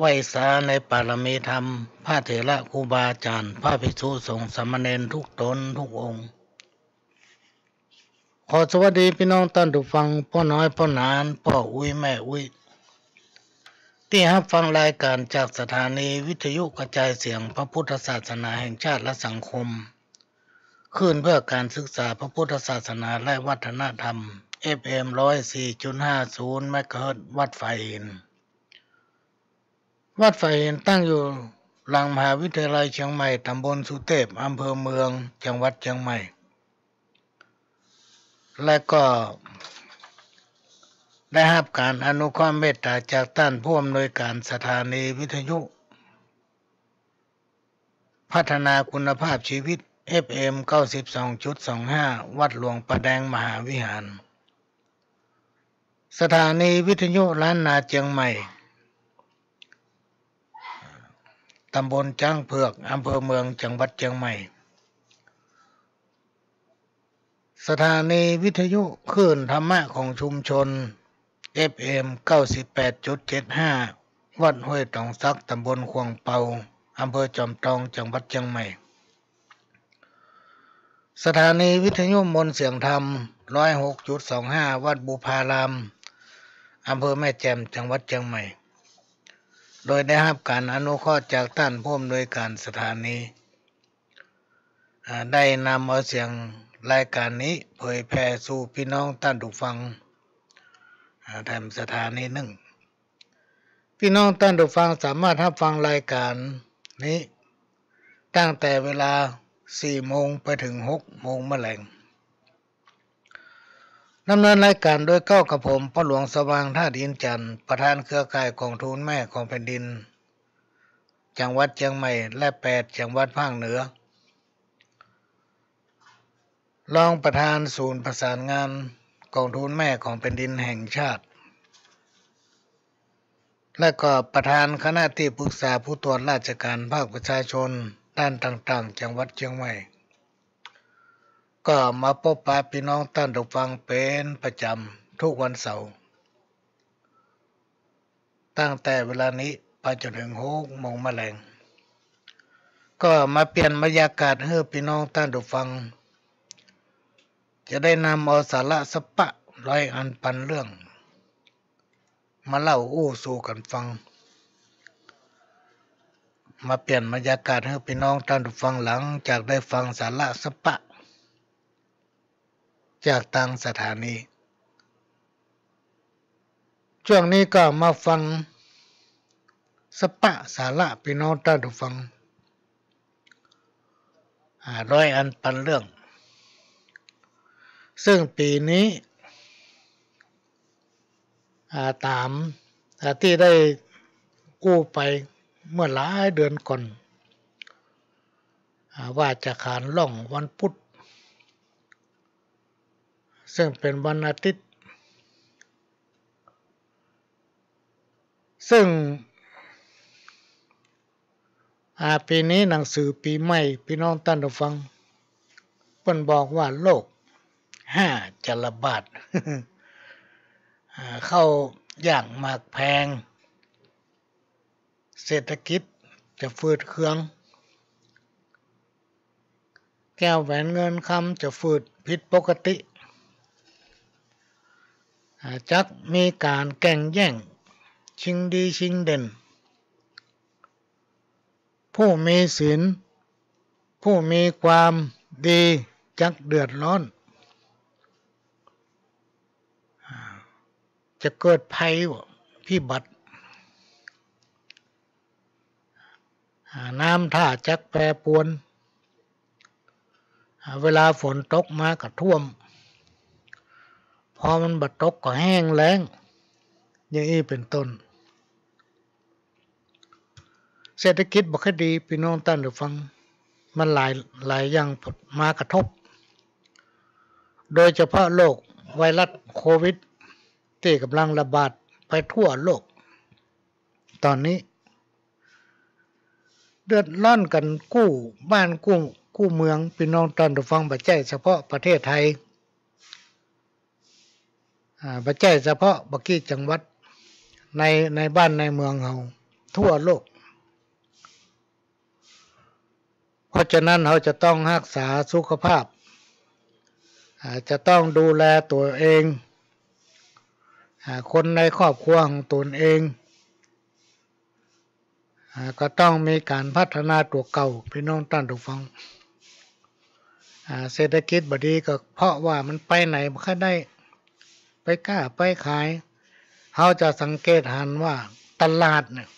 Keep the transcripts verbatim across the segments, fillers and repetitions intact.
ไหว้สาในปารมีธรรม พระเถระครูบาอาจ๋ารย์ พระภิกษุสงฆ์สามเณรทุกต๋นทุกองค์ ขอสวัสดีปี้น้องต้านผู้ฟัง ป้อน้อยป้อหนาน ป้ออุ๊ยแม่อุ๊ย ตี้ฮับฟังรายก๋านจากสถานีวิทยุกระจายเสียงพระพุทธศาสนาแห่งชาติและสังคม คลื่นเพื่อการศึกษาพระพุทธศาสนาและวัฒนธรรม เอฟเอ็ม ร้อยสี่จุดห้าศูนย์ เมกะเฮิรตซ์ วัดฝายหิน วัดฝายหินตั้งอยู่หลังมหาวิทยาลัยเจียงใหม่ ต๋ำบลสุเตพ อำเภอเมือง จังหวัดเจียงใหม่ และก็ได้ฮับก๋านอนุเคราะห์เมตต๋าจากต้านผู้อำนวยก๋านสถานีวิทยุ พัฒนาคุณภาพชีวิต เอฟเอ็ม เก้าสิบสองจุดสองห้า วัดหลวงป่าแดงมหาวิหาร สถานีวิทยุล้านนาเจียงใหม่ ต๋ำบลจ๊างเผือก อำเภอเมือง จังหวัดเจียงใหม่ สถานีวิทยุคลื่นธรรมะของชุมชน เอฟเอ็ม เก้าสิบแปดจุดเจ็ดห้า วัดห้วยต๋องสัก ต๋ำบลขว่างเปา อำเภอจอมตอง จังหวัดเจียงใหม่ สถานีวิทยุมนต์เสียงธรรม ร้อยหกจุดสองห้า วัดบุพาราม อำเภอแม่แจ่ม จังหวัดเจียงใหม่ โดยได้ฮับก๋านอนุเคราะห์จากต้านผู้อำนวยก๋านสถานี อ่า ได้นำเอาเสียงรายก๋านนี้เผยแผ่สู่ปี้น้องต้านผู้ฟัง อ่า แถมสถานีนึ่ง ปี้น้องต้านผู้ฟังสามารถฮับฟังรายก๋านนี้ตั้งแต่เวลาสี่โมงไปเถิงหกโมงเมื่อแลง ดำเนินรายก๋านโดยเก๊ากับผม ป้อหลวงสว่าง ธาตุอินทร์จันทร์ ประธานเครือข่ายก๋องทุนแม่ของแผ่นดิน จังหวัดเจียงใหม่ และแปดจังหวัดภาคเหนือ รองประธานศูนย์ประสานงานก๋องทุนแม่ของแผ่นดินแห่งชาติ และก็ประธานคณะตี้ปรึกษาผู้ตรวจราชการภาคประชาชนด้านต่างๆ จังหวัดเจียงใหม่ ก็มาปบปะปี้น้องต้านผู้ฟังเป๋นประจ๋ำทุกวันเสาร์ ตั้งแต่เวลานี้ไปจ๋นเถิงหกโมงเมื่อแลง ก็มาเปลี่ยนบรรยากาศหื้อปี้น้องต้านผู้ฟัง จะได้นำเอาสาระสะปะร้อยอันปันเรื่อง มาเล่าอู้สู่กั๋นฟัง มาเปลี่ยนบรรยากาศหื้อปี้น้องต้านผู้ฟังหลังจากได้ฟังสาระสะปะ จากตางสถานี จ้วงนี้ก็มาฟังสะปะสาระปี้น้องต้านผู้ฟัง อ่า ร้อยอันปันเรื่อง ซึ่งปี๋นี้ อ่า ต๋าม อ่า ตี้ได้อู้ไปเมื่อหลายเดือนก่อน อ่า ว่าจะขานล่องวันพุธ ซึ่งเป๋นวันอาทิตย์ ซึ่ง อ่า ปี๋นี้หนังสือปี๋ใหม่ ปี้น้องต้านผู้ฟัง เปิ้นบอกว่าโรคห้าจะระบาด อ่า ข้าวยากหมากแพง เศรษฐกิจจะฝืดเคือง แก้วแหวนเงินคำจะฝืดผิดปกติ อ่า จักมีก๋านแก่งแย่ง ชิงดีชิงเด่น ผู้มีศีล ผู้มีความดีจักเดือดร้อน อ่า จะเกิดภัยพิบัติ อ่า น้ำท่าจักแปรปรวน อ่า เวลาฝนตกมาก็ท่วม พอมันบ่ตกก็แห้งแล้ง อย่างอี้เป๋นต้น เศรษฐกิจบ่ค่อยดี ปี้น้องต้านผู้ฟัง มันหลาย หลายอย่างมากระทบ โดยเฉพาะโรคไวรัสโควิดตี้ก่ำลังระบาดไปทั่วโลก ต๋อนนี้ เดือดร้อนกั๋นกู้บ้านกู้ กู้เมือง ปี้น้องต้านผู้ฟัง บ่ใจ้เฉพาะประเทศไทย อ่า บ่ใจ้เฉพาะบ่ากี้จังหวัด ใน ในบ้านในเมืองเฮา ทั่วโลก เพราะฉะนั้นเฮาจะต้องฮักษาสุขภาพ อ่า จะต้องดูแลตั๋วเอง อ่า คนในครอบครัวของตนเอง อ่า ก็ต้องมีก๋านพัฒนาตั๋วเก่า ปี้น้องต้านผู้ฟัง อ่า เศรษฐกิจบ่ดีก็เพราะว่ามันไปไหนบ่ค่อยได้ ไปก้าไปขาย เฮาจะสังเกตหันว่าตลาดเนี่ย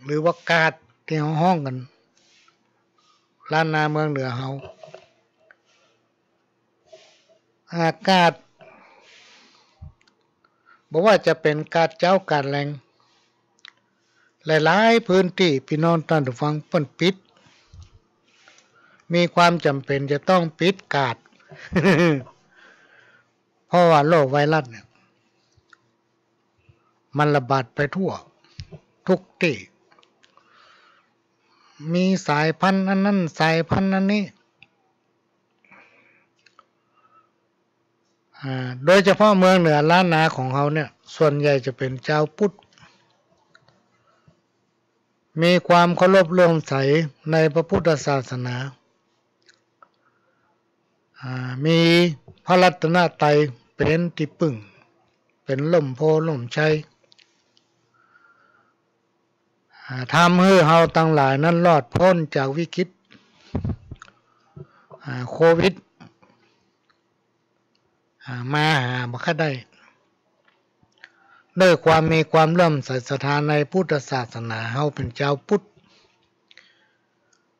หรือว่ากาดตี้เฮาฮ้องกั๋น ล้านนาเมืองเหนือเฮา อากาศ บ่ว่าจะเป๋นกาดเจ๊ากาดแลง หลายๆ พื้นตี้ ปี้น้องต้านผู้ฟัง เปิ้นปิด มีความจ๋ำเป๋นจะต้องปิดกาด เพราะว่าโรคไวรัสเนี่ย มันระบาดไปทั่ว กู้ตี้ มีสายพันธุ์อันนั้น สายพันธุ์อันนี้ อ่า โดยเฉพาะเมืองเหนือล้านนาของเฮาเนี่ย ส่วนใหญ่จะเป๋นจาวพุทธ มีความเคารพเลื่อมใสในพระพุทธศาสนา อ่า มีพระรัตนตรัยเป๋นตี้ปึ้ง เป๋นล่มโพธิ์ล่มชัย อ่า ทำหื้อเฮาตังหลายนั้นรอดป๊นจากวิกฤต อ่า โควิด อ่า มาหาบ่ค่อยได้ ด้วยความมีความเลื่อมใสศรัทธาในพุทธศาสนา เฮาเป๋นจาวพุทธ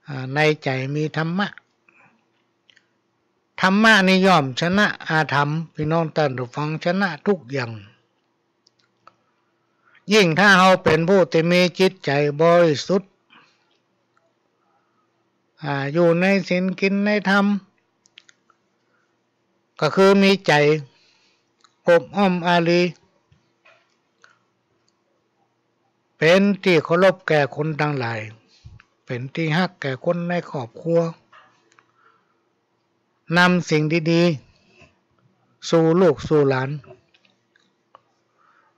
อ่า ในใจ๋มีธรรมะ ธรรมะนี่ย่อมชนะอธรรม ปี้น้องต้านผู้ฟัง ชนะกู้อย่าง ยิ่งถ้าเฮาเป๋นผู้ตี้มีจิตใจ๋บริสุทธิ์ อ่า อยู่ในศีลกิ๋นในธรรม ก็คือมีใจ๋อบอ้อมอารี เป๋นตี้เคารพแก่คนตังหลาย เป๋นตี้ฮักแก่คนในครอบครัว นำสิ่งดีๆ สู่ลูกสู่หลาน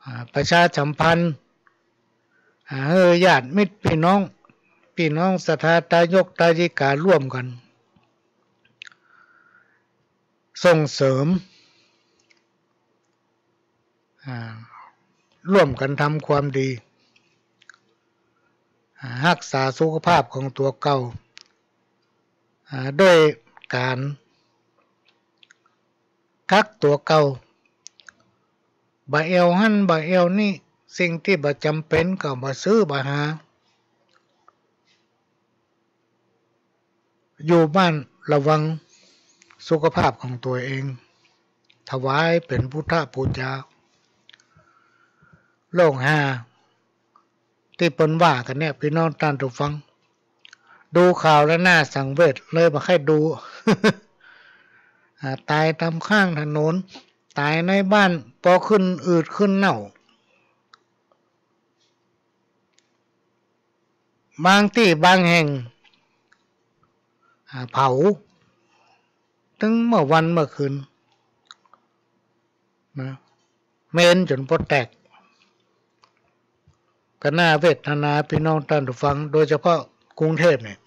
อ่า ประชาสัมพันธ์ อ่า หื้อญาติมิตรปี้น้อง ปี้น้องศรัทธาตายกตายิการ่วมกั๋น ส่งเสริม อ่า ร่วมกั๋นทำความดี อ่า ฮักษาสุขภาพของตั๋วเก่า อ่า ด้วยก๋านกั๊กตั๋วเก่า บ่แอ่วหั้นบ่แอ่วนี่ สิ่งตี้บ่จ๋ำเป๋นก็บ่ซื้อบ่หา อยู่บ้านระวังสุขภาพของตั๋วเอง ถวายเป๋นพุทธปู๋จา โรคฮาตี้เปิ้นว่ากั๋นเนี่ย ปี้น้องต้านผู้ฟัง ดูข่าวแล้วน่าสังเวช เลยบ่ใค่ดู อ่า ต๋ายต๋ามข้างถนน ต๋ายในบ้าน ปอขึ้นอืดขึ้นเน่า บางตี้บางแห่ง อ่า เผา ตึงเมื่อวันเมื่อคืน นะ เมนจ๋นปอแตก ก็น่าเวทนาปี้น้องต้านผู้ฟัง โดยเฉพาะกรุงเทพฯเนี่ย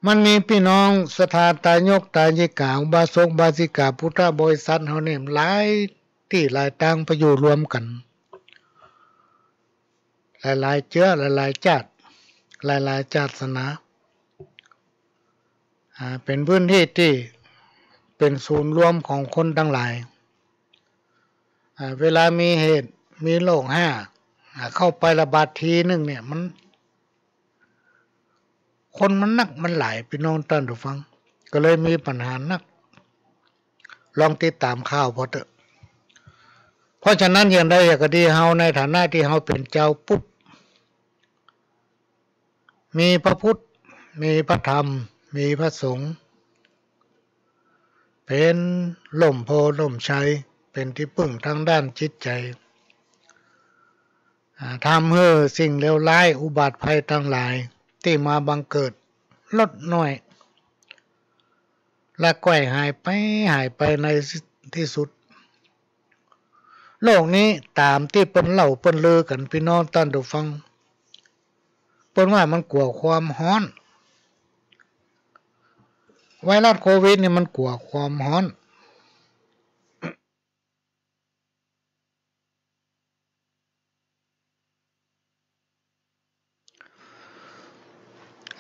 มันมีปี้น้องศรัทธาตายกตายิกา อุบาสกอุบาสิกา พุทธบริษัทเฮาเนี่ย หลายตี้หลายตางไปอยู่รวมกั๋น หลายๆ เจื๊อ หลายๆ จาติ หลายๆ ศาสนา อ่า เป๋นพื้นตี้ตี้เป๋นศูนย์รวมของคนตังหลาย อ่า เวลามีเหตุ มีโรคฮา อ่า เข้าไประบาดทีนึ่งเนี่ย มัน คนมันนักมันหลาย ปี้น้องต้านผู้ฟัง ก็เลยมีปัญหานัก ลองติดต๋ามข่าวผ่อเต๊อะ เพราะฉะนั้นอย่างใดอย่างก็ดี เฮาในฐานะตี้เฮาเป๋นจาวพุทธ มีพระพุทธ มีพระธรรม มีพระสงฆ์ เป๋นล่มโพธิ์ล่มชัย เป๋นตี้ปึ้งตางด้านจิตใจ๋ อ่า ทำหื้อสิ่งเลวร้ายอุบัติภัยตังหลายตี้มาบังเกิดลดน้อย และก้อยหายไป หายไปในตี้สุด โรคนี้ต๋ามตี้เปิ้นเล่าเปิ้นลือกั๋น ปี้น้องต้านผู้ฟัง เปิ้นว่ามันกั๋วความฮ้อน ไวรัสโควิดนี่มันกั๋วความฮ้อน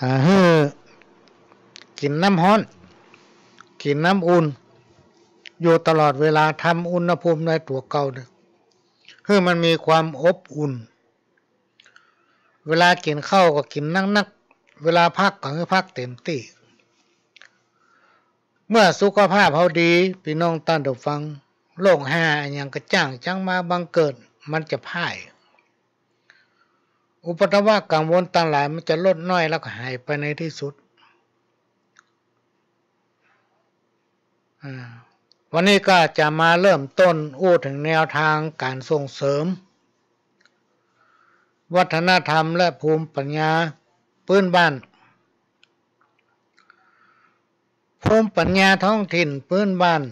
อ่า หื้อกิ๋นน้ำฮ้อน กิ๋นน้ำอุ่น อยู่ตลอดเวลา ทำอุณหภูมิในตั๋วเก่าเนี่ย หื้อมันมีความอบอุ่น เวลากิ๋นข้าวก็กิ๋นนักๆ เวลาพักก็หื้อพักเต๋มตี้ เมื่อสุขภาพเฮาดี ปี้น้องต้านผู้ฟัง โรคฮ้าอะหยังกระจ้างจังมาบังเกิด มันจะพ่าย อุปัทวะกังวลตังหลายมันจะลดน้อยแล้วก็หายไปในตี้สุด อ่า วันนี้ก็จะมาเริ่มต้นอู้เถิงแนวตางก๋านส่งเสริม วัฒนธรรมและภูมิปัญญาปื้นบ้าน ภูมิปัญญาท้องถิ่นปื้นบ้าน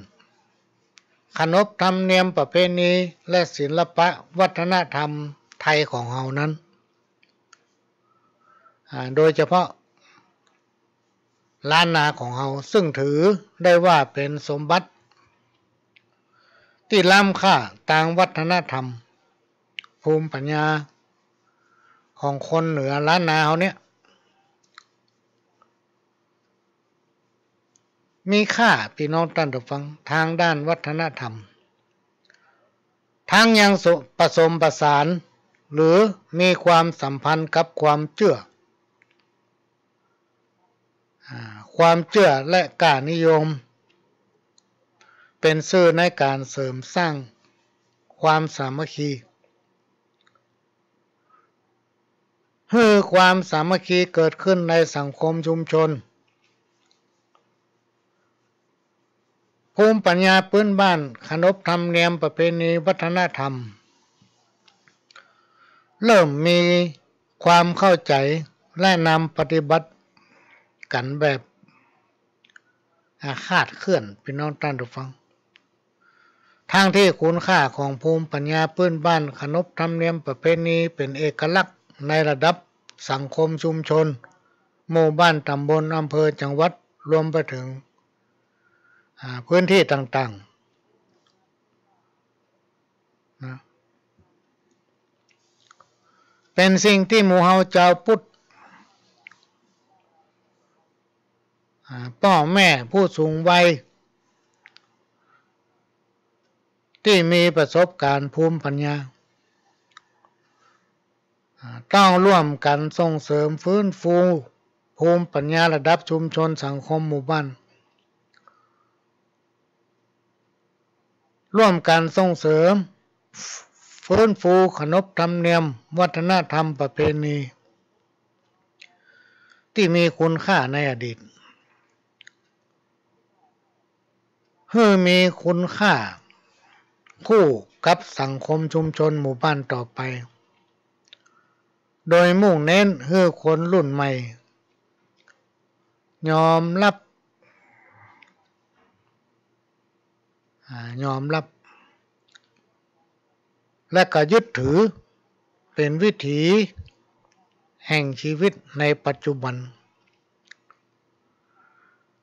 ขนบธรรมเนียมประเพณี และศิลปะวัฒนธรรมไทยของเฮานั้น อ่า โดยเฉพาะล้านนาของเฮา ซึ่งถือได้ว่าเป๋นสมบัติตี้ล้ำค่าตางวัฒนธรรม ภูมิปัญญาของคนเหนือล้านนาเฮาเนี่ย มีค่า ปี้น้องต้านผู้ฟัง ตางด้านวัฒนธรรม ทั้งยังส- ผสมผสาน หรือมีความสัมพันธ์กับความเจื้อ อ่า ความเจื้อและค่านิยม เป๋นสื่อในก๋านเสริมสร้างความสามัคคี หื้อความสามัคคีเกิดขึ้นในสังคมชุมชน ภูมิปัญญาปื้นบ้าน ขนบธรรมเนียมประเพณีวัฒนธรรม เริ่มมีความเข้าใจ๋และนำปฏิบัติกั๋นแบบ อ่า คลาดเคลื่อน ปี้น้องต้านผู้ฟัง ทั้งตี้คุณค่าของภูมิปัญญาปื้นบ้าน ขนบธรรมเนียมประเพณีเป๋นเอกลักษณ์ในระดับสังคมชุมชน หมู่บ้าน ต๋ำบล อำเภอ จังหวัด รวมไปเถิง อ่า พื้นที่ต่างๆ นะ เป๋นสิ่งตี้หมู่เฮาจาวปุทธ อ่า ป้อแม่ผู้สูงวัย ตี้มีประสบก๋ารณ์ภูมิปัญญา อ่า ต้องร่วมกั๋นส่งเสริมฟื้นฟูภูมิปัญญาระดับชุมชนสังคมหมู่บ้าน ร่วมกั๋นส่งเสริม ฟื้นฟูขนบธรรมเนียมวัฒนธรรมประเพณี ตี้มีคุณค่าในอดีต หื้อมีคุณค่าคู่กับสังคมชุมชนหมู่บ้านต่อไป โดยมุ่งเน้นหื้อคนรุ่นใหม่ยอมรับ อ่า ยอมรับ และก็ยึดถือเป๋นวิถีแห่งชีวิตในปัจจุบัน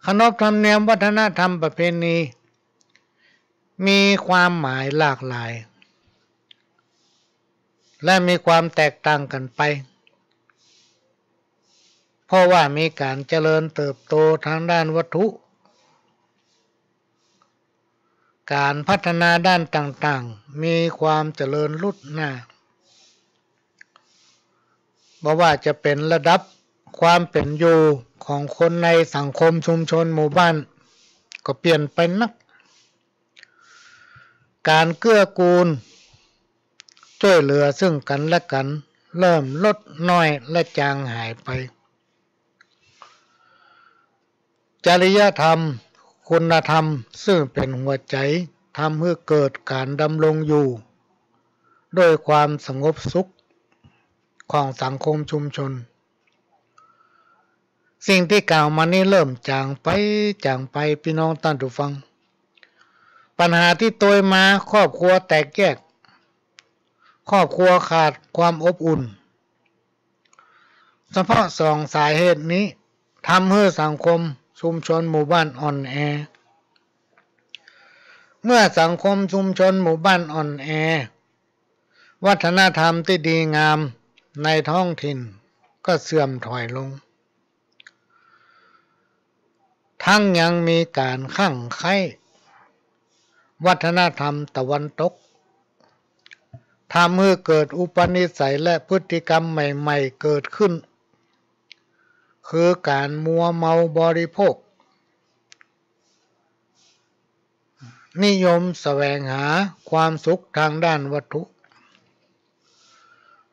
ขนบธรรมเนียมวัฒนธรรมประเพณีมีความหมายหลากหลาย และมีความแตกต่างกั๋นไป เพราะว่ามีก๋านเจริญเติบโตตางด้านวัตถุ ก๋านพัฒนาด้านต่างๆ มีความเจริญลุดหน้า บ่ว่าจะเป๋นระดับความเป๋นอยู่ของคนในสังคมชุมชนหมู่บ้าน ก็เปลี่ยนไปนัก ก๋านเกื้อกูลจ้วยเหลือซึ่งกั๋นและกั๋นเริ่มลดน้อยและจางหายไป จริยธรรม คุณธรรม ซึ่งเป๋นหัวใจ๋ ทำหื้อเกิดก๋านดำรงอยู่ด้วยความสงบสุขของสังคมชุมชน สิ่งตี้กล่าวมานี้เริ่มจ๋างไป จ๋างไป ปี้น้องต้านผู้ฟัง ปัญหาตี้ตวยมา ครอบครัวแตกแยก ครอบครัวขาดความอบอุ่น เฉพาะสองสาเหตุนี้ ทำหื้อสังคมชุมชนหมู่บ้านอ่อนแอ เมื่อสังคมชุมชนหมู่บ้านอ่อนแอ วัฒนธรรมตี้ดีงามในท้องถิ่นก็เสื่อมถอยลง ทั้งยังมีก๋านคลั่งใคร่วัฒนธรรมตะวันตก ทำหื้อเกิดอุปนิสัยและพฤติกรรมใหม่ๆ เกิดขึ้น คือก๋านมัวเมาบริโภค นิยมแสวงหาความสุขทางด้านวัตถุ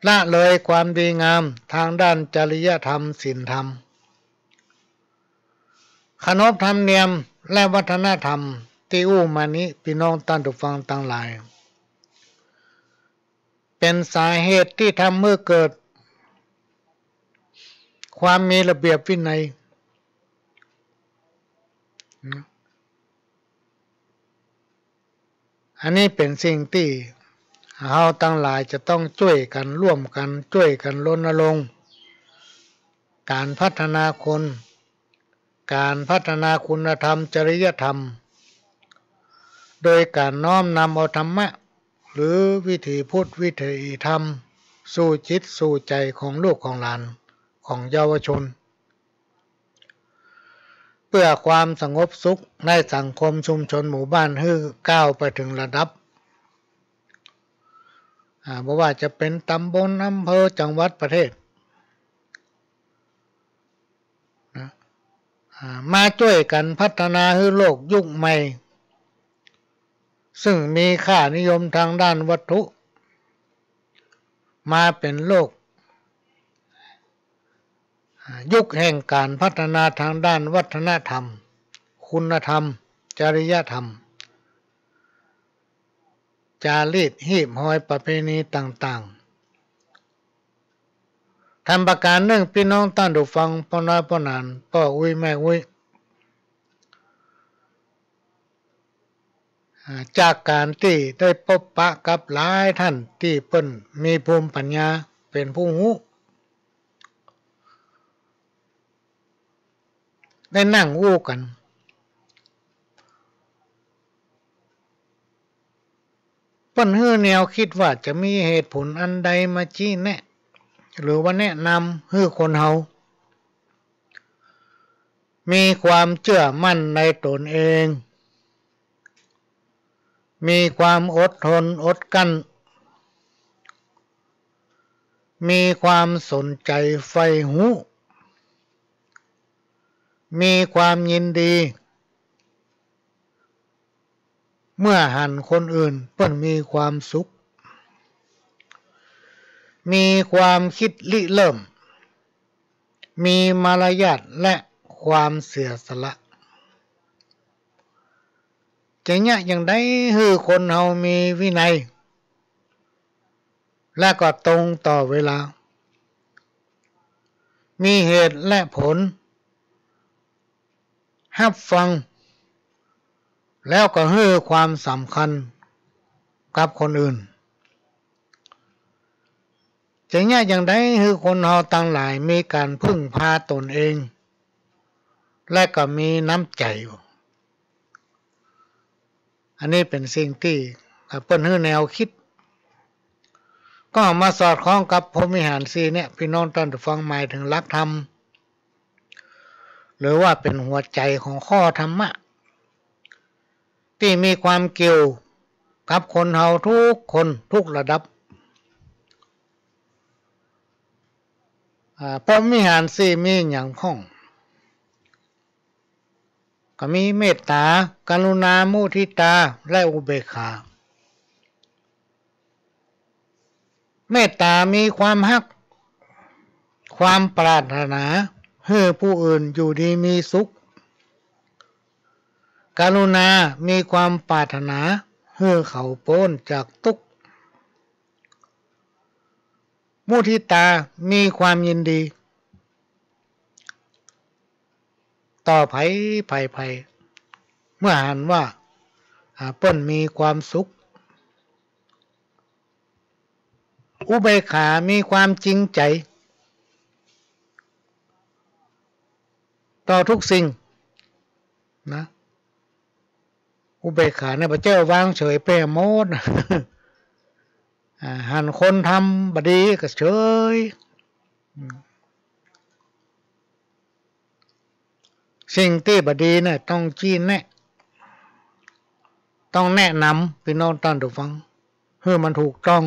ละเลยความดีงามทางด้านจริยธรรมศีลธรรม ขนบธรรมเนียมและวัฒนธรรมตี้อู้มานี้ ปี้น้องต้านผู้ฟังตังหลาย เป๋นสาเหตุตี้ทำหื้อเกิดความมีระเบียบวินัย อันนี้เป๋นสิ่งตี้เฮาตังหลายจะต้องจ้วยกั๋น ร่วมกั๋น จ้วยกั๋นรณรงค์ ก๋านพัฒนาคน ก๋านพัฒนาคุณธรรม จริยธรรม โดยก๋านน้อมนำเอาธรรมะ หรือวิถีพุทธ วิถีธรรม สู่จิตสู่ใจ๋ของลูกของหลาน ของเยาวชน เปื้อความสงบสุขในสังคมชุมชนหมู่บ้าน หื้อก้าวไปเถิงระดับ อ่า บ่ว่าจะเป๋นต๋ำบล อำเภอ จังหวัด ประเทศ นะ อ่า มาจ้วยกั๋นพัฒนาหื้อโลกยุคใหม่ ซึ่งมีค่านิยมทางด้านวัตถุ มาเป๋นโลก อ่า ยุคแห่งก๋านพัฒนาทางด้านวัฒนธรรม คุณธรรม จริยธรรม จารีต ฮีบฮอย ประเพณีต่างๆ ธรรมประก๋านนึ่ง ปี้น้องต้านผู้ฟัง ป้อน้อยป้อหนาน ป้ออุ๊ยแม่อุ๊ย อ่า จากก๋านตี้ได้ปบปะกับหลายต้านตี้เปิ้นมีภูมิปัญญาเป๋นผู้ฮู้ ได้นั่งอู้กั๋น เปิ้นหื้อแนวกึ๊ดว่าจะมีเหตุผลอันใดมาชี้แนะ หรือว่าแนะนำหื้อคนเฮามีความเจื้อมั่นในต๋นเอง มีความอดทนอดกลั้น มีความสนใจ๋ใฝ่ฮู้ มีความยินดี เมื่อหันคนอื่นเปิ้นมีความสุข มีความกึ๊ดริเริ่ม มีมารยาทและความเสียสละ จะเยียะอย่างใดหื้อคนเฮามีวินัย และก็ตรงต่อเวลา มีเหตุและผล ฮับฟัง แล้วก็หื้อความสำคัญกับคนอื่น จะเยียะอย่างใดหื้อคนเฮาตังหลายมีก๋านพึ่งพาต๋นเอง และก็มีน้ำใจ๋ อันนี้เป๋นสิ่งตี้ อ่า เปิ้นหื้อแนวกึ๊ด ก็มาสอดคล้องกับพรหมวิหารสี่เนี่ย ปี้น้องต้านผู้ฟัง หมายเถิงหลักธรรม หรือว่าเป๋นหัวใจ๋ของข้อธรรมะ ตี้มีความเกี่ยวกับคนเฮาทุกคนทุกระดับ อ่า พรหมวิหารสี่มีหยังพ่อง ก็มีเมตตา กรุณา มุทิตา และอุเบกขา เมตตามีความฮัก ความปรารถนาหื้อผู้อื่นอยู่ดีมีสุข กรุณามีความปรารถนาหื้อเขาป๊นจากตุ๊กข์ มุทิตามีความยินดีต่อใผใผใผ เมื่อหันว่า อ่า เปิ้นมีความสุข อุเบกขา มีความจริงใจ๋ต่อทุกสิ่งนะ อุเบกขาเนี่ย บ่ใจ้วางเฉยไปหมดนะ อ่า หันคนทำบ่ดีก็เฉย อืม สิ่งตี้บ่ดีเนี่ย ต้องจี้แนะ ต้องแนะนำ ปี้น้องต้านผู้ฟัง หื้อมันถูกต้อง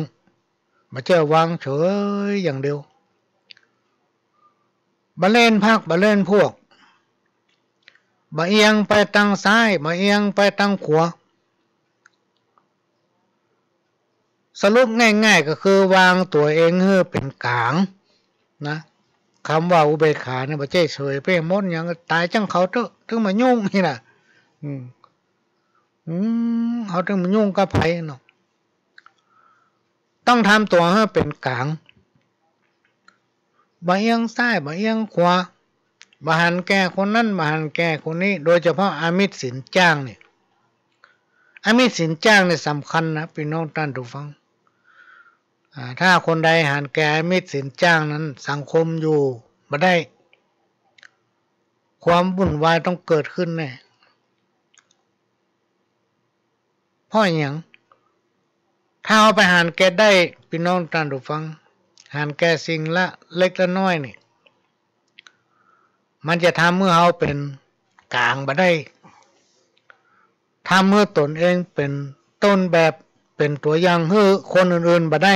บ่ใจ้วางเฉยอย่างเดียว บ่เล่นพรรค บ่เล่นพวก บ่เอียงไปตางซ้าย บ่เอียงไปตางขวา สรุปง่ายๆ ก็คือวางตั๋วเองหื้อเป๋นก๋างนะ กำว่าอุเบกขาเนี่ย บ่ใจ้เฉยไปหมด อย่างต๋ายจ้างเขาเต๊อะ เถิงบ่ายุ่งนี่นะ อืม อืม เฮาเถิงบ่ายุ่งกับใผเนาะ ต้องทำตั๋วหื้อเป๋นก๋าง บ่เอียงซ้าย บ่เอียงขวา บ่หันแก่คนนั้น บ่หันแก่คนนี้ โดยเฉพาะอามิตรศีลจ้างเนี่ย อามิตรศีลจ้างเนี่ยสำคัญนะ ปี้น้องต้านผู้ฟัง อ่า ถ้าคนใดหันแก่อามิตรศีลจ้างนั้น สังคมอยู่บ่ได้ ความวุ่นวายต้องเกิดขึ้นแน่ เพราะหยัง ถ้าเฮาไปหันแก่ได้ ปี้น้องต้านผู้ฟัง หันแก่สิ่งละเล็กละน้อยนี่ มันจะทำหื้อเฮาเป๋นก๋างบ่ได้ ทำหื้อตนเองเป๋นต้นแบบ เป๋นตั๋วอย่างหื้อคนอื่นๆ บ่ได้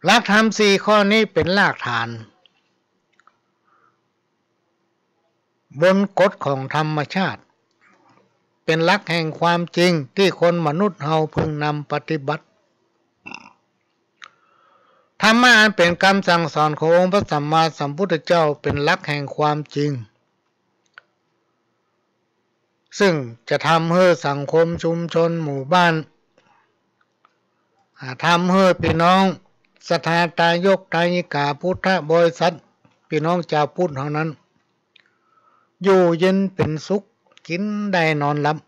หลักธรรมสี่ข้อนี้เป๋นรากฐาน บนกฎของธรรมชาติ เป๋นหลักแห่งความจริงตี้คนมนุษย์เฮาพึงนำปฏิบัติ ธรรมะอันเป๋นกำสั่งสอนขององค์พระสัมมาสัมพุทธเจ้าเป๋นหลักแห่งความจริง ซึ่งจะทำหื้อสังคมชุมชนหมู่บ้าน อ่า ทำหื้อปี้น้องศรัทธาทายกทายิกาพุทธบริษัท ปี้น้องจาวพุทธเฮานั้น อยู่เย็นเป๋นสุข กิ๋นได้นอนหลับ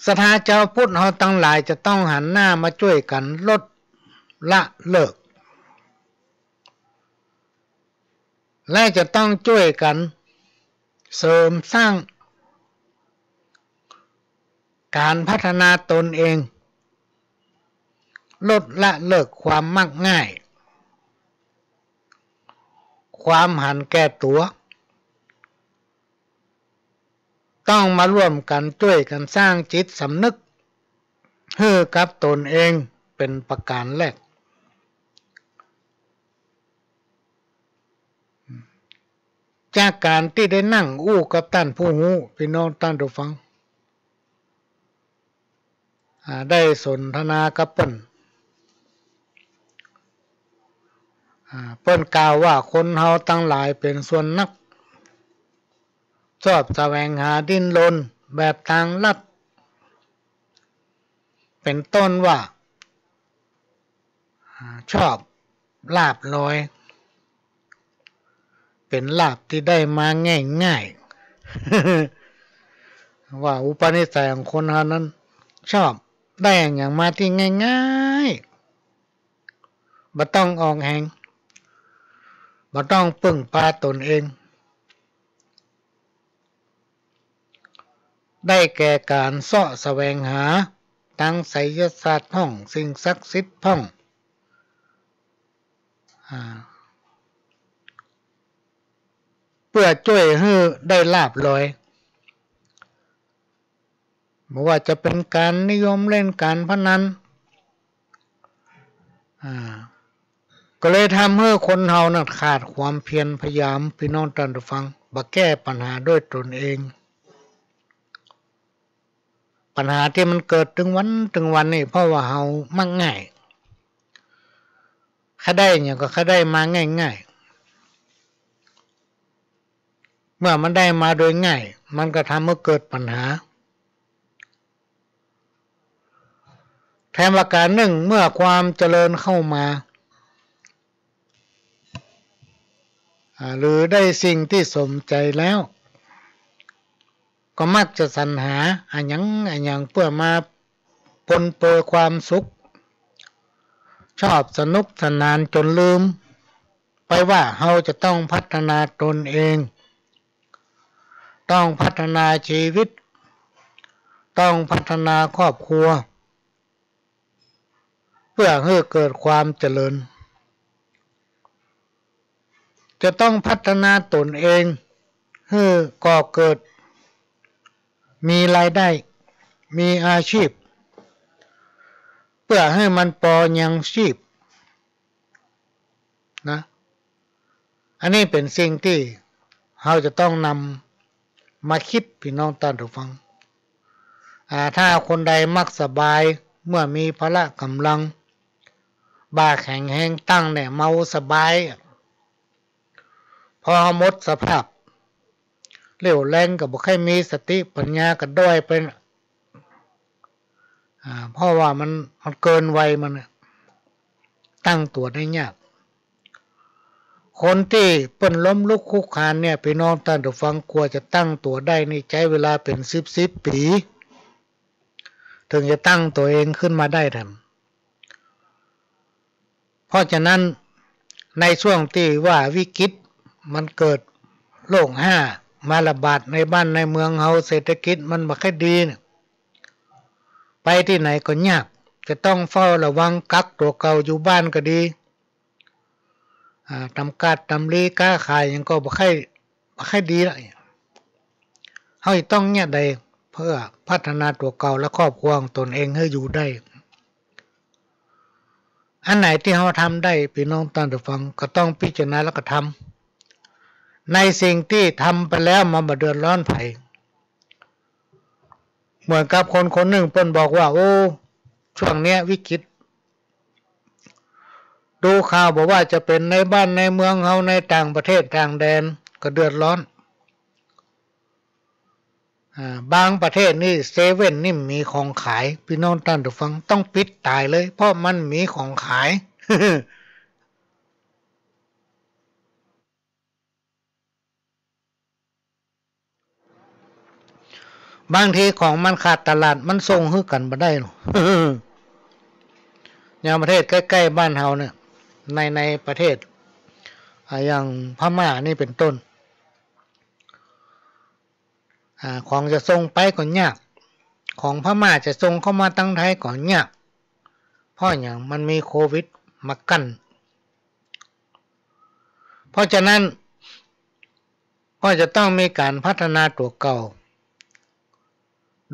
ศรัทธาจาวพุทธเฮาตังหลายจะต้องหันหน้ามาจ้วยกั๋นลดละเลิก และจะต้องจ้วยกั๋นเสริมสร้างก๋านพัฒนาตนเอง ลดละเลิกความมักง่าย ความหันแก่ตั๋ว ต้องมาร่วมกั๋นจ้วยกั๋นสร้างจิตสำนึกหื้อกับตนเองเป๋นประก๋านแรก จากก๋านตี้ได้นั่งอู้กับต้านผู้ฮู้ ปี้น้องต้านผู้ฟัง อ่า ได้สนทนากับเปิ้น อ่า เปิ้นกล่าวว่าคนเฮาตังหลายเป๋นส่วนนัก ชอบแสวงหาดิ้นรนแบบตางลัด เป๋นต้นว่า อ่า ชอบลาภลอย เป๋นลาภตี้ได้มาง่ายๆ ว่าอุปนิสัยของคนเฮานั้น ชอบได้อะหยังมาตี้ง่ายๆ บ่ต้องออกแฮง บ่ต้องเปิ้งปาตนเอง ได้แก่ก๋านเซาะแสวงหา ตางไสยศาสตร์พ่อง สิ่งศักดิ์สิทธิ์พ่อง อ่า เปื้อจ้วยหื้อได้ลาภลอย บ่ว่าจะเป๋นก๋านนิยมเล่นก๋านพนัน อ่า ก็เลยทำหื้อคนเฮานั้นขาดความเพียรพยายาม ปี้น้องต้านผู้ฟัง บ่แก้ปัญหาด้วยตนเอง ปัญหาตี้มันเกิดตึงวันตึงวันนี่ เพราะว่าเฮามักง่าย ใค่ได้หยังก็ใค่ได้มาง่ายๆ เมื่อมันได้มาโดยง่าย มันก็ทำหื้อเกิดปัญหา แถมประก๋านนึ่ง เมื่อความเจริญเข้ามา อ่า หรือได้สิ่งตี้สมใจ๋แล้ว ก็มักจะสรรหาอะหยังอะหยังเปื้อมา ปนเปื้อนความสุข ชอบสนุกสนานจ๋นลืมไปว่าเฮาจะต้องพัฒนาตนเอง ต้องพัฒนาชีวิต ต้องพัฒนาครอบครัว เปื้อหื้อเกิดความเจริญ จะต้องพัฒนาตนเอง หื้อก่อเกิด มีรายได้ มีอาชีพ เปื้อหื้อมันปอยังชีพ นะ อันนี้เป๋นสิ่งตี้เฮาจะต้องนำมาคิด ปี้น้องต้านผู้ฟัง อ่า ถ้าคนใดมักสบาย เมื่อมีพละก๋ำลัง บ่าแข็งแฮง ตั้งแหน่เมาสบาย พอเฮาหมดสภาพ เรี่ยวแรงก็บ่ใค่มี สติปัญญาก็ด้อยไป อ่า เพราะว่ามัน มันเกินวัยมันน่ะ ตั้งตั๋วได้ยาก คนตี้เปิ้นล้มลุกคลุกคลานเนี่ย ปี้น้องต้านผู้ฟัง กว่าจะตั้งตั๋วได้นี่ใจ๊เวลาเป๋นสิบสิบปี๋ เถิงจะตั้งตั๋วเองขึ้นมาได้แถม เพราะฉะนั้น ในช่วงตี้ว่าวิกฤตมันเกิด โรคฮ้ามาระบาดในบ้านในเมืองเฮา เศรษฐกิจมันบ่ใค่ดีเนี่ย ไปตี้ไหนก็ยาก จะต้องเฝ้าระวัง กักตั๋วเก่าอยู่บ้านก็ดี อ่า ตำก๊าดตำลี ก๊าขายหยังก็บ่ใค่ บ่ใค่ดีละ เฮาจะต้องเยียะใด เปื้อพัฒนาตั๋วเก่าและครอบครัวของตนเองหื้ออยู่ได้ อันไหนตี้เฮาทำได้ ปี้น้องต้านผู้ฟัง ก็ต้องพิจารณาแล้วก็ทำ ในสิ่งตี้ทำไปแล้วมันบ่เดือดร้อนใผ เหมือนกับคนคนนึ่งเปิ้นบอกว่า โอ้ ช่วงเนี้ยวิกฤต ดูข่าวบอกว่าจะเป๋นในบ้านในเมืองเฮา ในต่างประเทศต่างแดนก็เดือดร้อน อ่า บางประเทศนี่เซเว่นนี่มีของขาย ปี้น้องต้านผู้ฟัง ต้องปิดต๋ายเลย เพราะมันมีของขาย บางทีของมันขาดตลาด มันส่งหื้อกั๋นบ่ได้หรอก อย่างประเทศใก้ๆ บ้านเฮาเนี่ย ใน ในประเทศ อ่า อย่างพม่านี่เป๋นต้น อ่า ของจะส่งไปก็ยาก ของพม่าจะส่งเข้ามาตังไทยก็ยาก เพราะหยัง มันมีโควิดมากั้น เพราะฉะนั้น ก็จะต้องมีก๋านพัฒนาตั๋วเก่า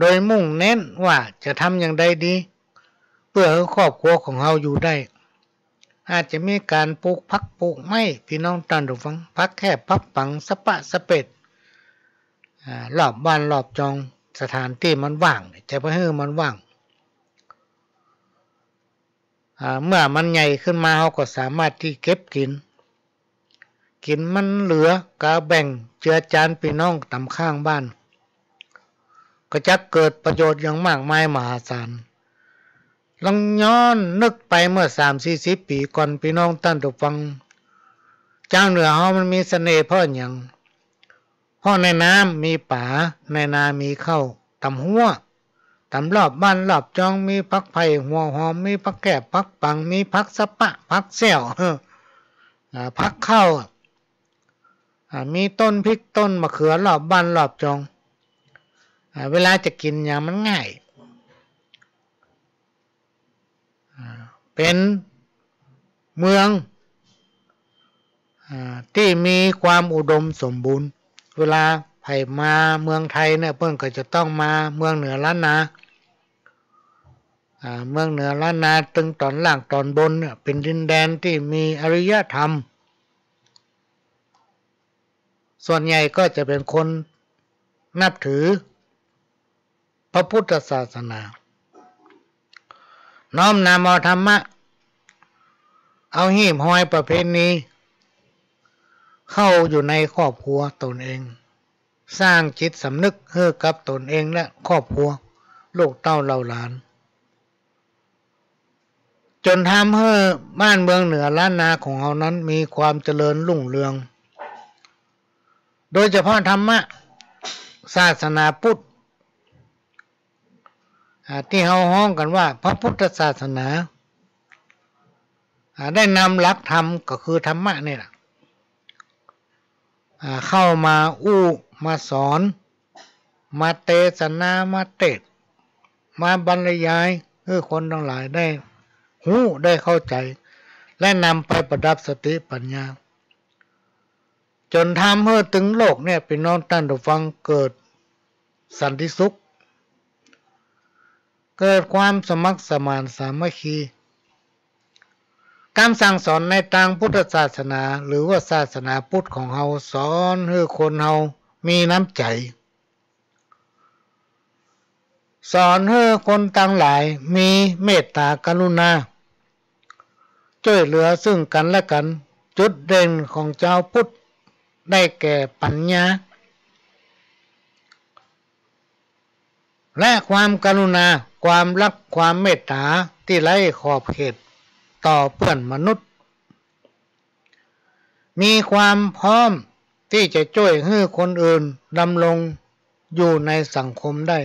โดยมุ่งเน้นว่าจะทำอย่างใดดี เปื้อหื้อครอบครัวของเฮาอยู่ได้ อาจจะมีก๋านปลูกผักปลูกไม้ ปี้น้องต้านผู้ฟัง ผักแคบผักปัง สะปะสะเปด อ่า รอบบ้านรอบจอง สถานตี้มันว่างเนี่ย จะไปหื้อมันว่าง อ่า เมื่อมันใหญ่ขึ้นมา เฮาก็สามารถตี้เก็บกิ๋น กิ๋นมันเหลือก็แบ่งเจือจานปี้น้องต๋ามข้างบ้าน ก็จะเกิดประโยชน์อย่างมากมายมหาศาล ลองย้อนนึกไปเมื่อสามสี่สิบปี๋ก่อน ปี้น้องต้านผู้ฟัง จาวเหนือเฮามันมีเสน่ห์เพราะหยัง เพราะในน้ำมีป๋า ในนามีข้าว ต๋ามฮั้ว ต๋ามรอบบ้านรอบจอง มีผักไผ่หัวหอม มีผักแคบผักปัง มีผักสะปะ ผักแซ้ว อ่า ผักเข้า อ่า มีต้นพริกต้นมะเขือรอบบ้านรอบจอง อ่า เวลาจะกิ๋นหยังมันง่าย อ่า เป๋นเมือง อ่า ตี้มีความอุดมสมบูรณ์ เวลาใผมาเมืองไทยเนี่ย เปิ้นก็จะต้องมาเมืองเหนือล้านนา อ่า เมืองเหนือล้านนา ตึงต๋อนล่างต๋อนบนเนี่ย เป๋นดินแดนตี้มีอารยธรรม ส่วนใหญ่ก็จะเป๋นคนนับถือพระพุทธศาสนา น้อมนำเอาธรรมะ เอาหีบฮอยประเพณี เข้าอยู่ในครอบครัวตนเอง สร้างจิตสำนึกหื้อกับตนเองและครอบครัว ลูกเต้าเหล่าหลาน จ๋นทำหื้อบ้านเมืองเหนือล้านนาของเฮานั้นมีความเจริญรุ่งเรือง โดยเฉพาะธรรมะ ศาสนาพุทธ อ่า ตี้เฮาฮ้องกั๋นว่าพระพุทธศาสนา อ่า ได้นำหลักธรรมก็คือธรรมะนี่แหละ อ่า เข้ามาอู้มาสอน มาเตสนา มาเตศน์ มาบรรยายหื้อคนตังหลายได้ฮู้ได้เข้าใจ๋ และนำไปประดับสติปัญญา จ๋นทำหื้อตึงโลกเนี่ย ปี้น้องต้านผู้ฟัง เกิดสันติสุข เกิดความสมัครสมานสามัคคี กำสั่งสอนในตางพุทธศาสนา หรือว่าศาสนาพุทธของเฮา สอนหื้อคนเฮามีน้ำใจ๋ สอนหื้อคนตังหลายมีเมตตากรุณา จ้วยเหลือซึ่งกั๋นและกั๋น จุดเด่นของจาวพุทธได้แก่ปัญญา และความกรุณา ความฮัก ความเมตต๋าตี้ไร้ขอบเขตต่อเปื้อนมนุษย์ มีความพร้อมตี้จะจ้วยหื้อคนอื่นดำรงอยู่ในสังคมได้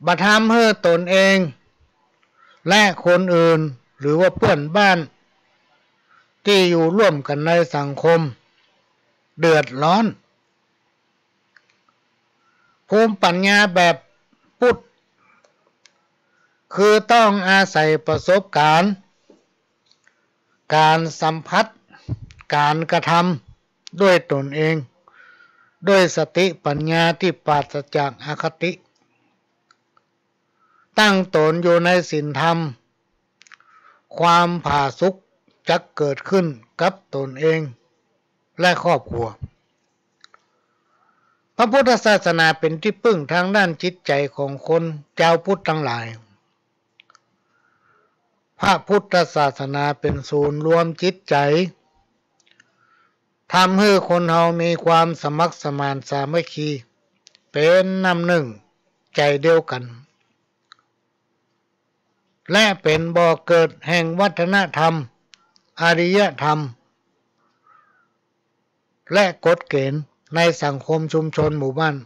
บ่ทำหื้อตนเองและคนอื่น หรือว่าเปื้อนบ้านตี้อยู่ร่วมกั๋นในสังคมเดือดร้อน ภูมิปัญญาแบบพุทธ คือต้องอาศัยประสบก๋ารณ์ ก๋านสัมผัส ก๋านกระทำด้วยตนเอง ด้วยสติปัญญาตี้ปราศจากอคติ ตั้งตนอยู่ในศีลธรรม ความผาสุกจักเกิดขึ้นกับตนเองและครอบครัว พระพุทธศาสนาเป๋นตี้พึ่งตางด้านจิตใจ๋ของคนจาวพุทธตังหลาย พระพุทธศาสนาเป๋นศูนย์รวมจิตใจ๋ ทำหื้อคนเฮามีความสมัครสมานสามัคคี เป๋นน้ำนึ่งใจ๋เดียวกั๋น และเป๋นบ่อเกิดแห่งวัฒนธรรม อารยธรรม และกฎเกณฑ์ในสังคมชุมชนหมู่บ้าน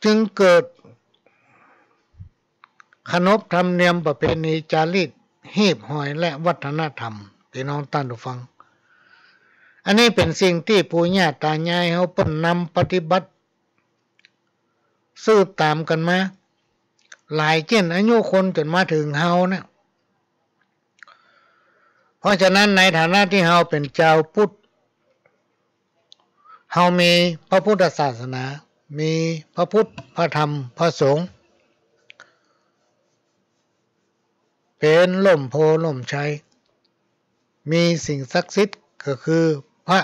จึงเกิดขนบธรรมเนียมประเพณีจารีต ฮีบหอย และวัฒนธรรม ปี้น้องต้านผู้ฟัง อันนี้เป๋นสิ่งตี้ปู่ย่าต๋ายายเฮาเปิ้นนำปฏิบัติ สืบต๋ามกั๋นมา หลายเจ้นอายุคนจ๋นมาเถิงเฮาเนี่ย เพราะฉะนั้นในฐานะตี้เฮาเป๋นจาวพุทธ เฮามีพระพุทธศาสนา มีพระพุทธ พระธรรม พระสงฆ์ เป๋นล่มโพธิ์ล่มชัย มีสิ่งศักดิ์สิทธิ์ก็คือพระ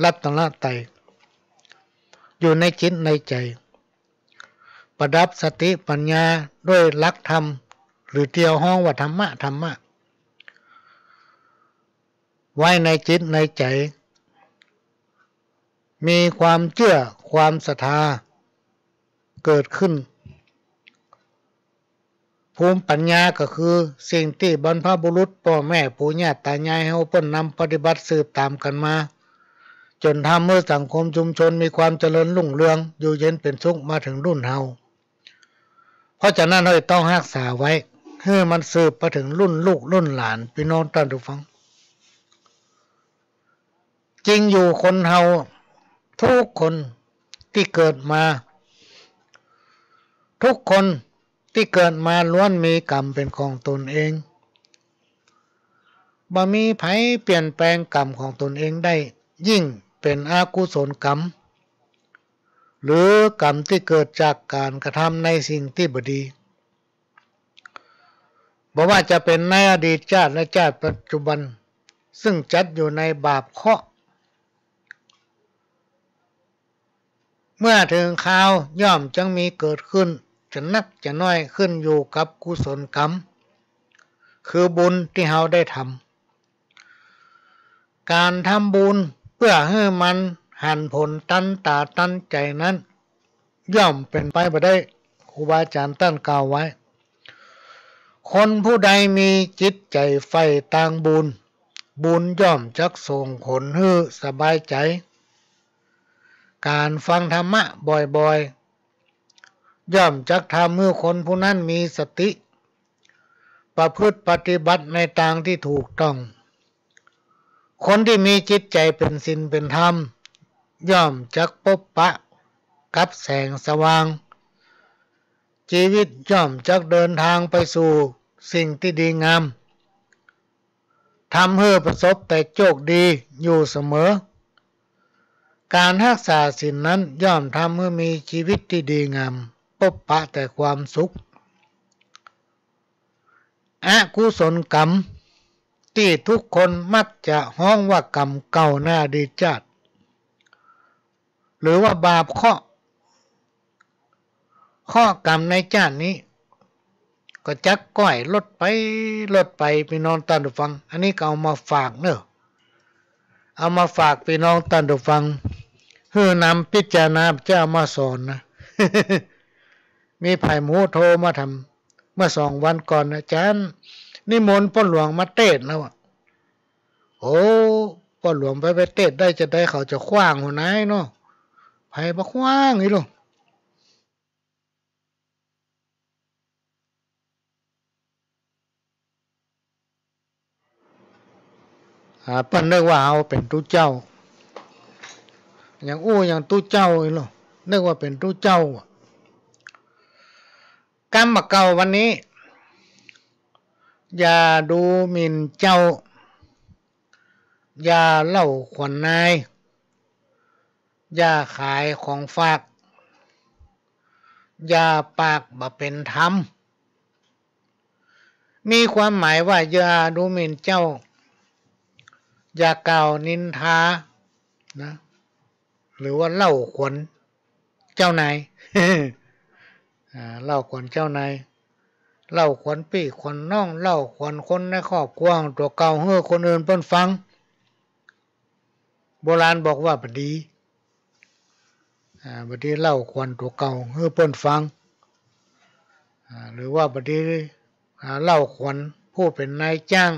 รัตนตรัย อยู่ในจิตในใจ๋ ประดับสติปัญญาด้วยหลักธรรม หรือตี้เฮาฮ้องว่าธรรมะ ธรรมะ ไว้ในจิตในใจ๋ มีความเจื้อความศรัทธาเกิดขึ้น ภูมิปัญญาก็คือสิ่งตี้บรรพบุรุษป้อแม่ปู่ย่าต๋ายายเฮาเปิ้นนำปฏิบัติสืบต๋ามกั๋นมา จ๋นทำหื้อสังคมชุมชนมีความเจริญรุ่งเรือง อยู่เย็นเป๋นสุขมาเถิงรุ่นเฮา เพราะฉะนั้นเฮาจะต้องฮักษาไว้ หื้อมันสืบไปเถิงรุ่นลูกรุ่นหลาน ปี้น้องต้านผู้ฟัง จริงอยู่คนเฮาทุกคนตี้เกิดมา ทุกคนตี้เกิดมาล้วนมีกรรมเป๋นของตนเอง บ่มีใผเปลี่ยนแปลงกรรมของตนเองได้ ยิ่งเป๋นอกุศลกรรม หรือกรรมตี้เกิดจากก๋านกระทำในสิ่งตี้บ่ดี บ่ว่าจะเป๋นในอดีตจาติและจาติปัจจุบัน ซึ่งจัดอยู่ในบาปเคราะห์ เมื่อเถิงคราวย่อมจักมีเกิดขึ้น จะนักจะน้อยขึ้นอยู่กับกุศลกรรม คือบุญตี้เฮาได้ทำ ก๋านทำบุญเปื้อหื้อมันหันผลตันต๋าตันใจ๋นั้น ย่อมเป๋นไปบ่ได้ ครูบาอาจ๋ารย์ต้านกล่าวไว้ คนผู้ใดมีจิตใจ๋ใฝ่ตางบุญ บุญย่อมจักส่งผลหื้อสบายใจ๋ ก๋านฟังธรรมะบ่อยๆ ย่อมจักทำหื้อคนผู้นั้นมีสติ ประพฤติปฏิบัติในตางตี้ถูกต้อง คนตี้มีจิตใจ๋เป๋นศีลเป๋นธรรม ย่อมจักปบปะกับแสงสว่าง จีวิตย่อมจักเดินตางไปสู่สิ่งตี้ดีงาม ทำหื้อประสบแต่โจคดีอยู่เสมอ ก๋านฮักษาศีลนั้นย่อมทำหื้อมีจีวิตตี้ดีงาม ปบปะแต่ความสุข อกุศลกรรมตี้ทุกคนมักจะฮ้องว่ากรรมเก่าในอดีตจาติ หรือว่าบาปเคราะห์ เคราะห์กรรมในจาตินี้ ก็จักก้อยลดไป ลดไป ปี้น้องต้านผู้ฟัง อันนี้ก็เอามาฝากเนาะ เอามาฝากปี้น้องต้านผู้ฟัง หื้อนำพิจารณา จะเอามาสอนนะ มีใผบ่ฮู้โทรมาถาม เมื่อสองวันก่อน อาจ๋ารย์ นิมนต์ป้อหลวงมาเตสน์นะ ว่า โอ้ ป้อหลวงไป ไปเตสน์ได้จาใด เขาจะขว้างหั้นนายเนาะ ใผบ่ขว้างอี้ลูก อ่า เปิ้นนึกว่าเฮาเป๋นตุ๊เจ้า ยังอู้ยังตุ๊เจ้าอี้ลูก นึกว่าเป๋นตุ๊เจ้าอะ กำบ่าเก่าวันนี้ อย่าดูหมิ่นเจ้า อย่าเล่าขวัญนาย อย่าขายของฝาก อย่าปากบ่เป๋นธรรม มีความหมายว่าอย่าดูหมิ่นเจ้า อย่ากล่าวนินทานะ หรือว่าเล่าขวัญเจ้านาย อ่า เล่าขวัญเจ้านาย เล่าขวัญปี้ขวัญน้อง เล่าขวัญคนในครอบครัวตั๋วเก่า หื้อคนอื่นเปิ้นฟัง โบราณบอกว่าบ่ดี อ่า บ่ดีเล่าขวัญตั๋วเก่าหื้อเปิ้นฟัง อ่า หรือว่าบ่ดี อ่า เล่าขวัญผู้เป๋นนายจ้าง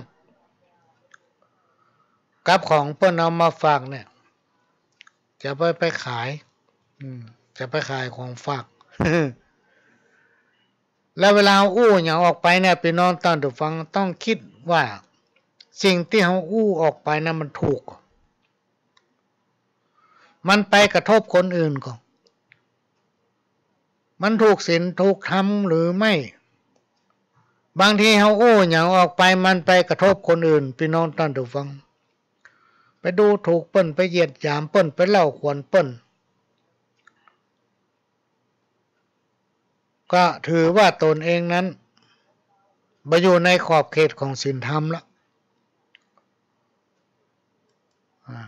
กับของเปิ้นเอามาฝากเนี่ย จะไป ไปขาย อืม จะไปขายของฝาก แล้วเวลาอู้หยังออกไปเนี่ย ปี้น้องต้านผู้ฟังต้องกึ๊ดว่า สิ่งตี้เฮาอู้ออกไปนั้นมันถูก มันไปกระทบคนอื่นก่อ มันถูกศีลถูกธรรมหรือไม่ บางทีเฮาอู้หยังออกไป มันไปกระทบคนอื่น ปี้น้องต้านผู้ฟัง ไปดูถูกเปิ้น ไปเหยียดหยามเปิ้น ไปเล่าขวัญเปิ้น ก็ถือว่าตนเองนั้นบ่อยู่ในขอบเขตของศีลธรรมละ อ่า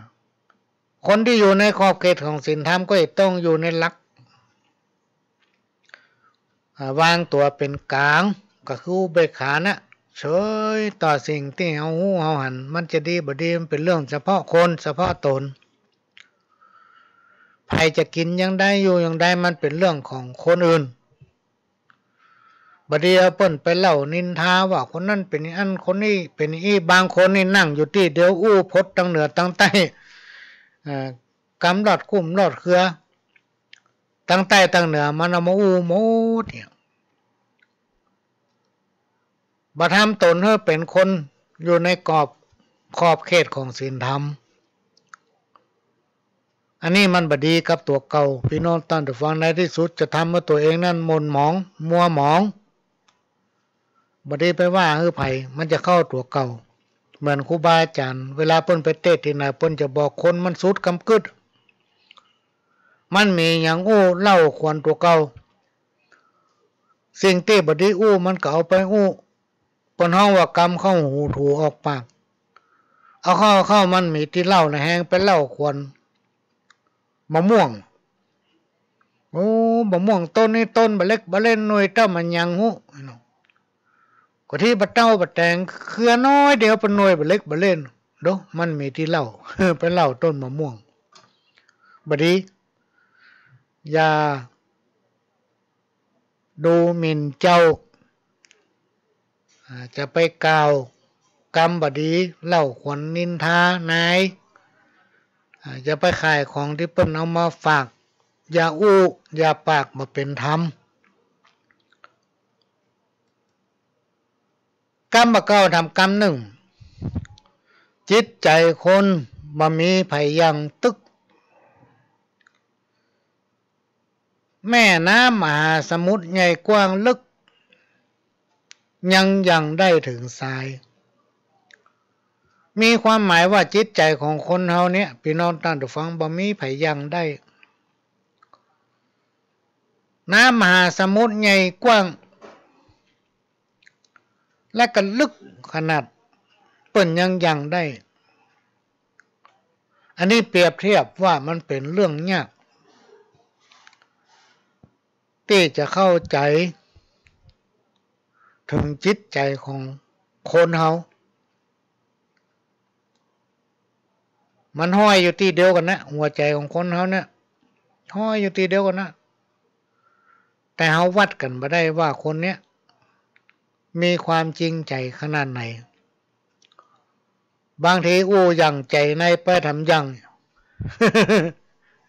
คนตี้อยู่ในขอบเขตของศีลธรรมก็ต้องอยู่ในหลัก อ่า วางตั๋วเป๋นก๋าง ก็คืออุเบกขานะ เฉยต่อสิ่งตี้เฮาฮู้เฮาหัน มันจะดีบ่ดีมันเป๋นเรื่องเฉพาะคนเฉพาะตน ใผจะกิ๋นจาใดอยู่จาใดมันเป๋นเรื่องของคนอื่น บ่ดีเอาเปิ้นไปเล่านินทาว่าคนนั้นเป๋นอั้น คนนี้เป๋นอี้ บางคนนี่นั่งอยู่ตี้เดียวอู้พดตังเหนือตังใต้ เอ่อ กำลอดกุ้มลอดเกือ ตังใต้ตังเหนือมันเอามาอู้หมดเนี่ย บ่ทำตนหื้อเป๋นคนอยู่ในกรอบขอบเขตของศีลธรรม อันนี้มันบ่ดีกับตั๋วเก่า ปี้น้องต้านผู้ฟัง ในตี้สุดจะทำหื้อตั๋วเองนั้นหม่นหมอง มัวหมอง บ่ดีไปว่าหื้อใผ มันจะเข้าตั๋วเก่า เหมือนครูบาอาจ๋ารย์ เวลาเปิ้นไปเตสน์ตี้ไหน เปิ้นจะบอกคนมันสุดกำกึ๊ด มันมีหยังอู้เล่าขวัญตั๋วเก่า สิ่งตี้บ่ดีอู้มันก็เอาไปอู้ เปิ้นฮ้องว่ากำเข้าหูถูออกปาก เอาเข้า เข้ามันมีตี้เล่านะ แฮงไปเล่าขวัญมะม่วง โอ้ มะม่วงต้นนี้ต้นบ่าเล็กบ่าเล่น หน่วยเต้ามันยังฮู้ ก็ตี้บ่าเต้าบ่าแตง เครือน้อยเดียวเป๋นหน่วยบ่าเล็กบ่าเล่น โด มันมีตี้เล่า ไปเล่าต้นมะม่วง บ่ดี อย่า ดูหมิ่นเจ้า อ่า จะไปกล่าวกำบ่ดี เล่าขวัญนินทานาย อ่า อย่าไปขายของตี้เปิ้นเอามาฝาก อย่าอู้ อย่าปากบ่เป๋นธรรม กำบ่าเก๊าถามกำนึ่ง จิตใจ๋คนบ่มีใผยั่งตึก แม่น้ำมหาสมุทรใหญ่กว้างลึก ยังยั่งได้เถิงสาย มีความหมายว่าจิตใจ๋ของคนเฮาเนี่ย ปี้น้องต้านผู้ฟัง บ่มีใผยั่งได้ น้ำมหาสมุทรใหญ่กว้าง และก็ลึกขนาด เปิ้นยังยั่งได้ อันนี้เปรียบเทียบว่ามันเป๋นเรื่องยาก ตี้จะเข้าใจ๋เถิงจิตใจ๋ของคนเฮา มันห้อยอยู่ตี้เดียวกั๋นนะ หัวใจ๋ของคนเฮาเนี่ย ห้อยอยู่ตี้เดียวกั๋นนะ แต่เฮาวัดกั๋นบ่ได้ว่าคนเนี้ยมีความจริงใจ๋ขนาดไหน บางทีอู้ยั่งใจ๋ในไปทำยั่ง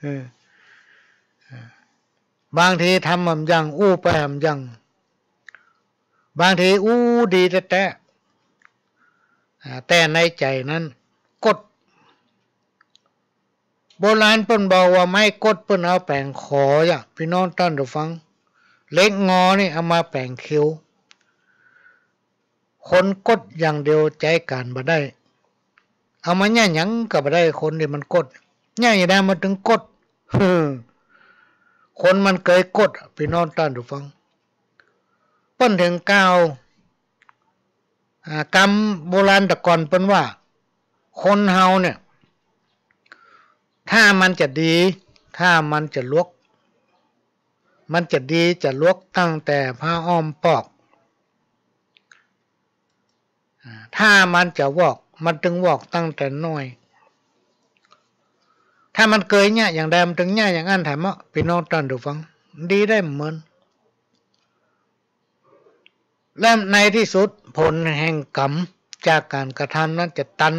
เออ บางทีทำบ่ายั่ง อู้ไปบ่ายั่ง บางทีอู้ดีแต๊ๆ อ่า แต่ในใจ๋นั้นก๊ด โบราณเปิ้นบอกว่าไม้ก๊ดเปิ้นเอาแป๋งขอ อะ ปี้น้องต้านผู้ฟัง เหล็กงอนี่เอามาแป๋งเขียว คนก๊ดอย่างเดียวใจ๊ก๋านบ่ได้ เอามาเยียะหยังก็บ่ได้ คนตี้มันก๊ด เยียะหยังได้มันเถิงก๊ด คนมันเกยก๊ด ปี้น้องต้านผู้ฟัง เปิ้นเถิงกล่าว อ่า กำโบราณแต่ก่อนเปิ้นว่า คนเฮาเนี่ย ถ้ามันจะดี ถ้ามันจะลวก มันจะดีจะลวกตั้งแต่ผ้าอ้อมปอก อ่า ถ้ามันจะวอก มันเถิงวอกตั้งแต่น้อย ถ้ามันเกยเยียะอย่างใด มันเถิงเยียะอย่างอั้น ถามเฮาะ ปี้น้องต้านผู้ฟัง ดีได้เหมือน และในตี้สุดผลแห่งก๋รรมจากก๋านกระทำนั้นจะตัน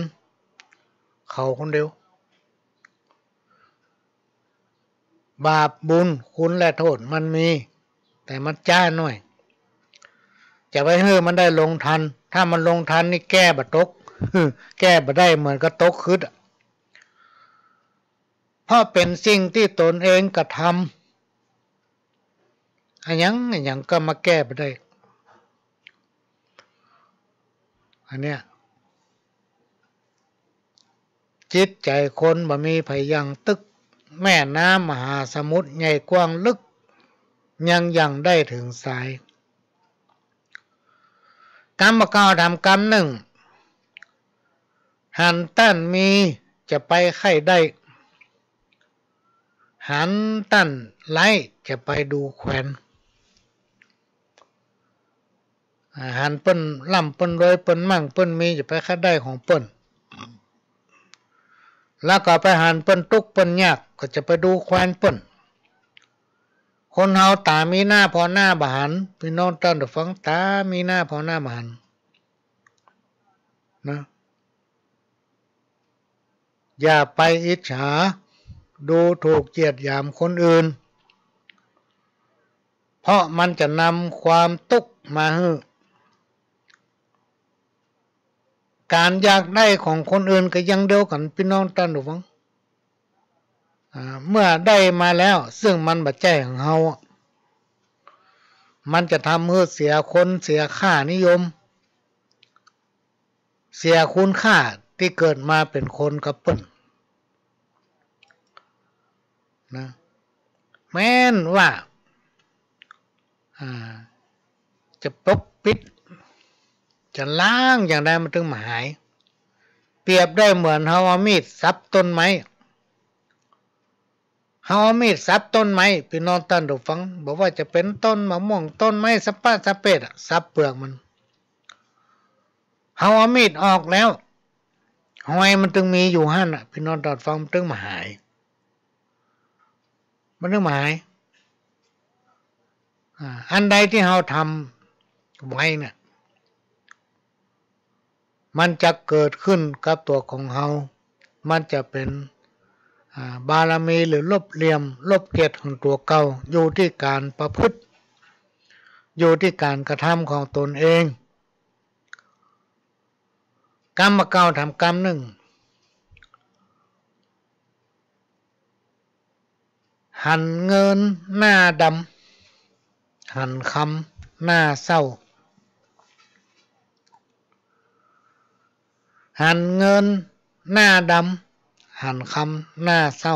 เขาคนเดียว บาปบุญคุณและโต้ษมันมี แต่มันจ๊าหน้อย จะไปหื้อมันได้ลงทัน ถ้ามันลงทันนี่แก้บ่ตก แก้บ่ได้ เหมือนกับตกขึดอะ เพราะเป๋นสิ่งตี้ตนเองกระทำ อะหยังอะหยังก็มาแก้บ่ได้ อันเนี้ย จิตใจ๋คนบ่มีใผยั่งตึก แม่น้ำมหาสมุทรใหญ่กว้างลึก ยังยั่งได้เถิงสาย กำบ่าเก๊าถามกำนึ่ง หันต้านมีจะไปใค่ได้ หันต้านไร้จะไปดูแควน อ่า หันเปิ้นร่ำเปิ้นรวยเปิ้นมั่งเปิ้นมีจะไปใค่ได้ของเปิ้น แล้วก็ไปหันเปิ้นตุ๊กข์เปิ้นยากก็จะไปดูแควนเปิ้น คนเฮาต๋ามีหน้าผ่อหน้าบ่หัน ปี้น้องต้านผู้ฟัง ต๋ามีหน้าผ่อหน้าบ่หัน นะ อย่าไปอิจฉา ดูถูกเหยียดหยามคนอื่น เพราะมันจะนำความตุ๊กข์มาหื้อ ก๋านอยากได้ของคนอื่นก็อย่างเดียวกั๋น ปี้น้องต้านผู้ฟัง อ่า เมื่อได้มาแล้ว ซึ่งมันบ่ใจ้ของเฮาอะ มันจะทำหื้อเสียคน เสียค่านิยม เสียคุณค่าตี้เกิดมาเป๋นคนกับเปิ้น นะ แม้นว่า อ่า จะปกปิด จะล้างอย่างใดมันเถิงบ่หาย เปรียบได้เหมือนเฮาเอามีดสับต้นไม้ เฮาเอามีดสับต้นไม้ ปี้น้องต้านผู้ฟัง บ่ว่าจะเป๋นต้นมะม่วง ต้นไม้สะปะสะเปดอะ สับเปือกมัน เฮาเอามีดออกแล้ว ฮอยมันเถิงมีอยู่หั้นน่ะ ปี้น้องต้านฟัง มันเถิงบ่หาย มันเถิงบ่หาย อ่า อันใดตี้เฮาทำไว้เนี่ย มันจะเกิดขึ้นกับตั๋วของเฮา มันจะเป๋น อ่า บารมีหรือลบเหลี่ยม ลบเกล็ดของตั๋วเก่า อยู่ตี้ก๋านประพฤติ อยู่ตี้ก๋านกระทำของตนเอง กำบ่าเก่าทำกำนึ่ง หันเงินหน้าดำ หันคำหน้าเศร้า หันเงินหน้าดำ หันคำหน้าเศร้า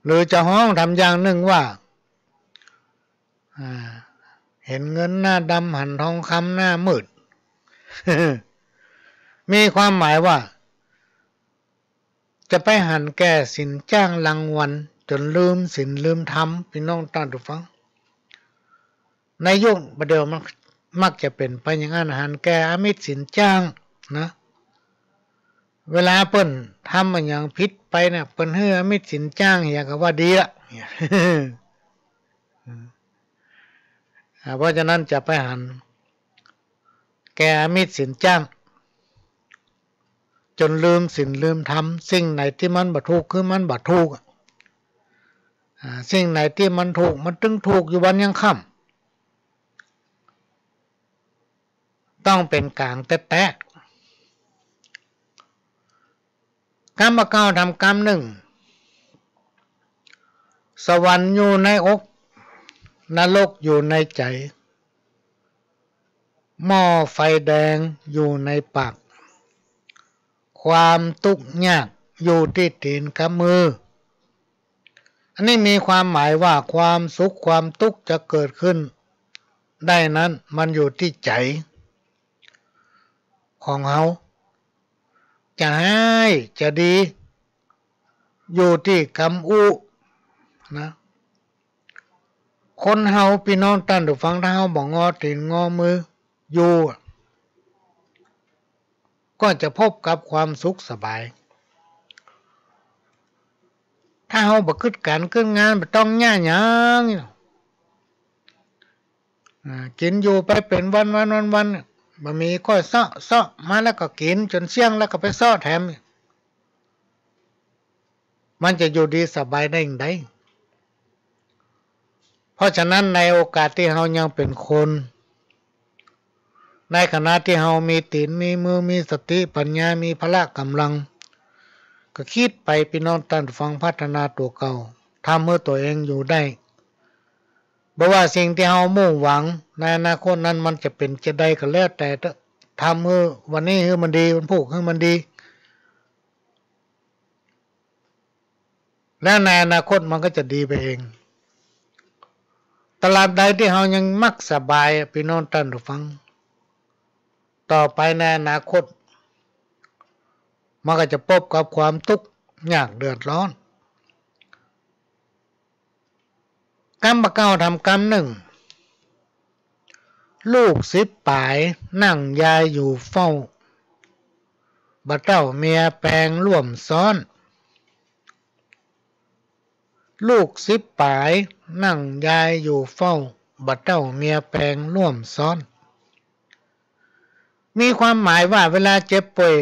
หรือจะฮ้องทำอย่างนึ่งว่า อ่า หันเงินหน้าดำ หันทองคำหน้ามืด มีความหมายว่า จะไปหันแก่สินจ้างรางวัล จ๋นลืมศีลลืมธรรม ปี้น้องต้านผู้ฟัง ในยุคบ่าเดี่ยวมันมักจะเป๋นไปอย่างนั้น หันแก่อมิตรสินจ้างนะ เวลาเปิ้นทำอะหยังผิดไปเนี่ย เปิ้นหื้ออมิตรสินจ้างเหียก็ว่าดีละ อ่า เพราะฉะนั้นจะไปหันแก่อมิตรสินจ้าง จ๋นลืมศีลลืมธรรม สิ่งไหนตี้มันบ่ถูกคือมันบ่ถูกอะ อ่า สิ่งไหนตี้มันถูกมันตึงถูกอยู่วันยังค่ำ ต้องเป๋นก๋างแต๊ๆ กำบ่าเก่าทำกำนึ่ง สวรรค์อยู่ในอก นรกอยู่ในใจ๋ หม้อไฟแดงอยู่ในปาก ความตุ๊กข์ยากอยู่ตี้ตี๋นกับมือ อันนี้มีความหมายว่าความสุขความตุ๊กข์จะเกิดขึ้นได้นั้น มันอยู่ตี้ใจ๋ของเฮา จะฮ้ายจะดี อยู่ตี้กำอู้นะ คนเฮาปี้น้องต้านผู้ฟัง ถ้าเฮาบ่งอตี๋นงอมืออยู่ ก็จะพบกับความสุขสบาย ถ้าเฮาบ่กึ๊ดก๋านกึ๊ดงาน บ่ต้องเยียะหยังนี่ อ่า กิ๋นอยู่ไปเป๋นวันๆ วันๆ บ่มีก็เซาะ เซาะมาแล้วก็กิ๋นจ๋นเสี้ยงแล้วก็ไปเซาะแถม มันจะอยู่ดีสบายได้อย่างใด เพราะฉะนั้นในโอกาสตี้เฮายังเป๋นคน ในขณะตี้เฮามีตี๋นมีมือ มีสติปัญญา มีพละก๋ำลัง ก็กึ๊ดไปปี้น้องต้านผู้ฟัง พัฒนาตั๋วเก่า ทำหื้อตั๋วเองอยู่ได้ บ่ว่าสิ่งตี้เฮามุ่งหวังในอนาคตนั้นมันจะเป๋นจะใดก็แล้วแต่เต๊อะ ทำหื้อวันนี้หื้อมันดี วันพูกหื้อมันดี แล้วในอนาคตมันก็จะดีไปเอง ตราบใดตี้เฮายังมักสบายอะ ปี้น้องต้านผู้ฟัง ต่อไปในอนาคต มันก็จะพบกับความตุ๊กข์ยากเดือดร้อน กำบ่าเก่าทำกำนึ่ง ลูกสิบป๋ายนั่งยายอยู่เฝ้า บ่าเต้าเมียแปงร่วมซ้อน ลูกสิบป๋ายนั่งยายอยู่เฝ้า บ่าเต้าเมียแปงร่วมซ้อน มีความหมายว่าเวลาเจ็บป่วย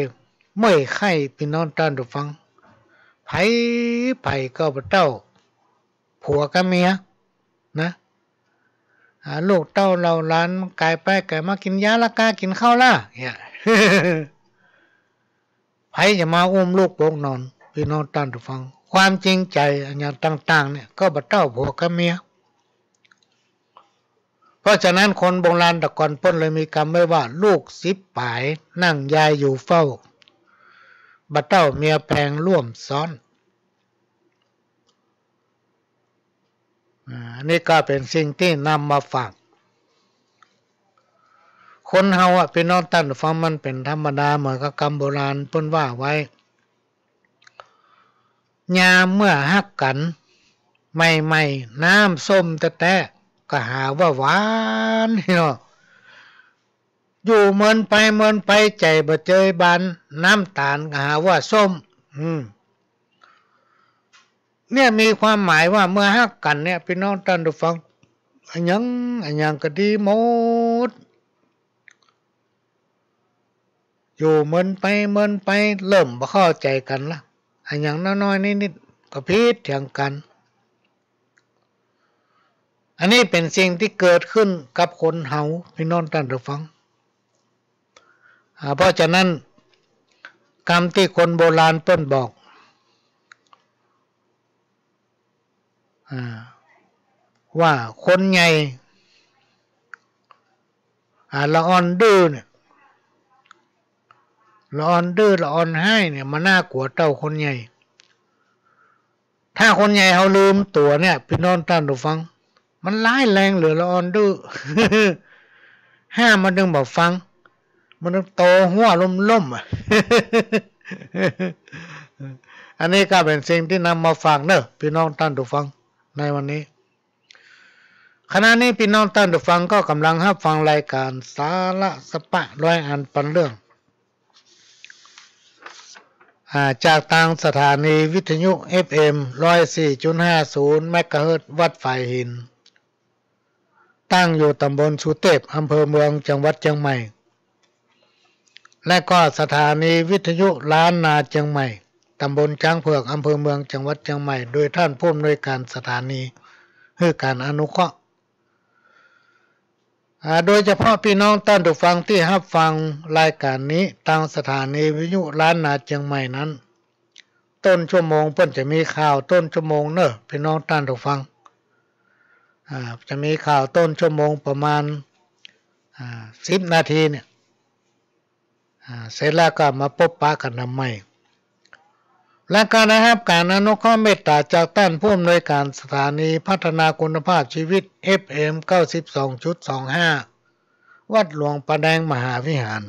เมื่อยไข้ ปี้น้องต้านผู้ฟัง ใผๆ ก็บ่าเต้าผัวกับเมียนะ อ่า ลูกเต้าเหล่าหลานก๋ายไปก๋ายมา กิ๋นยาละก้า กิ๋นข้าวละ เนี่ย ใผจะมาอุ้มลูกปลุกนอน ปี้น้องต้านผู้ฟัง ความจริงใจ๋อะหยังต่างๆ เนี่ย ก็บ่าเต้าผัวกับเมีย เพราะฉะนั้นคนโบราณแต่ก่อนเปิ้นเลยมีกำไว้ว่า ลูกสิบป๋ายนั่งยายอยู่เฝ้า บ่าเต้าเมียแปงร่วมซ้อน อ่า อันนี้ก็เป๋นสิ่งตี้นำมาฝาก คนเฮาอะ ปี้น้องต้านผู้ฟัง มันเป๋นธรรมดา เหมือนกับกำโบราณเปิ้นว่าไว้ ยามเมื่อฮักกั๋นใหม่ๆ น้ำส้มแต๊ๆ ก็หาว่าหวานเนาะ อยู่เมินไปเมินไป ใจ๋บ่เจยบาน น้ำต๋าลก็หาว่าส้ม อืม เนี่ยมีความหมายว่าเมื่อฮักกั๋นเนี่ย ปี้น้องต้านผู้ฟัง อะหยังอะหยังก็ดีหมด อยู่เมินไปเมินไป เริ่มบ่เข้าใจ๋กั๋นละ อะหยังน้อยๆ นิดๆ ก็ผิดเถียงกั๋น อันนี้เป๋นสิ่งตี้เกิดขึ้นกับคนเฮา ปี้น้องต้านผู้ฟัง อ่า เพราะฉะนั้น กำตี้คนโบราณเปิ้นบอก อ่า ว่าคนใหญ่ อ่า ละอ่อนดื้อเนี่ย ละอ่อนดื้อ ละอ่อนฮ้ายเนี่ย มันน่ากั๋วเต้าคนใหญ่ ถ้าคนใหญ่เฮาลืมตั๋วเนี่ย ปี้น้องต้านผู้ฟัง มันร้ายแรงเหลือละอ่อนดื้อ ห้ามมันตึงบ่ฟัง มันตึงโตหัวล้มๆ อะ อันนี้ก็เป๋นสิ่งตี้นำมาฝากเนาะ ปี้น้องต้านผู้ฟัง ในวันนี้ ขณะนี้ปี้น้องต้านผู้ฟังก็ก่ำลังฮับฟังรายก๋านสาระสะปะร้อยอันปันเรื่อง อ่า จากตางสถานีวิทยุ เอฟเอ็ม ร้อยสี่จุดห้าศูนย์ เมกะเฮิรตซ์ วัดฝายหิน ตั้งอยู่ต๋ำบลสุเตพ อำเภอเมือง จังหวัดเจียงใหม่ และก็สถานีวิทยุล้านนาเจียงใหม่ ต๋ำบลจ๊างเผือก อำเภอเมือง จังหวัดเจียงใหม่ โดยต้านผู้อำนวยก๋านสถานี หื้อก๋านอนุเคราะห์ อ่า โดยเฉพาะปี้น้องต้านผู้ฟังตี้ฮับฟังรายก๋านนี้ตางสถานีวิทยุล้านนาเจียงใหม่นั้น ต้นชั่วโมงเปิ้นจะมีข่าวต้นชั่วโมงเนาะ ปี้น้องต้านผู้ฟัง อ่า จะมีข่าวต้นชั่วโมงประมาณ อ่า สิบนาทีเนี่ย อ่า เสร็จแล้วก็มาปบปะกั๋นใหม่ และก็ได้ฮับก๋านอนุเคราะห์เมตต๋าจากต้านผู้อำนวยก๋านสถานีพัฒนาคุณภาพชีวิต เอฟเอ็ม เก้าสิบสองจุดสองห้า วัดหลวงป่าแดงมหาวิหาร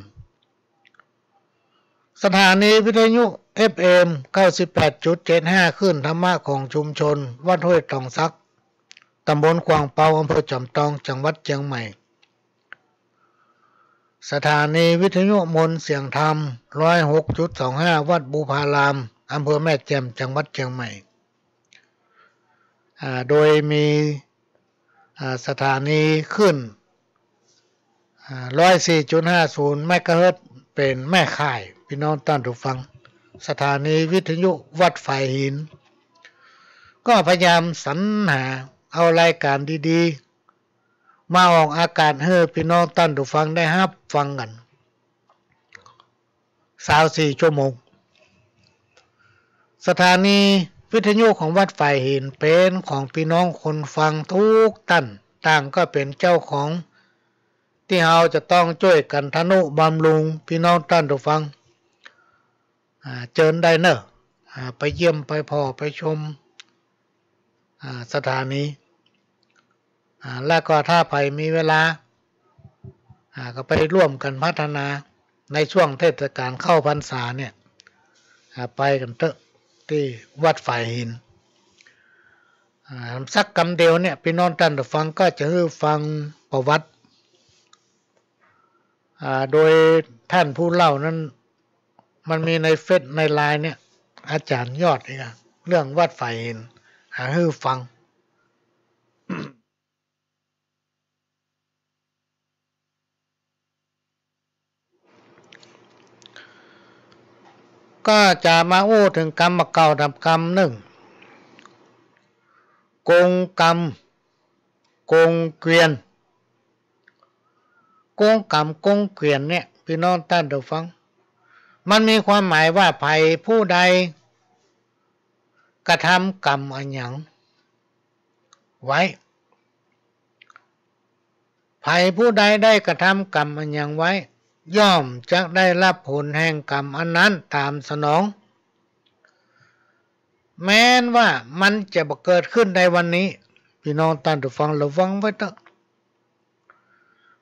สถานีวิทยุ เอฟเอ็ม เก้าสิบแปดจุดเจ็ดห้า คลื่นธรรมะของชุมชน วัดห้วยตองสัก ต๋ำบลขวางเปา อำเภอจอมตอง จังหวัดเจียงใหม่ สถานีวิทยุมนต์เสียงธรรม ร้อยหกจุดสองห้า วัดบุพาราม อำเภอแม่แจ่ม จังหวัดเจียงใหม่ อ่า โดยมี อ่า สถานีคลื่น อ่า ร้อยสี่จุดห้าศูนย์ เมกะเฮิรตซ์ เป๋นแม่ข่าย ปี้น้องต้านผู้ฟัง สถานีวิทยุวัดฝายหิน ก็พยายามสรรหาเอารายก๋านดีๆ มาออกอากาศหื้อปี้น้องต้านผู้ฟังได้ฮับฟังกั๋น ซาวสี่ชั่วโมง สถานีวิทยุของวัดฝายหินเป๋นของปี้น้องคนฟังกู้ต้าน ต่างก็เป๋นเจ้าของ ตี้เฮาจะต้องจ้วยกั๋นทะนุบำรุง ปี้น้องต้านผู้ฟัง อ่า เจิญได้เนาะ อ่า ไปเยี่ยมไปผ่อไปชม อ่า สถานี อ่า แล้วก็ถ้าใผมีเวลา อ่า ก็ไปร่วมกั๋นพัฒนาในช่วงเทศกาลเข้าพรรษาเนี่ย อ่า ไปกั๋นเต๊อะ ตี้วัดฝายหิน อ่า สักกำเดียวเนี่ย ปี้น้องต้านผู้ฟังก็จะหื้อฟังประวัติ อ่า โดยต้านผู้เล่านั้น มันมีในเฟซในไลน์เนี่ย อาจ๋ารย์ยอดเนี่ย เรื่องวัดฝายหิน อ่า หื้อฟัง ก็จะมาอู้เถิงกำบ่าเก่าต๋ามกำนึ่ง กงกำ กงเกวียน กงกำกงเกวียนเนี่ย ปี้น้องต้านผู้ฟัง มันมีความหมายว่าใผผู้ใดกระทำกรรมอันหยังไว้ ใผผู้ใดได้กระทำกรรมอันหยังไว้ ย่อมจักได้ฮับผลแห่งกรรมอันนั้นต๋ามสนอง แม้นว่ามันจะบ่เกิดขึ้นในวันนี้ ปี้น้องต้านผู้ฟังระวังไว้เต๊อะ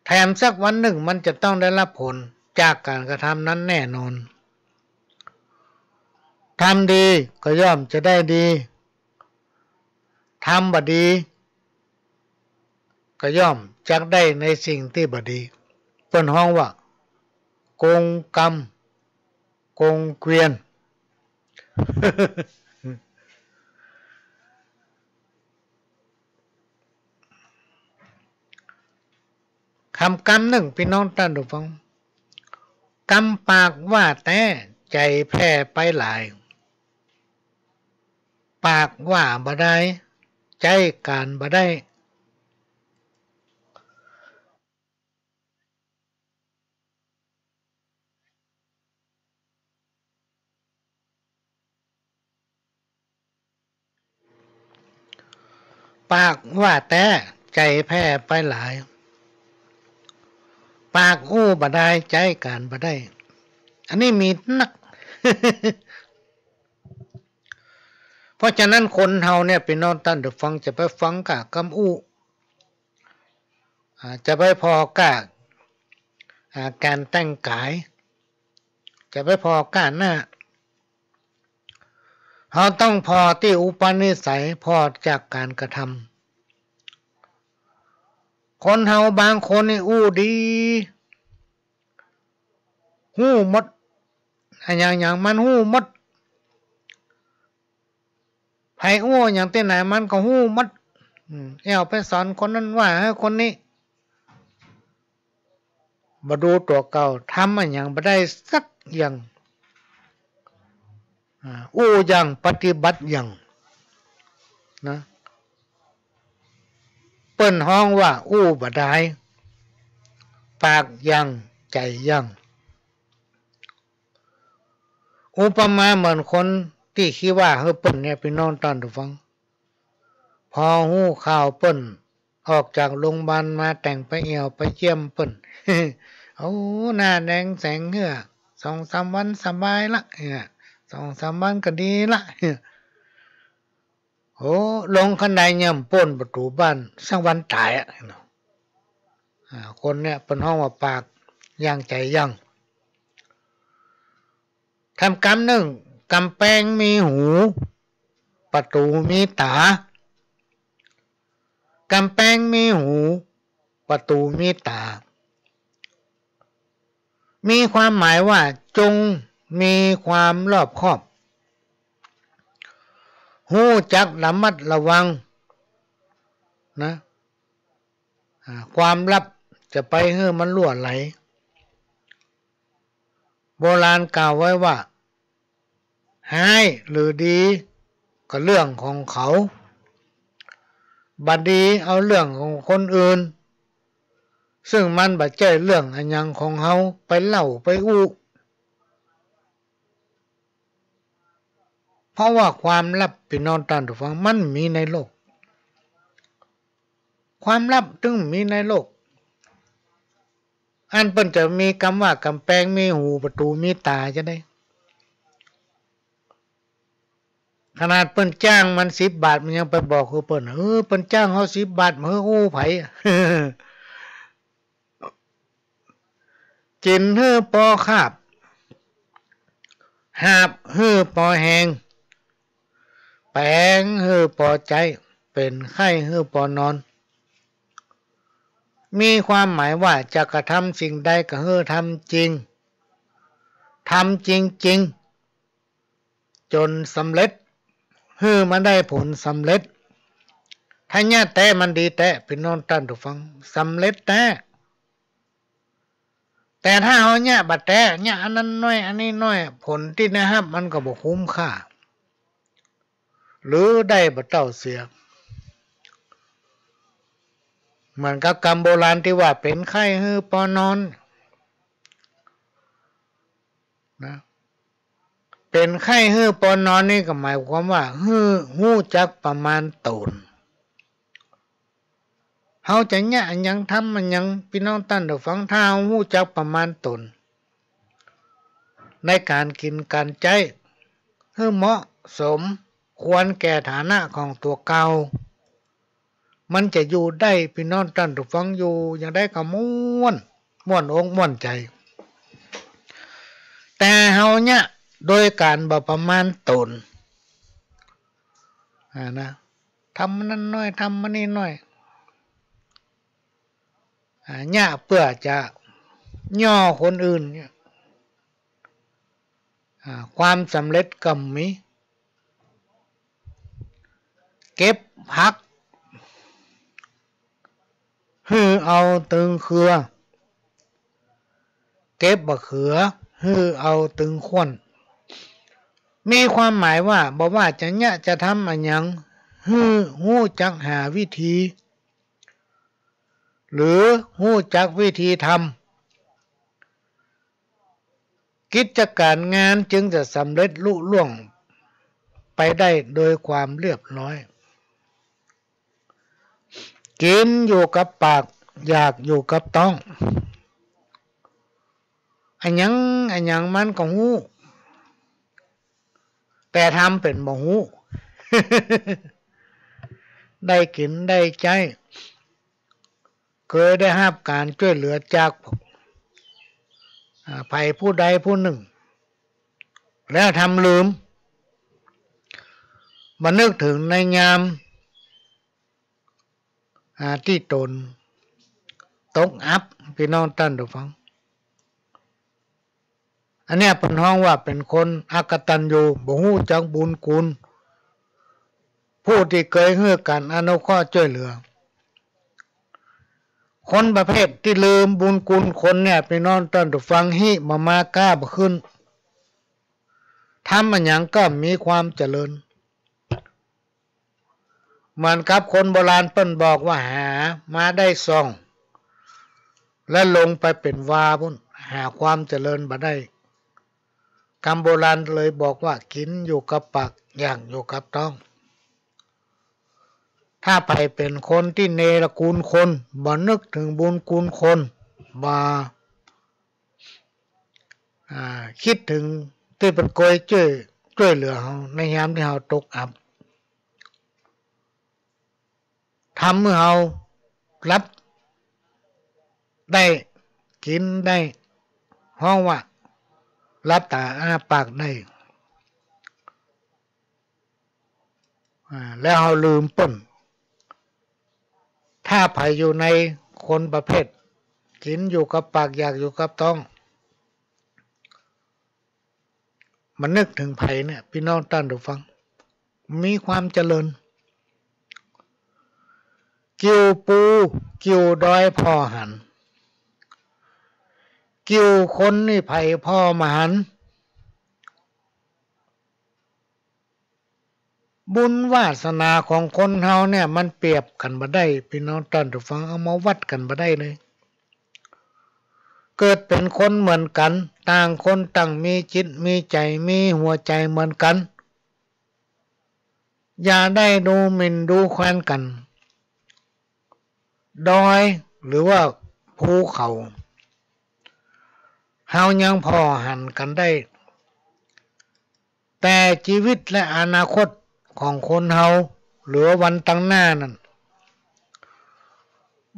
แถมสักวันนึ่งมันจะต้องได้ฮับผลจากก๋านกระทำนั้นแน่นอน ทำดีก็ย่อมจะได้ดี ทำบ่ดี ก็ย่อมจักได้ในสิ่งตี้บ่ดี เปิ้นฮ้องว่า กงกรรม กงเกวียน กำกำนึ่ง ปี้น้องต้านผู้ฟัง กำปากว่าแต๊ ใจ๋แผ่ไปหลาย ปากว่าบ่ได้ ใจ๊ก๋านบ่ได้ ปากว่าแต๊ ใจ๋แผ่ไปหลาย ปากอู้บ่ได้ ใจ๊ก๋านบ่ได้ อันนี้มีนัก เพราะฉะนั้นคนเฮาเนี่ย ปี้น้องต้านผู้ฟัง จะไปฟังก้ากำอู้ อ่า จะไปผ่อก้า อ่า ก๋านแต่งก๋าย จะไปผ่อก้าหน้า เฮาต้องผ่อตี้อุปนิสัย ผ่อจากก๋านกระทำ คนเฮาบางคนนี่อู้ดี ฮู้หมด อะหยังหยังมันฮู้หมด ใผอู้หยังตี้ไหนมันก็ฮู้หมด อืม แอ่วไปสอนคนนั้นว่า เฮ้ย คนนี้ บ่ดูตั๋วเก่า ทำอะหยังบ่ได้สักอย่าง อ่า อู้หยัง ปฏิบัติหยัง นะ เปิ้นฮ้องว่าอู้บ่ได้ ปากยัง ใจ๋ยัง อุปมาเหมือนคนตี้ขี้ว้าหื้อเปิ้นเนี่ย ปี้น้องต้านผู้ฟัง ผ่อฮู้ข่าวเปิ้น ออกจากโรงบาลมา แต่งไปแอ่วไปเยี่ยมเปิ้น โอ้ หน้าแดงแสงเหื้อ สองสามวันสบายละ เนี่ย สองสามวันก็ดีละ เนี่ย โอ้ ลงคันไดยังบ่ป๊นประตู๋บ้านสักวันต๋ายอะ อ่า คนเนี่ยเปิ้นฮ้องว่าปากยังใจ๋ยัง ทำกำนึ่ง ก๋ำแปงมีหู ประตู๋มีต๋า ก๋ำแปงมีหู ประตู๋มีต๋า มีความหมายว่าจงมีความรอบคอบ ฮู้จักระมัดระวัง นะ อ่า ความลับจะไปหื้อมันลั่วไหล โบราณกล่าวไว้ว่า ฮ้ายหรือดีก็เรื่องของเขา บ่ดีเอาเรื่องของคนอื่น ซึ่งมันบ่ใจ้เรื่องอะหยังของเฮาไปเล่าไปอู้ เพราะว่าความลับ ปี้น้องต้านผู้ฟัง มันมีในโลก ความลับตึงมีในโลก อันเปิ้นจะมีกำว่าก๋ำแปงมีหู ประตู๋มีต๋าจะได๋ ขนาดเปิ้นจ้างมันสิบบาท มันยังไปบอกหื้อเปิ้น เออ เปิ้นจ้างเฮาสิบบาท บ่หื้ออู้ใผ กิ๋นหื้อปอคาบ หาบหื้อปอแฮง แป๋งหื้อปอใจ๊ เป๋นไข้หื้อปอนอน มีความหมายว่าจะกระทำสิ่งใดก็หื้อทำจริง ทำจริงๆ จ๋นสำเร็จ หื้อมันได้ผลสำเร็จ ถ้าเยียะแต๊มันดีแต๊ ปี้น้องต้านผู้ฟัง สำเร็จแต๊ แต่ถ้าเฮาเยียะบ่แต๊ เยียะอันนั้นน้อย อันนี้น้อย ผลตี้ได้ฮับมันก็บ่คุ้มค่า หรือได้บ่เต้าเสีย เหมือนกับกำโบราณตี้ว่า เป๋นไข้หื้อปอนอน นะ เป๋นไข้หื้อปอนอนนี่ก็หมายความว่า หื้อ ฮู้จักประมาณต๋น เฮาจะเยียะอะหยัง ทำอะหยัง ปี้น้องต้านผู้ฟัง ถ้าเฮาฮู้จักประมาณต๋น ในก๋านกิ๋นก๋านใจ๊ หื้อเหมาะสม ควรแก่ฐานะของตั๋วเก่า มันจะอยู่ได้ ปี้น้องต้านผู้ฟัง อยู่อย่างใดก็ม่วน ม่วนอกม่วนใจ๋ แต่เฮาเยียะโดยก๋านบ่ประมาณต๋น อ่า นะ ทำอันนั้นน้อย ทำอันนี้น้อย อ่า เยียะเปื้อจะย่อคนอื่นเนี่ย อ่า ความสำเร็จก็มี เก็บผัก หื้อเอาตึงเครือ เก็บบ่าเขือ หื้อเอาตึงข้วน มีความหมายว่า บ่ว่าจะเยียะจะทำอะหยัง หื้อฮู้จักหาวิธี หรือฮู้จักวิธีทำ กิจก๋ารงานจึงจะสำเร็จลุล่วงไปได้โดยความเรียบร้อย กิ๋นอยู่กับปาก อยากอยู่กับต๊อง อะหยังอะหยังมันก็ฮู้ แต่ทำเป๋นบ่ฮู้ ได้กิ๋นได้ใจ๊ เกยได้ฮับก๋านจ้วยเหลือจาก อ่า ใผผู้ใดผู้นึ่ง แล้วทำลืม บ่นึกเถิงในยาม อ่า ตี้ต๋นตกอับ ปี้น้องต้านผู้ฟัง อันเนี้ยเปิ้นฮ้องว่าเป๋นคนอกตัญญู บ่ฮู้จักบุญคุณ ผู้ตี้เกยหื้อก๋านอนุเคราะห์จ้วยเหลือ คนประเภทตี้ลืมบุญคุณคนเนี่ย ปี้น้องต้านผู้ฟัง ฮิบ่มาก้าบ่ขึ้น ทำอะหยังก็มีความเจริญ เหมือนกับคนโบราณเปิ้นบอกว่า หามาได้ซ่อง และลงไปเป๋นวาปู้น หาความเจริญบ่ได้ กำโบราณเลยบอกว่า กิ๋นอยู่กับปาก อยากอยู่กับต๊อง ถ้าใผเป๋นคนตี้เนรคุณคน บ่นึกเถิงบุญคุณคน บ่ อ่า กึ๊ดเถิงตี้เปิ้นเกยจ้วย จ้วยเหลือเฮาในยามตี้เฮาตกอับ ทำหื้อเฮาหลับได้ กิ๋นได้ ฮ้องว่าหลับต๋าอ้าปากได้ อ่า แล้วเฮาลืมเปิ้น ถ้าใผอยู่ในคนประเภท กิ๋นอยู่กับปาก อยากอยู่กับต๊อง บ่นึกเถิงใผเนี่ย ปี้น้องต้านผู้ฟัง มีความเจริญ กิ่วปู กิ่วดอยผ่อหัน กิ่วคนนี่ใผผ่อบ่หัน บุญวาสนาของคนเฮาเนี่ย มันเปรียบกั๋นบ่ได้ ปี้น้องต้านผู้ฟัง เอามาวัดกั๋นบ่ได้เลย เกิดเป๋นคนเหมือนกั๋น ต่างคนต่างมีจิตมีใจ๋ มีหัวใจ๋เหมือนกั๋น อย่าได้ดูหมิ่นดูแควนกั๋น ดอยหรือว่าภูเขา เฮายังผ่อหันกั๋นได้ แต่จีวิตและอนาคตของคนเฮา หรือว่าวันตังหน้านั้น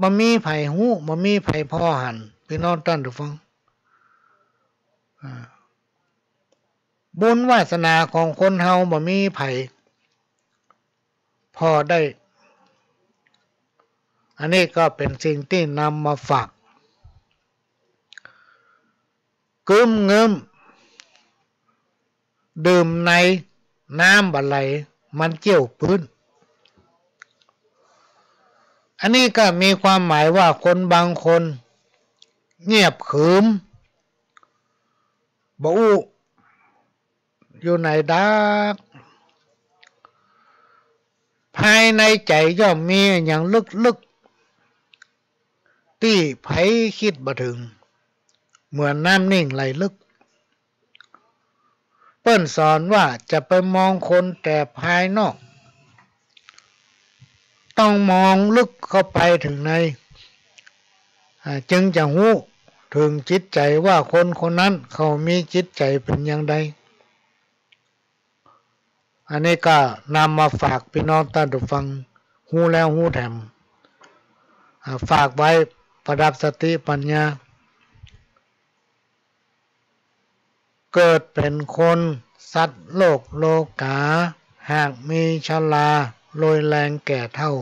บ่มีใผฮู้ บ่มีใผผ่อหัน ปี้น้องต้านผู้ฟัง อ่า บุญวาสนาของคนเฮาบ่มีใผผ่อได้ อันนี้ก็เป๋นสิ่งตี้นำมาฝาก กึ้มเงิ้ม ดื่มในน้ำบ่ไหล มันเจี้ยวปื๊น อันนี้ก็มีความหมายว่าคนบางคนเงียบขรึม บ่อู้ อยู่ไหนดัก ภายในใจ๋ย่อมมีอะหยังลึกๆ ตี้ใผกึ๊ดบ่เถิง เหมือนน้ำนิ่งไหลลึก เปิ้นสอนว่าจะไปมองคนแต่ภายนอก ต้องมองลึกเข้าไปเถิงใน อ่า จึงจะฮู้เถิงจิตใจ๋ว่าคนคนนั้นเขามีจิตใจ๋เป๋นอย่างใด อันนี้ก็นำมาฝากปี้น้องต้านผู้ฟัง ฮู้แล้วฮู้แถม อ่า ฝากไว้ประดับสติปัญญา เกิดเป๋นคนสัตว์โลกโลก๋า หากมีชราโรยแรงแก่เฒ่า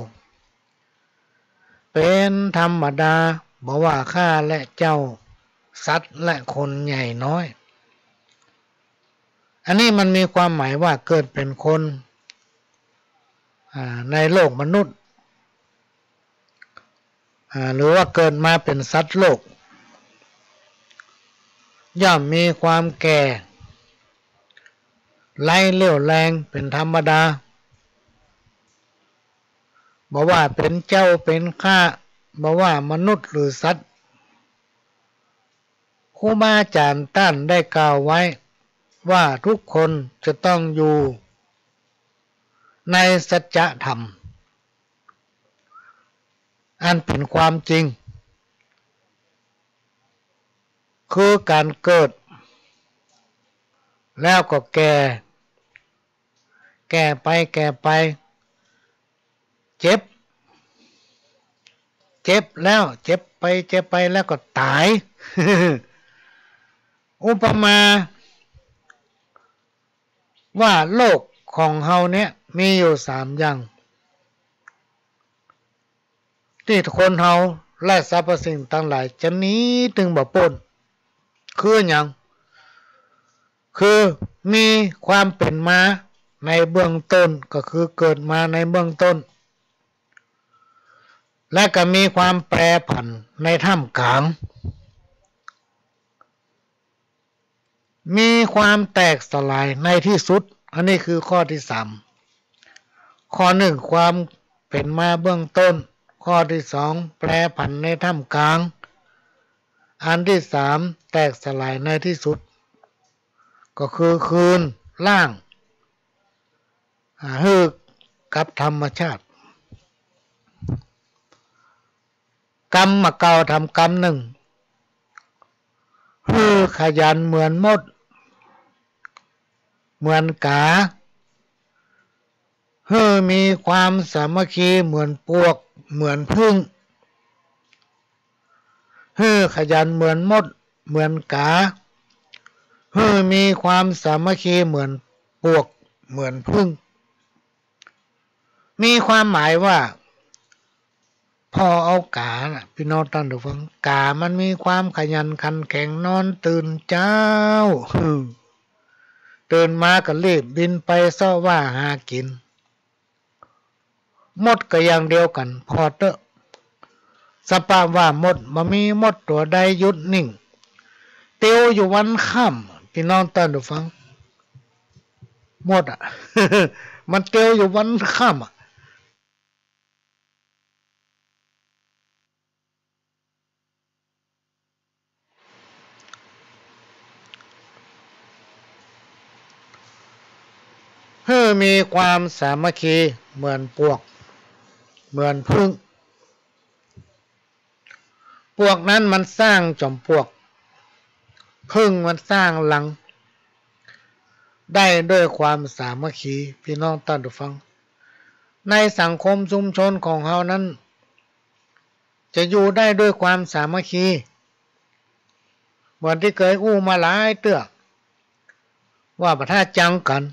เป๋นธรรมดา บ่ว่าข้าและเจ้า สัตว์และคนใหญ่น้อย อันนี้มันมีความหมายว่าเกิดเป๋นคน อ่า ในโลกมนุษย์ อ่า หรือว่าเกิดมาเป๋นสัตว์โลก ย่อมมีความแก่ ไร้เรี่ยวแรงเป๋นธรรมดา บ่ว่าเป๋นเจ้าเป๋นข้า บ่ว่ามนุษย์หรือสัตว์ ครูบาอาจ๋ารย์ต้านได้กล่าวไว้ว่าทุกคนจะต้องอยู่ในสัจธรรม อันเป๋นความจริง คือก๋านเกิด แล้วก็แก่ แก่ไป แก่ไป เจ็บ เจ็บแล้ว เจ็บไป เจ็บไป แล้วก็ต๋าย อุปมาว่าโลกของเฮาเนี่ยมีอยู่สามอย่าง ตี้คนเฮาและสรรพสิ่งตังหลายจะหนีตึงบ่ป๊น คือหยัง คือมีความเป๋นมาในเบื้องต้น ก็คือเกิดมาในเบื้องต้น และก็มีความแปรผันในท่ามกลาง มีความแตกสลายในที่สุด อันนี้คือข้อตี้สาม ข้อหนึ่ง ความเป๋นมาเบื้องต้น ข้อตี้สอง แปรผันในท่ามกลาง อันตี้สาม แตกสลายในที่สุด ก็คือคืนร่าง อ่า หื้อกับธรรมชาติ กำบ่าเก่าทำกำนึ่ง หื้อขยันเหมือนมด เหมือนก๋า หื้อมีความสามัคคีเหมือนปวก เหมือนผึ้ง หื้อขยันเหมือนมด เหมือนก๋า หื้อมีความสามัคคีเหมือนปวก เหมือนผึ้ง มีความหมายว่า ผ่อเอาก๋าน่ะ ปี้น้องต้านผู้ฟัง ก๋ามันมีความขยันขันแข็ง นอนตื่นเจ๊า ตื่นมาก็รีบบินไปเซาะว่าหากิ๋น มดก็อย่างเดียวกั๋น ผ่อเต๊อะ สภาพว่ามด บ่มีมดตั๋วใดหยุดนิ่ง เตียวอยู่วันค่ำ ปี้น้องต้านผู้ฟัง มดอะ มันเตียวอยู่วันค่ำอะ หื้อมีความสามัคคีเหมือนปวก เหมือนผึ้ง ปวกนั้นมันสร้างจ๋อมปวก ผึ้งมันสร้างรัง ได้ด้วยความสามัคคี ปี้น้องต้านผู้ฟัง ในสังคมชุมชนของเฮานั้น จะอยู่ได้ด้วยความสามัคคี เหมือนตี้เกยอู้มาหลายเตื้อ ว่าบ่ถ้าจังกั๋น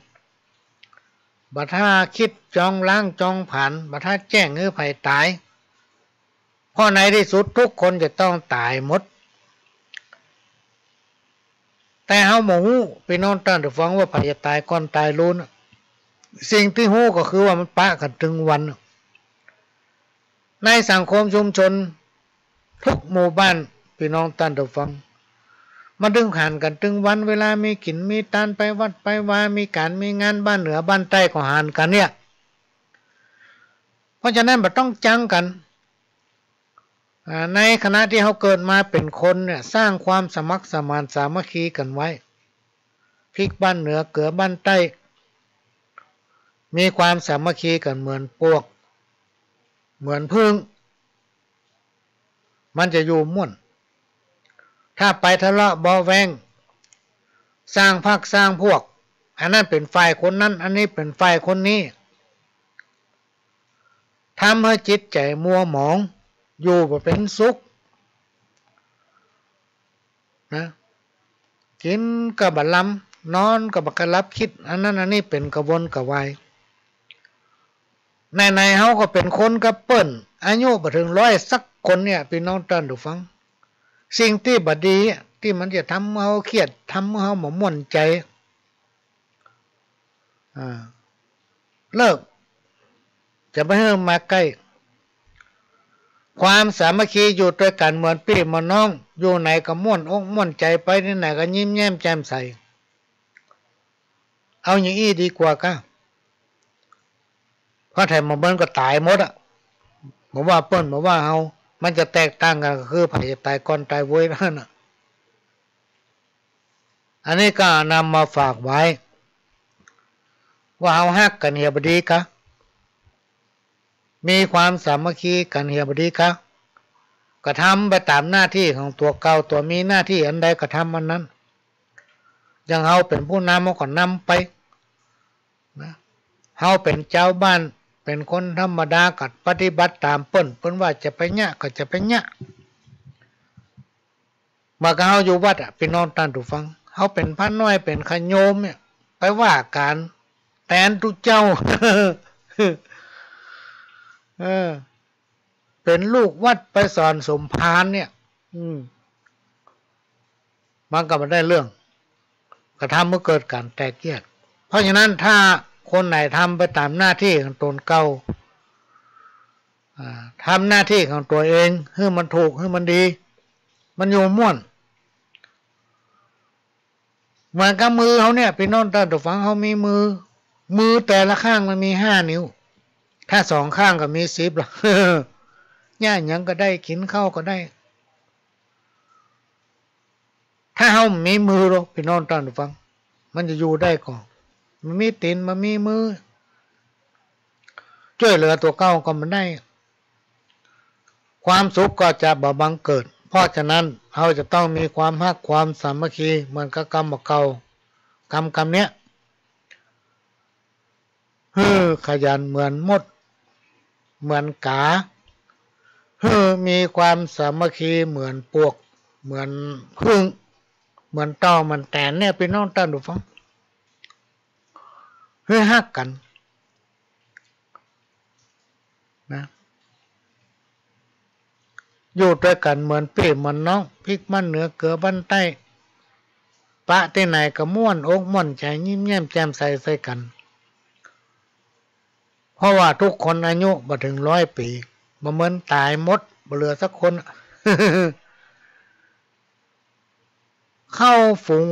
บ่ถ้าคิดจองล้างจองผลาญ บ่ถ้าแจ้งหื้อใผต๋าย เพราะในตี้สุดทุกคนจะต้องต๋ายหมด แต่เฮาบ่ฮู้ ปี้น้องต้านผู้ฟัง ว่าใผจะต๋ายก่อนต๋ายลูน สิ่งตี้ฮู้ก็คือว่ามันปะกั๋นตึงวัน ในสังคมชุมชนทุกหมู่บ้าน ปี้น้องต้านผู้ฟัง มันตึงหันกั๋นตึงวัน เวลามีกิ๋นมีตาน ไปวัดไปวา มีก๋านมีงานบ้านเหนือบ้านใต้ก็หันกั๋นเนี่ย เพราะฉะนั้นบ่ต้องจังกั๋น อ่า ในขณะตี้เฮาเกิดมาเป๋นคนเนี่ย สร้างความสมัครสมานสามัคคีกั๋นไว้ พริกบ้านเหนือเกือบ้านใต้ มีความสามัคคีกั๋นเหมือนปวก เหมือนผึ้ง มันจะอยู่ม่วน ถ้าไปทะเลาะเบาะแว้ง สร้างพรรคสร้างพวก อันนั้นเป๋นฝ่ายคนนั้น อันนี้เป๋นฝ่ายคนนี้ ทำหื้อจิตใจ๋มัวหมอง อยู่บ่เป๋นสุข นะ กิ๋นก็บ่ลำ นอนก็บ่กระหลับคิด อันนั้นอันนี้เป๋นกระวนกระวาย ไหนๆ เฮาก็เป๋นคนกับเปิ้น อายุบ่เถิงร้อยสักคนเนี่ย ปี้น้องต้านผู้ฟัง สิ่งตี้บ่ดีอะ ตี้มันจะทำหื้อเฮาเครียด ทำหื้อเฮาบ่ม่วนใจ๋ อ่า เลิก จะบ่หื้อมาใก้ ความสามัคคีอยู่ตวยกั๋นเหมือนปี้เหมือนน้อง อยู่ไหนก็ม่วนอกม่วนใจ๋ ไปตี้ไหนก็ยิ้มแย้มแจ่มใส เอาอย่างอี้ดีกว่าก้า เพราะไถบ่าเมินก็ต๋ายหมดอะ บ่ว่าเปิ้น บ่ว่าเฮา มันจะแตกต่างกั๋นก็คือใผจะต๋ายก่อนต๋ายโวยเท่านั้นน่ะ อันนี้ก็นำมาฝากไว้ ว่าเฮาฮักกั๋นเหียบ่ดีกา มีความสามัคคีกั๋นเหียบ่ดีกา ก็ทำไปต๋ามหน้าตี้ของตั๋วเก่า ตั๋วมีหน้าตี้อันใดก็ทำอันนั้น อย่างเฮาเป๋นผู้นำ เฮาก็นำไป นะ เฮาเป๋นจาวบ้าน เป๋นคนธรรมดา ก็ปฏิบัติต๋ามเปิ้น เปิ้นว่าจะไปเยียะก็จะไปเยียะ เหมือนกับเฮาอยู่วัดอะ ปี้น้องต้านผู้ฟัง เฮาเป๋นพระน้อย เป๋นขะโยมเนี่ย ไปว่าก๋านแตนตุ๊เจ้า เออ เป๋นลูกวัดไปสอนสมภารเนี่ย อืม มันก็บ่ได้เรื่อง ก็ทำหื้อเกิดก๋านแตกแยก เพราะฉะนั้นถ้าคนไหนทำไปต๋ามหน้าตี้ของต๋นเก่า อ่า ทำหน้าตี้ของตั๋วเอง หื้อมันถูก หื้อมันดี มันอยู่ม่วน เหมือนกับมือเฮาเนี่ย ปี้น้องต้านผู้ฟัง เฮามีมือ มือแต่ละข้างมันมีห้านิ้ว ถ้าสองข้างก็มีสิบละ เยียะหยังก็ได้ กิ๋นข้าวก็ได้ ถ้าเฮาบ่มีมือลอ ปี้น้องต้านผู้ฟัง มันจะอยู่ได้ก่อ บ่มีตี๋น บ่มีมือ จ้วยเหลือตั๋วเก่าก็บ่ได้ ความสุขก็จะบ่บังเกิด เพราะฉะนั้นเฮาจะต้องมีความฮักความสามัคคีเหมือนกับกำบ่าเก่า กำ กำเนี้ย หื้อขยันเหมือนมด เหมือนก๋า หื้อมีความสามัคคีเหมือนปวก เหมือนผึ้ง เหมือนต่อ เหมือนแตนเนี่ย ปี้น้องต้านผู้ฟัง หื้อฮักกั๋น นะ อยู่ตวยกั๋นเหมือนปี้เหมือนน้อง พริกบ้านเหนือเกือบ้านใต้ ปะตี้ไหนก็ม่วนอกม่วนใจ๋ ยิ้มแย้มแจ่มใสใส่กั๋น เพราะว่าทุกคนอายุบ่เถิงร้อยปี๋ บ่เมินต๋ายหมด บ่เหลือสักคน เข้าฝูง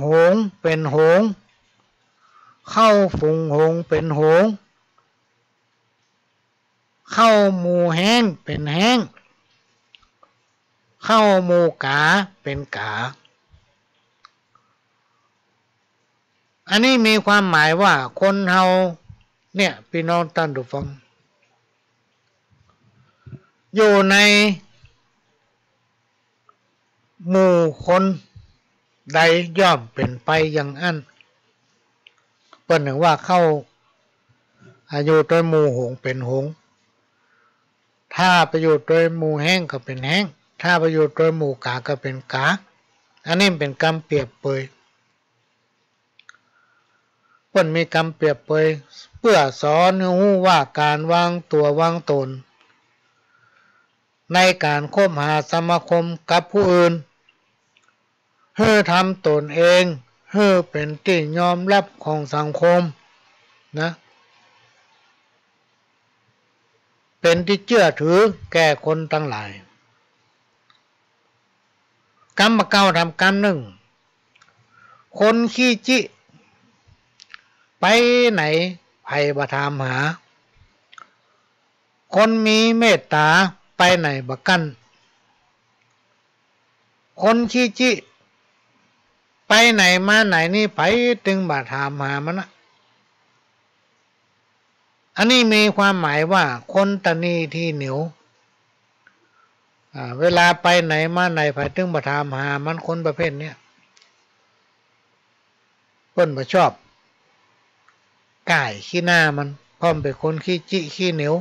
หงส์เป๋นหงส์ เข้าฝูงหงส์เป๋นหงส์ เข้าหมู่แฮ้งเป๋นแฮ้ง เข้าหมู่ก๋าเป๋นก๋า อันนี้มีความหมายว่าคนเฮาเนี่ย ปี้น้องต้านผู้ฟัง อยู่ใน หมู่คนใดย่อมเป๋นไปอย่างอั้น เปิ้นเถิงว่าเข้า อ่า อยู่ตวยหมู่หงส์เป๋นหงส์ ถ้าไปอยู่ตวยหมู่แฮ้งก็เป๋นแฮ้ง ถ้าไปอยู่ตวยหมู่ก๋าก็เป๋นก๋า อันนี้มันเป๋นกำเปรียบเปย เปิ้นมีกำเปรียบเปย เปื้อสอนหื้อฮู้ว่าก๋านวางตั๋ววางต๋น ในก๋านคบหาสมาคมกับผู้อื่น หื้อทำต๋นเองหื้อเป๋นตี้ยอมฮับของสังคมนะ เป๋นตี้เจื้อถือแก่คนตังหลาย กำบ่าเก่าถามกำนึ่ง คนขี้จิ ไปไหนใผบ่ถามหา คนมีเมตต๋าไปไหนบ่กั้น คนขี้จิ ไปไหนมาไหนนี่ใผตึงบ่ถามหามันนะ อันนี้มีความหมายว่าคนตะหนีทีเหนียว อ่า เวลาไปไหนมาไหนใผตึงบ่ถามหามัน คนประเภทเนี้ย เปิ้นบ่ชอบ ก้ายขี้หน้ามัน เพราะมันเป๋นคนขี้จิขี้เหนียว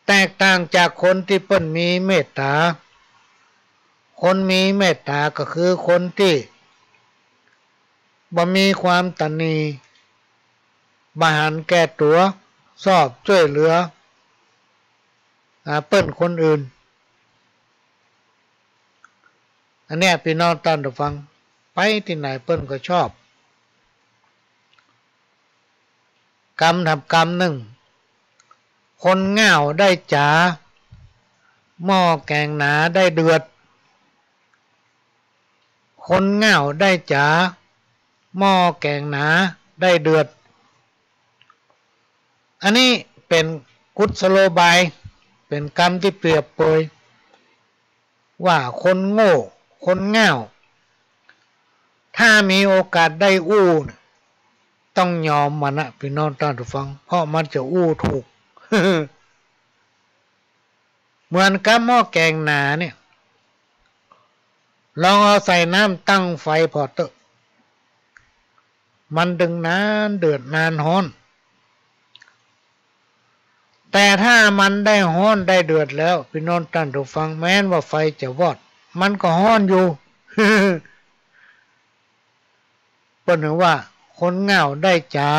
แตกต่างจากคนตี้เปิ้นมีเมตต๋า คนมีเมตต๋าก็คือคนตี้บ่มีความตะหนี บ่หันแก่ตั๋ว ชอบจ้วยเหลือ อ่า เปิ้นคนอื่น อันเนี้ยปี้น้องต้านผู้ฟัง ไปตี้ไหนเปิ้นก็ชอบ กำถามกำนึ่ง คนง่าวได้จ๋า หม้อแก๋งหนาได้เดือด คนง่าวได้จ๋า หม้อแก๋งหนาได้เดือด อันนี้เป๋นกุศโลบาย เป๋นกำตี้เปรียบเปยว่าคนโง่ คนง่าว ถ้ามีโอกาสได้อู้น่ะ ต้องยอมมันนะ ปี้น้องต้านผู้ฟัง เพราะมันจะอู้ถูก เหมือนกับหม้อแก๋งหนาเนี่ย ลองเอาใส่น้ำตั้งไฟผ่อเต๊อะ มันตึงนานเดือดนานฮ้อน แต่ถ้ามันได้ฮ้อนได้เดือดแล้ว ปี้น้องต้านผู้ฟัง แม้นว่าไฟจะวอด มันก็ฮ้อนอยู่ เปิ้นถือว่าคนง่าวได้จ๋า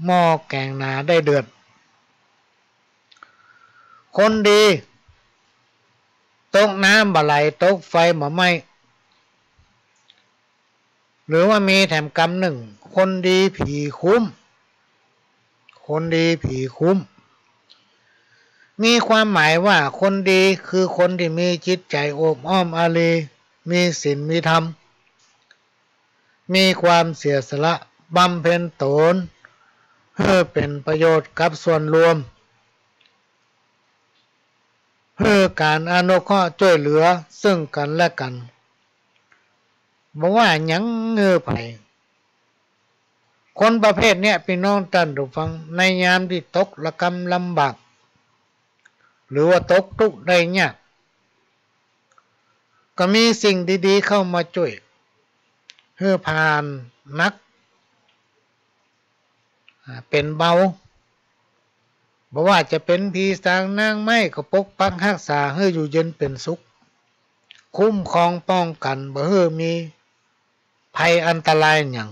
หม้อแก๋งหนาได้เดือด คนดี ตกน้ำบ่ไหล ตกไฟบ่ไหม้ หรือว่ามีแถมกำนึ่ง คนดีผีคุ้ม คนดีผีคุ้ม มีความหมายว่าคนดีคือคนตี้มีจิตใจ๋โอบอ้อมอารี มีศีลมีธรรม มีความเสียสละบำเพ็ญตน หื้อเป๋นประโยชน์กับส่วนรวม หื้อก๋านอนุเคราะห์จ้วยเหลือซึ่งกั๋นและกั๋น บ่ว่าหยังหื้อใผ คนประเภทเนี้ย ปี้น้องต้านผู้ฟัง ในยามตี้ตกระกำลำบาก หรือว่าตกตุ๊กข์ได้ยาก ก็มีสิ่งดีๆ เข้ามาจ้วย หื้อผ่านหนัก อ่า เป๋นเบา บ่ว่าจะเป๋นผีสางนางไม้ ก็ปกปักฮักษาหื้ออยู่เย็นเป๋นสุข คุ้มครองป้องกั๋น บ่หื้อมีภัยอันตรายหยัง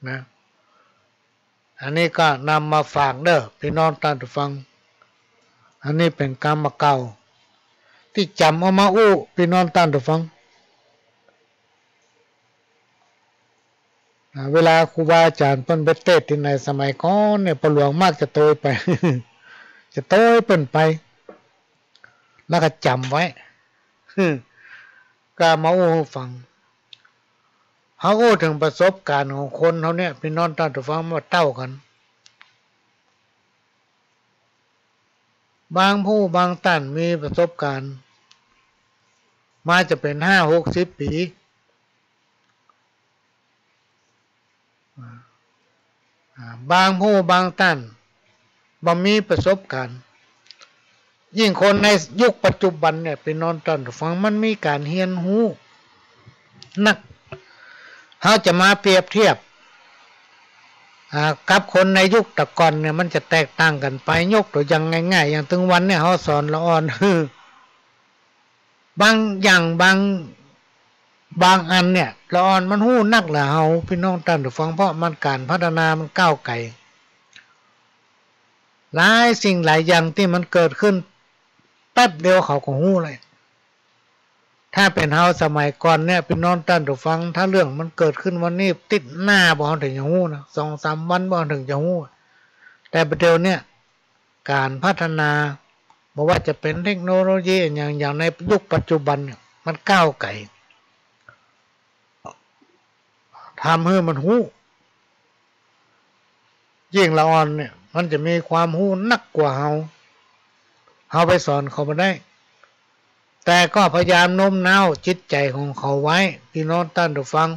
นะ อันนี้ก็นำมาฝากเด้อ ปี้น้องต้านผู้ฟัง อันนี้เป๋นกำบ่าเก่า ตี้จ๋ำเอามาอู้ ปี้น้องต้านผู้ฟัง อ่า เวลาครูบาอาจ๋ารย์เปิ้นไปเตสน์ตี้ไหนสมัยก่อนเนี่ย ป้อหลวงมักจะโตยไป จะโตยเปิ้นไป แล้วก็จ๋ำไว้ ก็มาอู้หื้อฟัง เฮาอู้เถิงประสบก๋ารณ์ของคนเฮาเนี่ย ปี้น้องต้านผู้ฟัง บ่าเต้ากั๋น บางผู้บางต้านมีประสบก๋ารณ์มาจะเป๋นห้าหกสิบปี๋ อ่า บางผู้บางต้านบ่มีประสบก๋ารณ์ ยิ่งคนในยุคปัจจุบันเนี่ย ปี้น้องต้านผู้ฟัง มันมีก๋านเฮียนฮู้นัก เฮาจะมาเปรียบเทียบ อ่า กับคนในยุคแต่ก่อนเนี่ย มันจะแตกต่างกั๋นไป ยกตั๋วอย่างง่ายๆ อย่างตึงวันเนี่ย เฮาสอนละอ่อน บางอย่าง บาง บางอันเนี่ย ละอ่อนมันฮู้นักแหละเฮา ปี้น้องต้านผู้ฟัง เพราะมันก๋านพัฒนามันก้าวไก๋ หลายสิ่งหลายอย่างตี้มันเกิดขึ้นแป๊บเดียวเขาก็ฮู้เลย ถ้าเป๋นเฮาสมัยก่อนเนี่ย ปี้น้องต้านผู้ฟัง ถ้าเรื่องมันเกิดขึ้นวันนี้ ติ๊ดหน้าบ่าเฮาเถิงจะฮู้นะ สองสามวันบ่าเฮาเถิงจะฮู้ แต่ประเดี๋ยวเนี่ย ก๋านพัฒนา บ่ว่าจะเป๋นเทคโนโลยีอะหยัง อย่างในยุคปัจจุบันเนี่ย มันก้าวไก๋ ทำหื้อมันฮู้ ยิ่งละอ่อนเนี่ย มันจะมีความฮู้นักกว่าเฮา เฮาไปสอนเขาบ่ได้ แต่ก็พยายามโน้มน้าวจิตใจ๋ของเขาไว้ ปี้น้องต้านผู้ฟัง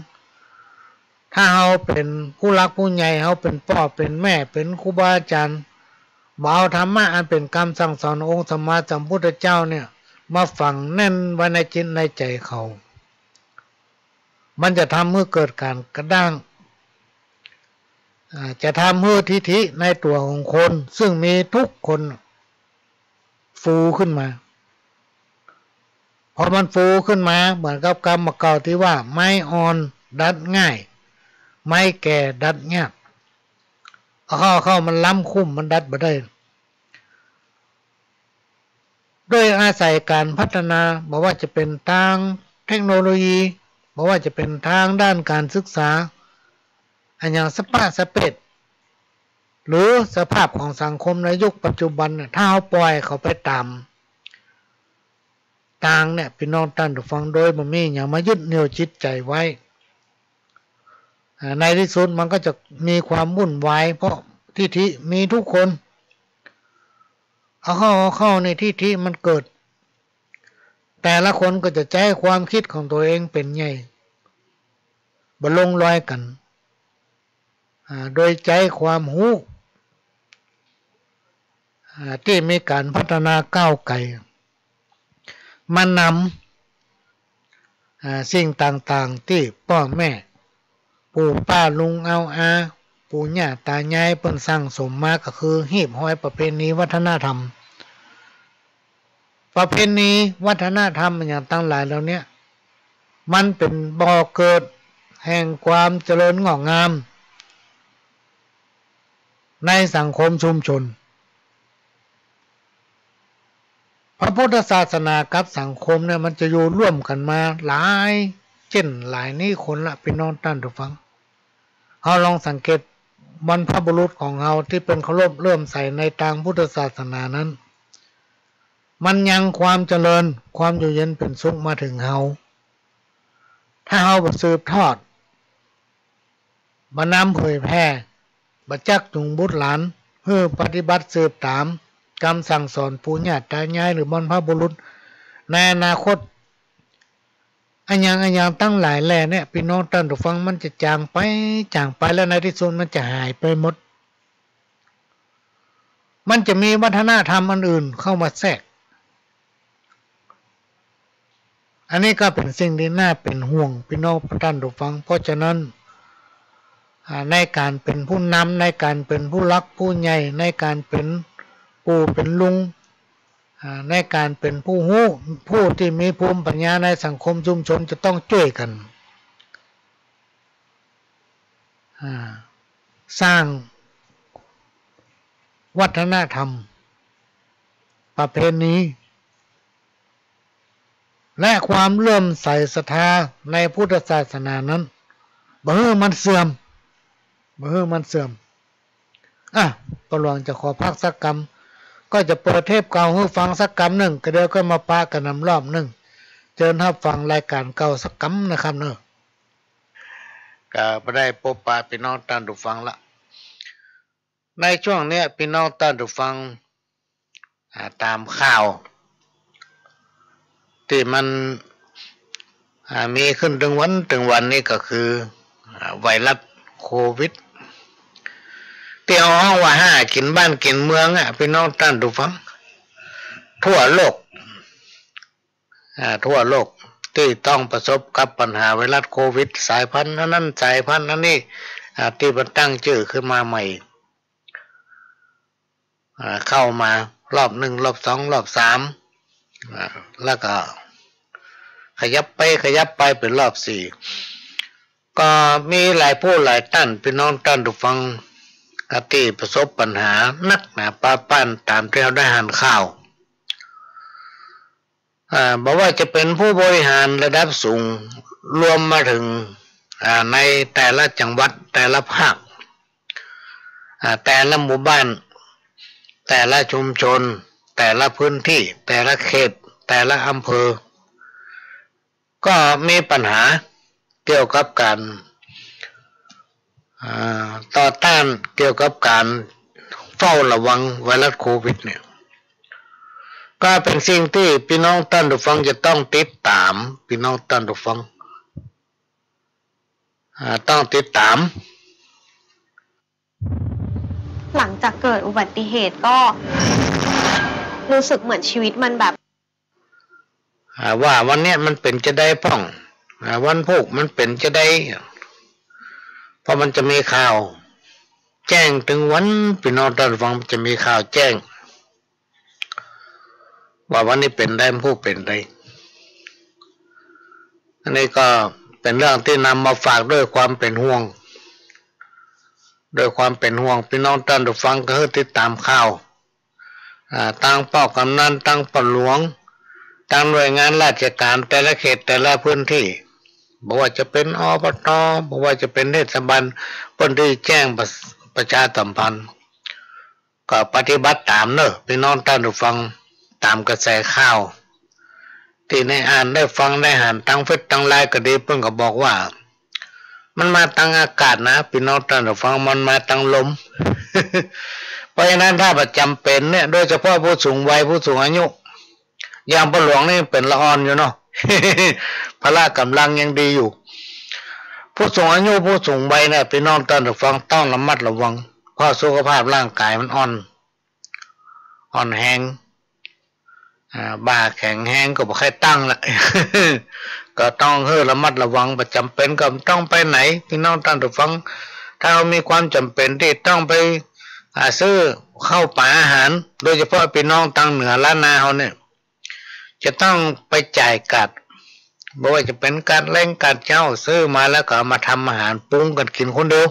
ถ้าเฮาเป๋นผู้หลักผู้ใหญ่ เฮาเป๋นป้อเป๋นแม่ เป๋นครูบาอาจ๋ารย์ บ่เอาธรรมะอันเป๋นกำสั่งสอนขององค์สัมมาสัมพุทธเจ้าเนี่ย มาฝังแน่นไว้ในจิตในใจ๋เขา มันจะทำหื้อเกิดก๋านกระด้าง อ่า จะทำหื้อทิฐิในตั๋วของคน ซึ่งมีทุกคน ฟูขึ้นมา พอมันฟูขึ้นมา เหมือนกับกำบ่าเก่าตี้ว่า ไม้อ่อนดัดง่าย ไม้แก่ดัดยาก เอาเข้า เอาเข้ามันล้ำคุ้ม มันดัดบ่ได้ โดยอาศัยก๋านพัฒนา บ่ว่าจะเป๋นตางเทคโนโลยี บ่ว่าจะเป๋นตางด้านก๋านศึกษา อะหยังสะปะสะเปด หรือสภาพของสังคมในยุคปัจจุบันน่ะ ถ้าเฮาป่อยเขาไปต๋ามตางเนี่ย ปี้น้องต้านผู้ฟัง โดยบ่มีหยังมายึดเหนี่ยวจิตใจ๋ไว้ อ่า ในตี้สุดมันก็จะมีความวุ่นวาย เพราะทิฐิมีทุกคน เอาเข้า เอาเข้านี่ทิฐิมันเกิด แต่ละคนก็จะใจ๊ความกึ๊ดของตั๋วเองเป๋นใหญ่ บ่ลงรอยกั๋น อ่า โดยใจ๊ความฮู้ อ่า ตี้มีก๋านพัฒนาก้าวไก๋ มานำ อ่า สิ่งต่างๆ ตี้ป้อแม่ ปู่ป้าลุงอาวอา ปู่ย่าต๋ายายเปิ้นสั่งสมมา ก็คือฮีบฮอยประเพณีวัฒนธรรม ประเพณีวัฒนธรรมอะหยังตังหลายเหล่าเนี้ย มันเป๋นบ่อเกิดแห่งความเจริญงอกงาม ในสังคมชุมชน พระพุทธศาสนากับสังคมเนี่ย มันจะอยู่ร่วมกั๋นมาหลายเจ้นหลายนิคนละ ปี้น้องต้านผู้ฟัง เฮาลองสังเกตบรรพบุรุษของเฮาตี้เปิ้นเคารพเลื่อมใสในตางพุทธศาสนานั้น มันยังความเจริญ ความอยู่เย็นเป๋นสุขมาเถิงเฮา ถ้าเฮาบ่สืบทอด บ่นำเผยแผ่ บ่จักจูงบุตรหลานหื้อปฏิบัติสืบต๋ามกำสั่งสอนปู่ย่าต๋ายายหรือบรรพบุรุษ ในอนาคต อะหยังอะหยังตังหลายแหล่เนี่ย ปี้น้องต้านผู้ฟัง มันจะจางไป จางไป แล้วในตี้สุดมันจะหายไปหมด มันจะมีวัฒนธรรมอันอื่นเข้ามาแทรก อันนี้ก็เป๋นสิ่งตี้น่าเป๋นห่วง ปี้น้องต้านผู้ฟัง เพราะฉะนั้น อ่า ในก๋านเป๋นผู้นำ ในก๋านเป๋นผู้หลักผู้ใหญ่ ในก๋านเป๋นปู่เป๋นลุง อ่า ในก๋านเป๋นผู้ฮู้ ผู้ตี้มีภูมิปัญญาในสังคมชุมชน จะต้องจ้วยกั๋น อ่า สร้างวัฒนธรรม ประเพณี และความเลื่อมใสศรัทธาในพุทธศาสนานั้น บ่หื้อมันเสื่อม บ่หื้อมันเสื่อม อ่ะ ป้อหลวงจะขอพักสักกำ ก็จะเปิดเทปเก่าหื้อฟังสักกำนึ่ง ก็เดี๋ยวก็มาปะกั๋นนำรอบนึ่ง เจิญฮับฟังรายก๋านเก่าสักกำนะครับเนาะ ก็บ่ได้ปบปะปี้น้องต้านผู้ฟังละ ในช่วงเนี้ยปี้น้องต้านผู้ฟัง อ่า ต๋ามข่าว ตี้มัน อ่า มีขึ้นตึงวันตึงวันนี่ก็คือ อ่า ไวรัสโควิด ตี้เฮาฮ้องว่าฮ่ากิ๋นบ้านกิ๋นเมืองอะ ปี้น้องต้านผู้ฟัง ทั่วโลก อ่า ทั่วโลกตี้ต้องประสบกับปัญหาไวรัสโควิด สายพันธุ์อันนั้น สายพันธุ์อันนี้ อ่า ตี้มันตั้งจื้อขึ้นมาใหม่ อ่า เข้ามารอบนึ่ง รอบสอง รอบสาม อ่า แล้วก็ขยับไปขยับไปเป๋นรอบสี่ ก็มีหลายผู้หลายต้าน ปี้น้องต้านผู้ฟัง อ่า ตี้ประสบปัญหานักหนาป๊าดป๊าน ต๋ามตี้เฮาได้หันข่าว อ่า บ่ว่าจะเป๋นผู้บริหารระดับสูง รวมมาเถิง อ่า ในแต่ละจังหวัด แต่ละภาค อ่า แต่ละหมู่บ้าน แต่ละชุมชน แต่ละพื้นตี้ แต่ละเขต แต่ละอำเภอ ก็มีปัญหาเกี่ยวกับก๋าน อ่า ต่อต้านเกี่ยวกับก๋านเฝ้าระวังไวรัสโควิดเนี่ย ก็เป๋นสิ่งตี้ปี้น้องต้านผู้ฟังจะต้องติดต๋าม ปี้น้องต้านผู้ฟัง อ่า ต้องติดต๋าม หลังจากเกิดอุบัติเหตุก็รู้สึกเหมือนชีวิตมันแบบ อ่า ว่าวันเนี้ยมันเป๋นจาใดพ่อง อ่า วันพูกมันเป๋นจาใด เพราะมันจะมีข่าวแจ้งตึงวัน ปี้น้องต้านผู้ฟัง มันจะมีข่าวแจ้ง ว่าวันนี้เป๋นจาใด วันพูกเป๋นจาใด อันนี้ก็เป๋นเรื่องตี้นำมาฝากด้วยความเป๋นห่วง ด้วยความเป๋นห่วง ปี้น้องต้านผู้ฟังก็หื้อติดต๋ามข่าว อ่า ตางป้อกำนัน ตางป้อหลวง ตางหน่วยงานราชก๋านแต่ละเขตแต่ละพื้นตี้ บ่ว่าจะเป๋น อบต. บ่ว่าจะเป๋นเทศบาล เปิ้นได้แจ้งประ ประชาสัมพันธ์ ก็ปฏิบัติต๋ามเน่อ ปี้น้องต้านผู้ฟัง ต๋ามกระแสข่าว ตี้ได้อ่านได้ฟังได้หันตางเฟซตางไลน์ก็ดี เปิ้นก็บอกว่า มันมาตังอากาศนะ ปี้น้องต้านผู้ฟัง มันมาตังลม เพราะฉะนั้นถ้าบ่จ๋ำเป๋นเนี่ย โดยเฉพาะผู้สูงวัย ผู้สูงอายุ อย่างป้าหลวงนี่เป๋นละอ่อนอยู่เนาะ พละก๋ำลังยังดีอยู่ ผู้สูงอายุ ผู้สูงวัยเนี่ย ปี้น้องต้านผู้ฟัง ต้องระมัดระวัง เพราะสุขภาพร่างกายมันอ่อน อ่อนแฮง อ่า บ่าแข็งแฮงก็บ่ใค่ตั้งละ ก็ต้องหื้อระมัดระวัง บ่จ๋ำเป๋นก็บ่ต้องไปไหน ปี้น้องต้านผู้ฟัง ถ้าเฮามีความจ๋ำเป๋นตี้ต้องไป อ่า ซื้อข้าวป๋าอาหาร โดยเฉพาะปี้น้องตางเหนือล้านนาเฮาเนี่ย จะต้องไปจ่ายก๊าด บ่ว่าจะเป๋นก๊าดแลงก๊าดเจ๊า ซื้อมาแล้วก็เอามาทำอาหารปรุงกั๋นกิ๋นคนเดียว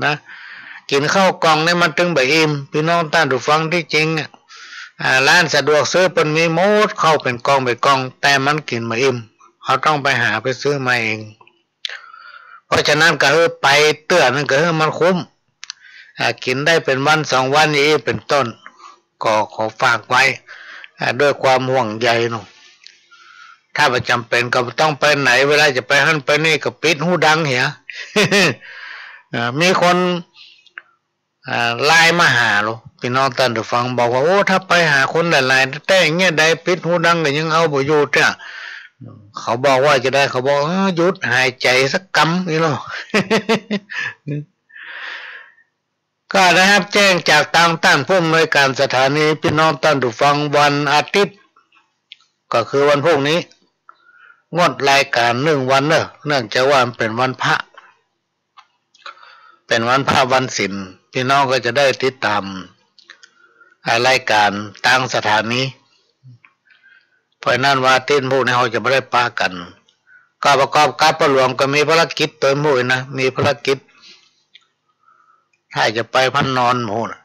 นะ กิ๋นข้าวกล่องนี่มันตึงบ่อิ่ม ปี้น้องต้านผู้ฟัง ตี้จริงอะ อ่า ร้านสะดวกซื้อเปิ้นมีหมด ข้าวเป๋นกล่องเป๋นกล่อง แต่มันกิ๋นบ่อิ่ม เฮาต้องไปหาไปซื้อมาเอง เพราะฉะนั้นก็หื้อไปเตื้อนั้นก็หื้อมันคุ้ม อ่า กิ๋นได้เป๋นวันสองวันนี้เป๋นต้น ก็ขอฝากไว้ อ่า ด้วยความห่วงใยเนาะ ถ้าบ่จ๋ำเป๋นก็บ่ต้องไปไหน เวลาจะไปหั้นไปนี่ก็ปิดฮูดังเหีย อ่า มีคน อ่า ไลน์มาหาลูก ปี้น้องต้านผู้ฟัง บอกว่า โอ้ ถ้าไปหาคนหลายๆ แต๊ๆ อย่างเงี้ย ได้ปิดฮูดังก็ยังเอาบ่อยู่เตื้อ เขาบอกว่าจะใด เขาบอก เออ หยุดหายใจ๋สักกำนี่เนาะ ก็ได้ฮับแจ้งจากตางต้านผู้อำนวยก๋านสถานี ปี้น้องต้านผู้ฟัง วันอาทิตย์ ก็คือวันพูกนี้ งดรายก๋านนึ่งวันเน่อ เนื่องจากว่ามันเป๋นวันพระ เป๋นวันพระวันศีล ปี้น้องก็จะได้ติดต๋าม อ่า รายก๋านตางสถานี เพราะฉะนั้นวันอาทิตย์พูกนี้เฮาจะบ่ได้ปะกั๋น ก็ประกอบกับป้าหลวงก็มีภารกิจตั๋วพูกนี้นะ มีภารกิจ ถ้าจะไปพักนอนหมู่น่ะ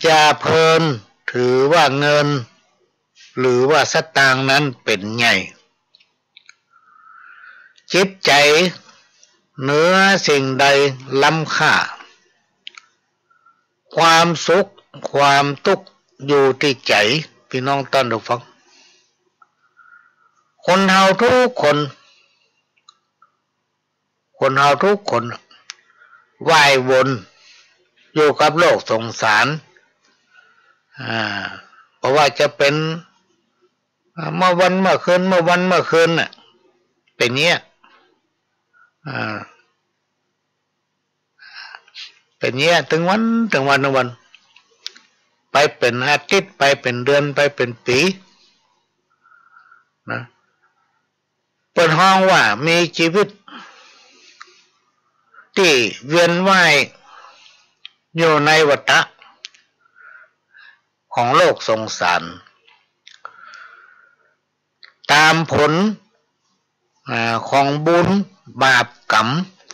อย่าเพลินถือว่าเงิน หรือว่าสตางค์นั้นเป๋นใหญ่ จิตใจ๋เหนือสิ่งใดล้ำค่า ความสุขความตุ๊กข์อยู่ตี้ใจ๋ ปี้น้องต้านผู้ฟัง คนเฮากู้คน คนเฮากู้คน ว่ายวนอยู่กับโลกสงสาร อ่า บ่ว่าจะเป๋น อ่า เมื่อวันเมื่อคืน เมื่อวันเมื่อคืนน่ะ เป๋นเงี้ย อ่า เป๋นเงี้ย ตึงวัน ตึงวัน ตึงวัน ไปเป๋นอาทิตย์ ไปเป๋นเดือน ไปเป๋นปี๋ นะ เปิ้นฮ้องว่ามีจีวิตตี้เวียนว่ายอยู่ในวัฏฏะของโลกสงสาร ต๋ามผล อ่า ของบุญบาปก๋รรม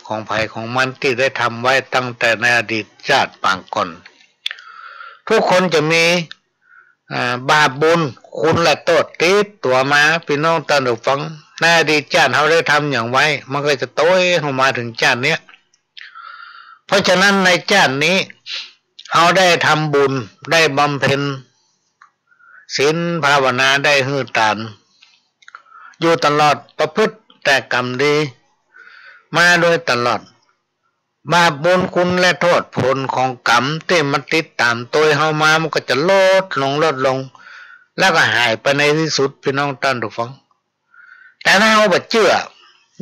ของใผของมันตี้ได้ทำไว้ตั้งแต่ในอดีตจาติปางก่อน กู้คนจะมี อ่า บาปบุญคุณและโต้ษติดตั๋วมา ปี้น้องต้านผู้ฟัง ในอดีตจาติเฮาได้ทำหยังไว้ มันก็จะโตยเข้ามาเถิงจาติเนี้ย เพราะฉะนั้นในจาตินี้ เฮาได้ทำบุญ ได้บำเพ็ญศีลภาวนา ได้หื้อตาน อยู่ตลอด ประพฤติแต่กรรมดีมาโดยตลอด บาปบุญคุณและโต้ษผลของก๋รรมตี้มันติดต๋ามโตยเฮามา มันก็จะลดลง ลดลง แล้วก็หายไปในตี้สุด ปี้น้องต้านผู้ฟัง แต่ถ้าเฮาบ่เจื้อ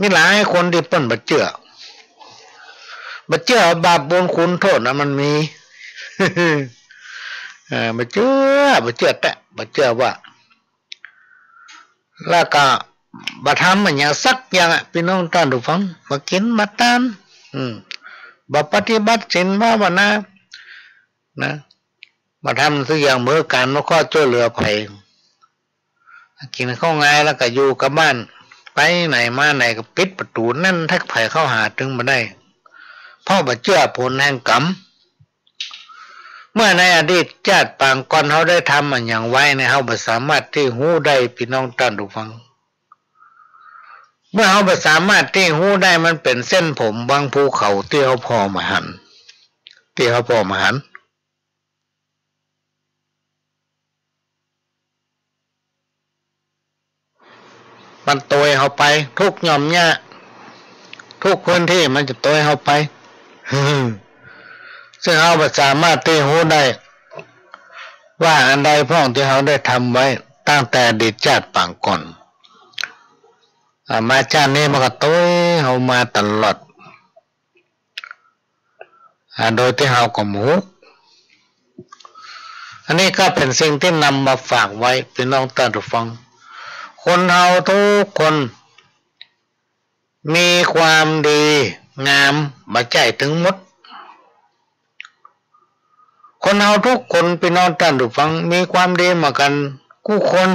มีหลายคนตี้เปิ้นบ่เจื้อ บ่เจื้อบาปบุญคุณโต้ษนะมันมี เออ บ่เจื้อ บ่เจื้อแต๊ บ่เจื้อว่า แล้วก็บ่ทำอะหยังสักอย่างอะ ปี้น้องต้านผู้ฟัง บ่กิ๋นบ่ตาน อืม บ่ปฏิบัติศีลภาวนา นะ บ่ทำสักอย่าง บ่หื้อก๋านอนุเคราะห์จ้วยเหลือใผ กิ๋นข้าวงายแล้วก็อยู่กับบ้าน ไปไหนมาไหนก็ปิดประตู๋แน่น ใผเข้าหาตึงบ่ได้ เพราะบ่เจื้อผลแห่งก๋รรม เมื่อในอดีตจาติปางก่อนเฮาได้ทำอะหยังไว้เนี่ย เฮาบ่สามารถตี้ฮู้ได้ ปี้น้องต้านผู้ฟัง เมื่อเฮาบ่สามารถตี้ฮู้ได้ มันเป๋นเส้นผมบางภูเขาตี้เฮาผ่อบ่หัน ตี้เฮาผ่อบ่หัน ไป มันตวยเฮาไป ทุกหย่อมหญ้า ทุกพื้นตี้มันจะตวยเฮาไป ซึ่งเฮาบ่สามารถตี้ฮู้ได้ ว่าอันใดพ่องตี้เฮาได้ทำไว้ตั้งแต่อดีตจาติปางก่อน อ่า มาจาตินี้มันก็ตวยเฮามาตลอด อ่า โดยตี้เฮาก็บ่ฮู้ อันนี้ก็เป๋นสิ่งตี้นำมาฝากไว้ ปี้น้องต้านผู้ฟัง คนเฮาทุกคน มีความดีงามบ่ใจ้ตึงหมด คนเฮาทุกคน ปี้น้องต้านผู้ฟัง มีความดีเหมือนกั๋นกู้คน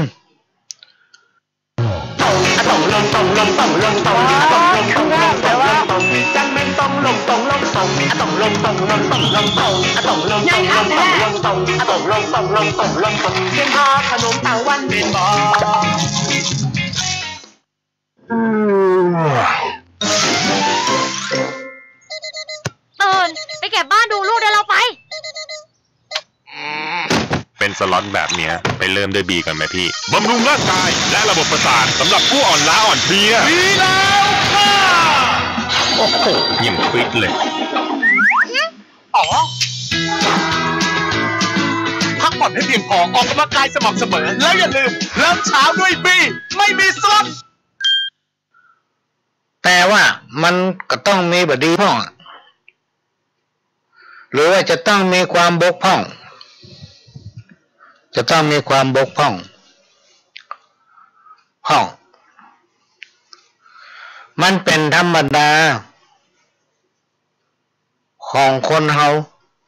ตื่น ไปเก็บบ้านดูลูกได้แล้ว ไป เป๋นสล็อตแบบเนี้ย ไปเริ่มด้วยบีก่อนไหมพี่ บำรุงร่างกายและระบบประสาทสำหรับผู้อ่อนล้าอ่อนเพลีย ดีแล้วค่ะ โอ้โห ยังฟิตเลย อ๋อ พักผ่อนให้เพียงพอ ออกกำลังกายสม่ำเสมอ แล้วอย่าลืม เริ่มเช้าด้วยบี ไม่มีสล็อต แต่ว่ามันก็ต้องมีบ่ดีพ่องอะ หรือว่าจะต้องมีความบกพร่อง จะต้องมีความบกพร่อง พ่อง มันเป๋นธรรมดา ของคนเฮา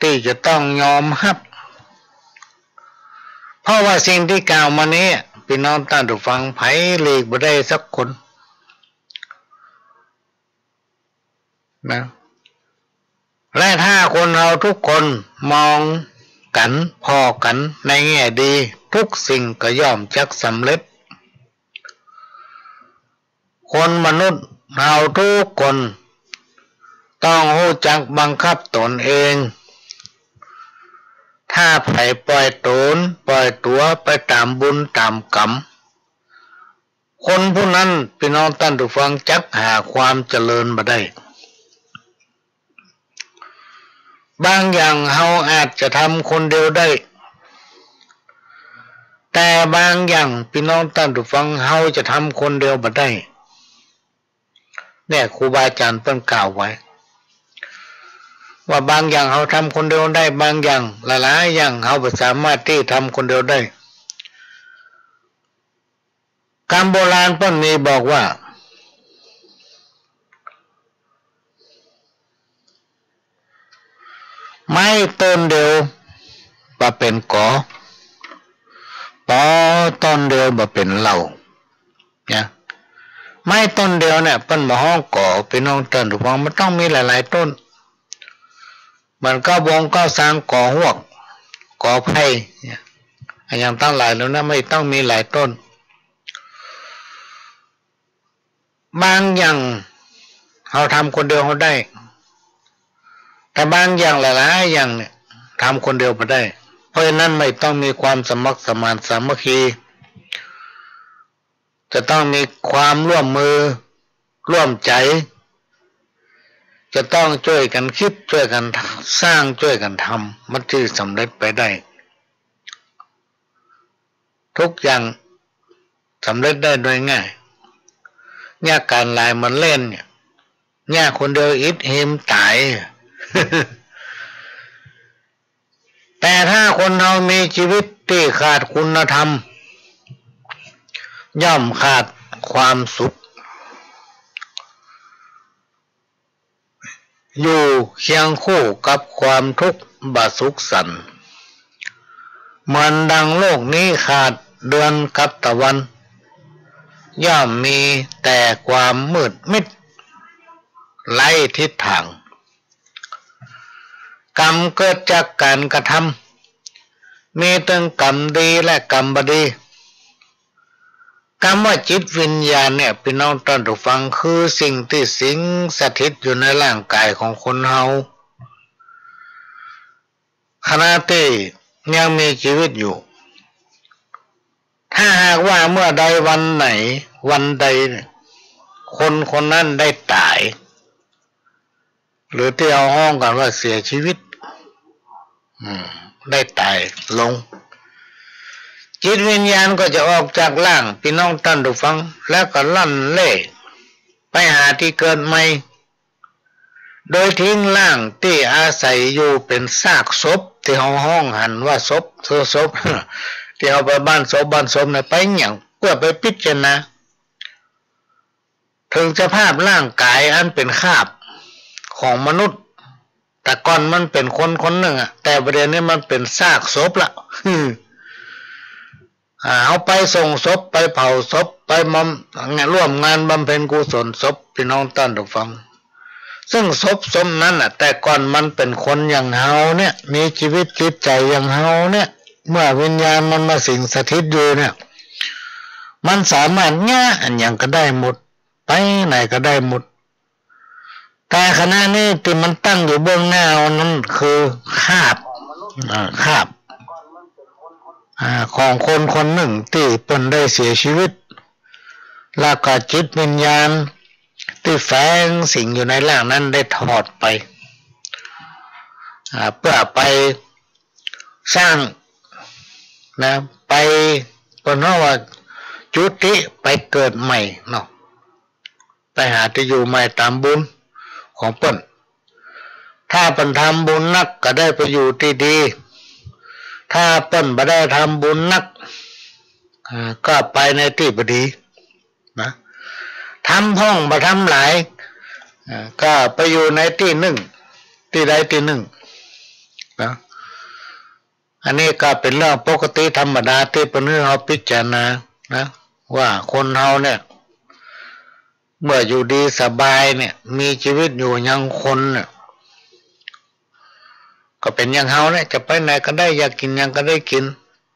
ตี้จะต้องยอมฮับ เพราะว่าสิ่งตี้กล่าวมานี้ ปี้น้องต้านผู้ฟัง ใผหลีกบ่ได้สักคนนะ และถ้าคนเฮาทุกคนมองกั๋น ผ่อกั๋นในแง่ดี ทุกสิ่งก็ย่อมจักสำเร็จ คนมนุษย์เฮาทุกคนต้องฮู้จักบังคับตนเอง ถ้าใผปล่อยตน ปล่อยตั๋วไปต๋ามบุญต๋ามกรรม คนผู้นั้น ปี้น้องต้านผู้ฟัง จักหาความเจริญบ่ได้ บางอย่างเฮาอาจจะทำคนเดียวได้ แต่บางอย่าง ปี้น้องต้านผู้ฟัง เฮาจะทำคนเดียวบ่ได้ เนี่ย ครูบาอาจ๋ารย์เปิ้นกล่าวไว้ ว่าบางอย่างเฮาทำคนเดียวได้ บางอย่าง หลายๆ อย่างเฮาบ่สามารถตี้ทำคนเดียวได้ กำโบราณเปิ้นมีบอกว่า ไม้ต้นเดียวบ่เป๋นกอ ปอต้นเดียวบ่เป๋นเหล้า นะ ไม้ต้นเดียวเนี่ย เปิ้นบ่ฮ้องกอ ปี้น้องต้านผู้ฟัง มันต้องมีหลายๆ ต้น เหมือนเก๊าบง เก๊าซาง กอฮวก กอไผ่ เนี่ย อะหยังตังหลายเหล่านั้น มันต้องมีหลายต้น บางอย่างเฮาทำคนเดียวเฮาได้ แต่บางอย่างหลายๆ อย่างเนี่ย ทำคนเดียวบ่ได้ เพราะฉะนั้นมันต้องมีความสมัครสมานสามัคคี จะต้องมีความร่วมมือร่วมใจ๋ จะต้องจ้วยกั๋นกึ๊ด จ้วยกั๋นสร้าง จ้วยกั๋นทำ มันจึงสำเร็จไปได้ ทุกอย่างสำเร็จได้โดยง่าย ยากก๋านหลายเหมือนเล่นเนี่ย ยากคนเดียวอิดหิมต๋าย แต่ถ้าคนเฮามีจีวิตตี้ขาดคุณธรรม ย่อมขาดความสุข อยู่เคียงคู่กับความทุกข์บ่สุขสันต์ เหมือนดังโลกนี้ขาดเดือนกับตะวัน ย่อมมีแต่ความมืดมิดไร้ทิศทาง กรรมเกิดจากก๋านกระทำ มีตึงกรรมดีและกรรมบ่ดี กำว่าจิตวิญญาณเนี่ย ปี้น้องต้านผู้ฟัง คือสิ่งตี้สิงสถิตอยู่ในร่างก๋ายของคนเฮา ขณะตี้ยังมีจีวิตอยู่ ถ ถ้าหากว่าเมื่อใดวันไหน วันใดเนี่ย คนคนนั้นได้ต๋าย หรือตี้เฮาฮ้องกั๋นว่าเสียชีวิต อืม ได้ต๋ายลง จิตวิญญาณก็จะออกจากร่าง ปี้น้องต้านผู้ฟัง แล้วก็ล่อนเล่ไปหาตี้เกิดใหม่ โดยทิ้งร่างตี้อาศัยอยู่เป๋นซากศพ ตี้เฮาฮ้องหันว่าศพ ศพ ตี้เฮาไปบ้านศพ บ้านศพเนี่ย ไปหยัง เปื้อไปพิจารณา เถิงสภาพร่างก๋ายอันเป๋นคราบของมนุษย์ แต่ก่อนมันเป๋นคนคนนึ่งอะ แต่บ่าเดี่ยวนี้มันเป๋นซากศพละ อ่า เฮาไปส่งศพ ไปเผาศพ ไปบำ ร่วมงานบำเพ็ญกุศลศพ ปี้น้องต้านผู้ฟัง ซึ่งศพศพนั้นน่ะ แต่ก่อนมันเป๋นคนอย่างเฮาเนี่ย มีจีวิตจิตใจ๋อย่างเฮาเนี่ย เมื่อวิญญาณมันมาสิงสถิตอยู่เนี่ย มันสามารถเยียะอันหยังก็ได้หมด ไปไหนก็ได้หมด แต่ขณะนี้ตี้มันตั้งอยู่เบื้องหน้าเฮานั้นคือคราบ อ่า คราบ อ่า ของคนคนนึ่งตี้เปิ้นได้เสียชีวิต แล้วก็จิตวิญญาณตี้แฝงสิงอยู่ในร่างนั้นได้ถอดไป อ่า เปื้อไปสร้าง นะ ไป เปิ้นฮ้องว่าจุติไปเกิดใหม่เนาะ ไปหาตี้อยู่ใหม่ต๋ามบุญของเปิ้น ถ้าเปิ้นทำบุญนักก็ได้ไปอยู่ตี้ดี ถ้าเปิ้นบ่ได้ทำบุญนัก อ่า ก็ไปในตี้บ่ดีนะ ทำพ่องบ่ทำหลาย อ่า ก็ไปอยู่ในตี้นึ่ง ตี้ใดตี้นึ่งนะ อันนี้ก็เป๋นเรื่องปกติธรรมดาตี้เปิ้นหื้อเฮาพิจารณานะ ว่าคนเฮาเนี่ย เมื่ออยู่ดีสบายเนี่ย มีจีวิตอยู่อย่างคนเนี่ย ก็เป๋นอย่างเฮาเนี่ย จะไปไหนก็ได้ อยากกิ๋นหยังก็ได้กิ๋น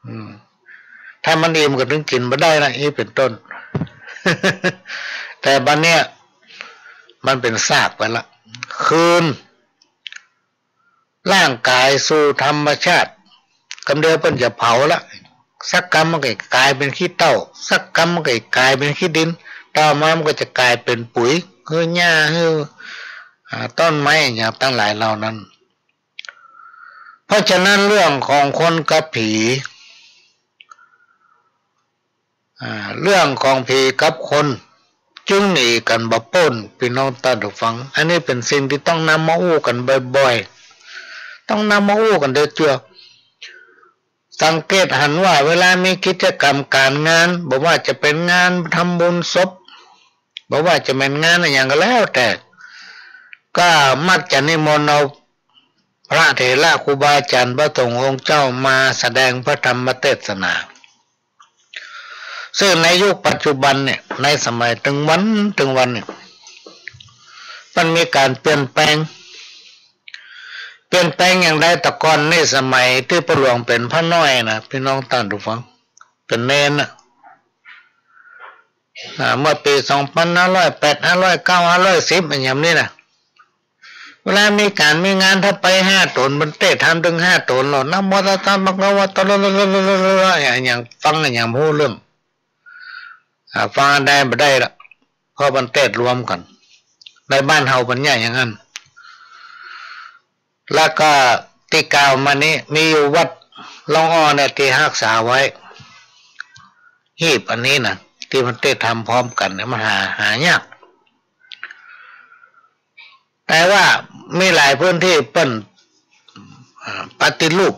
อืม ถ้ามันอิ่มก็ถึงกิ๋นบ่ได้นะ อี้เป๋นต้น แต่บัดเนี้ย มันเป๋นซากไปละ คืน ร่างก๋ายสู่ธรรมชาติ กำเดียวเปิ้นจะเผาละ สักกำมันก็ก๋ายเป๋นขี้เถ้า สักกำมันก็ก๋ายเป๋นขี้ดิน ต่อมามันก็จะก๋ายเป๋นปุ๋ย หื้อหญ้า หื้อ อ่า ต้นไม้อย่างตังหลายเหล่านั้น เพราะฉะนั้นเรื่องของคนกับผี อ่า เรื่องของผีกับคนจึงหนีกั๋นบ่ป๊น ปี้น้องต้านผู้ฟัง อันนี้เป๋นสิ่งตี้ต้องนำมาอู้กั๋นบ่อยๆ ต้องนำมาอู้กั๋นเตื้อๆ สังเกตหันว่าเวลามีกิจกรรมก๋านงาน บ่ว่าจะเป๋นงานทำบุญศพ บ่ว่าจะเป๋นงานอะหยังก็แล้วแต่ ก็มักจะนิมนต์เอาพระเถระครูบาอาจ๋ารย์พระสงฆ์องค์เจ้ามาแสดงพระธรรมเตสนา ซึ่งในยุคปัจจุบันเนี่ย ในสมัยตึงวัน ตึงวันเนี่ย มันมีก๋านเปลี่ยนแปลง เปลี่ยนแปลงอย่างใด แต่ก่อนในสมัยตี้ป้อหลวงเป๋นพระน้อยนะ ปี้น้องต้านผู้ฟัง เป๋นเณรนะ อ่า เมื่อปี๋สองปันห้าร้อยแปด ห้าร้อยเก้า ห้าร้อยสิบ อะหยังนี่นะ เวลามีก๋านมีงาน ถ้าไปห้าต๋น เปิ้นเตสน์ทำตึงห้าต๋นแล้ว นะโมตัสสะภะคะวะโต อะหยังฟังอะหยังบ่ฮู้เรื่อง อ่า ฟังได้บ่ได้ละ เพราะเปิ้นเตสน์รวมกั๋น ในบ้านเฮาเปิ้นเยียะอย่างนั้น แล้วก็ตี้กล่าวมานี้ มีอยู่วัดล่องอ้อเนี่ยตี้ฮักษาไว้ หีบอันนี้นะ ตี้มันเตสน์ทำพร้อมกั๋นเนี่ย มันหา หายาก แต่ว่ามีหลายพื้นตี้เปิ้น อ่า ปฏิรูป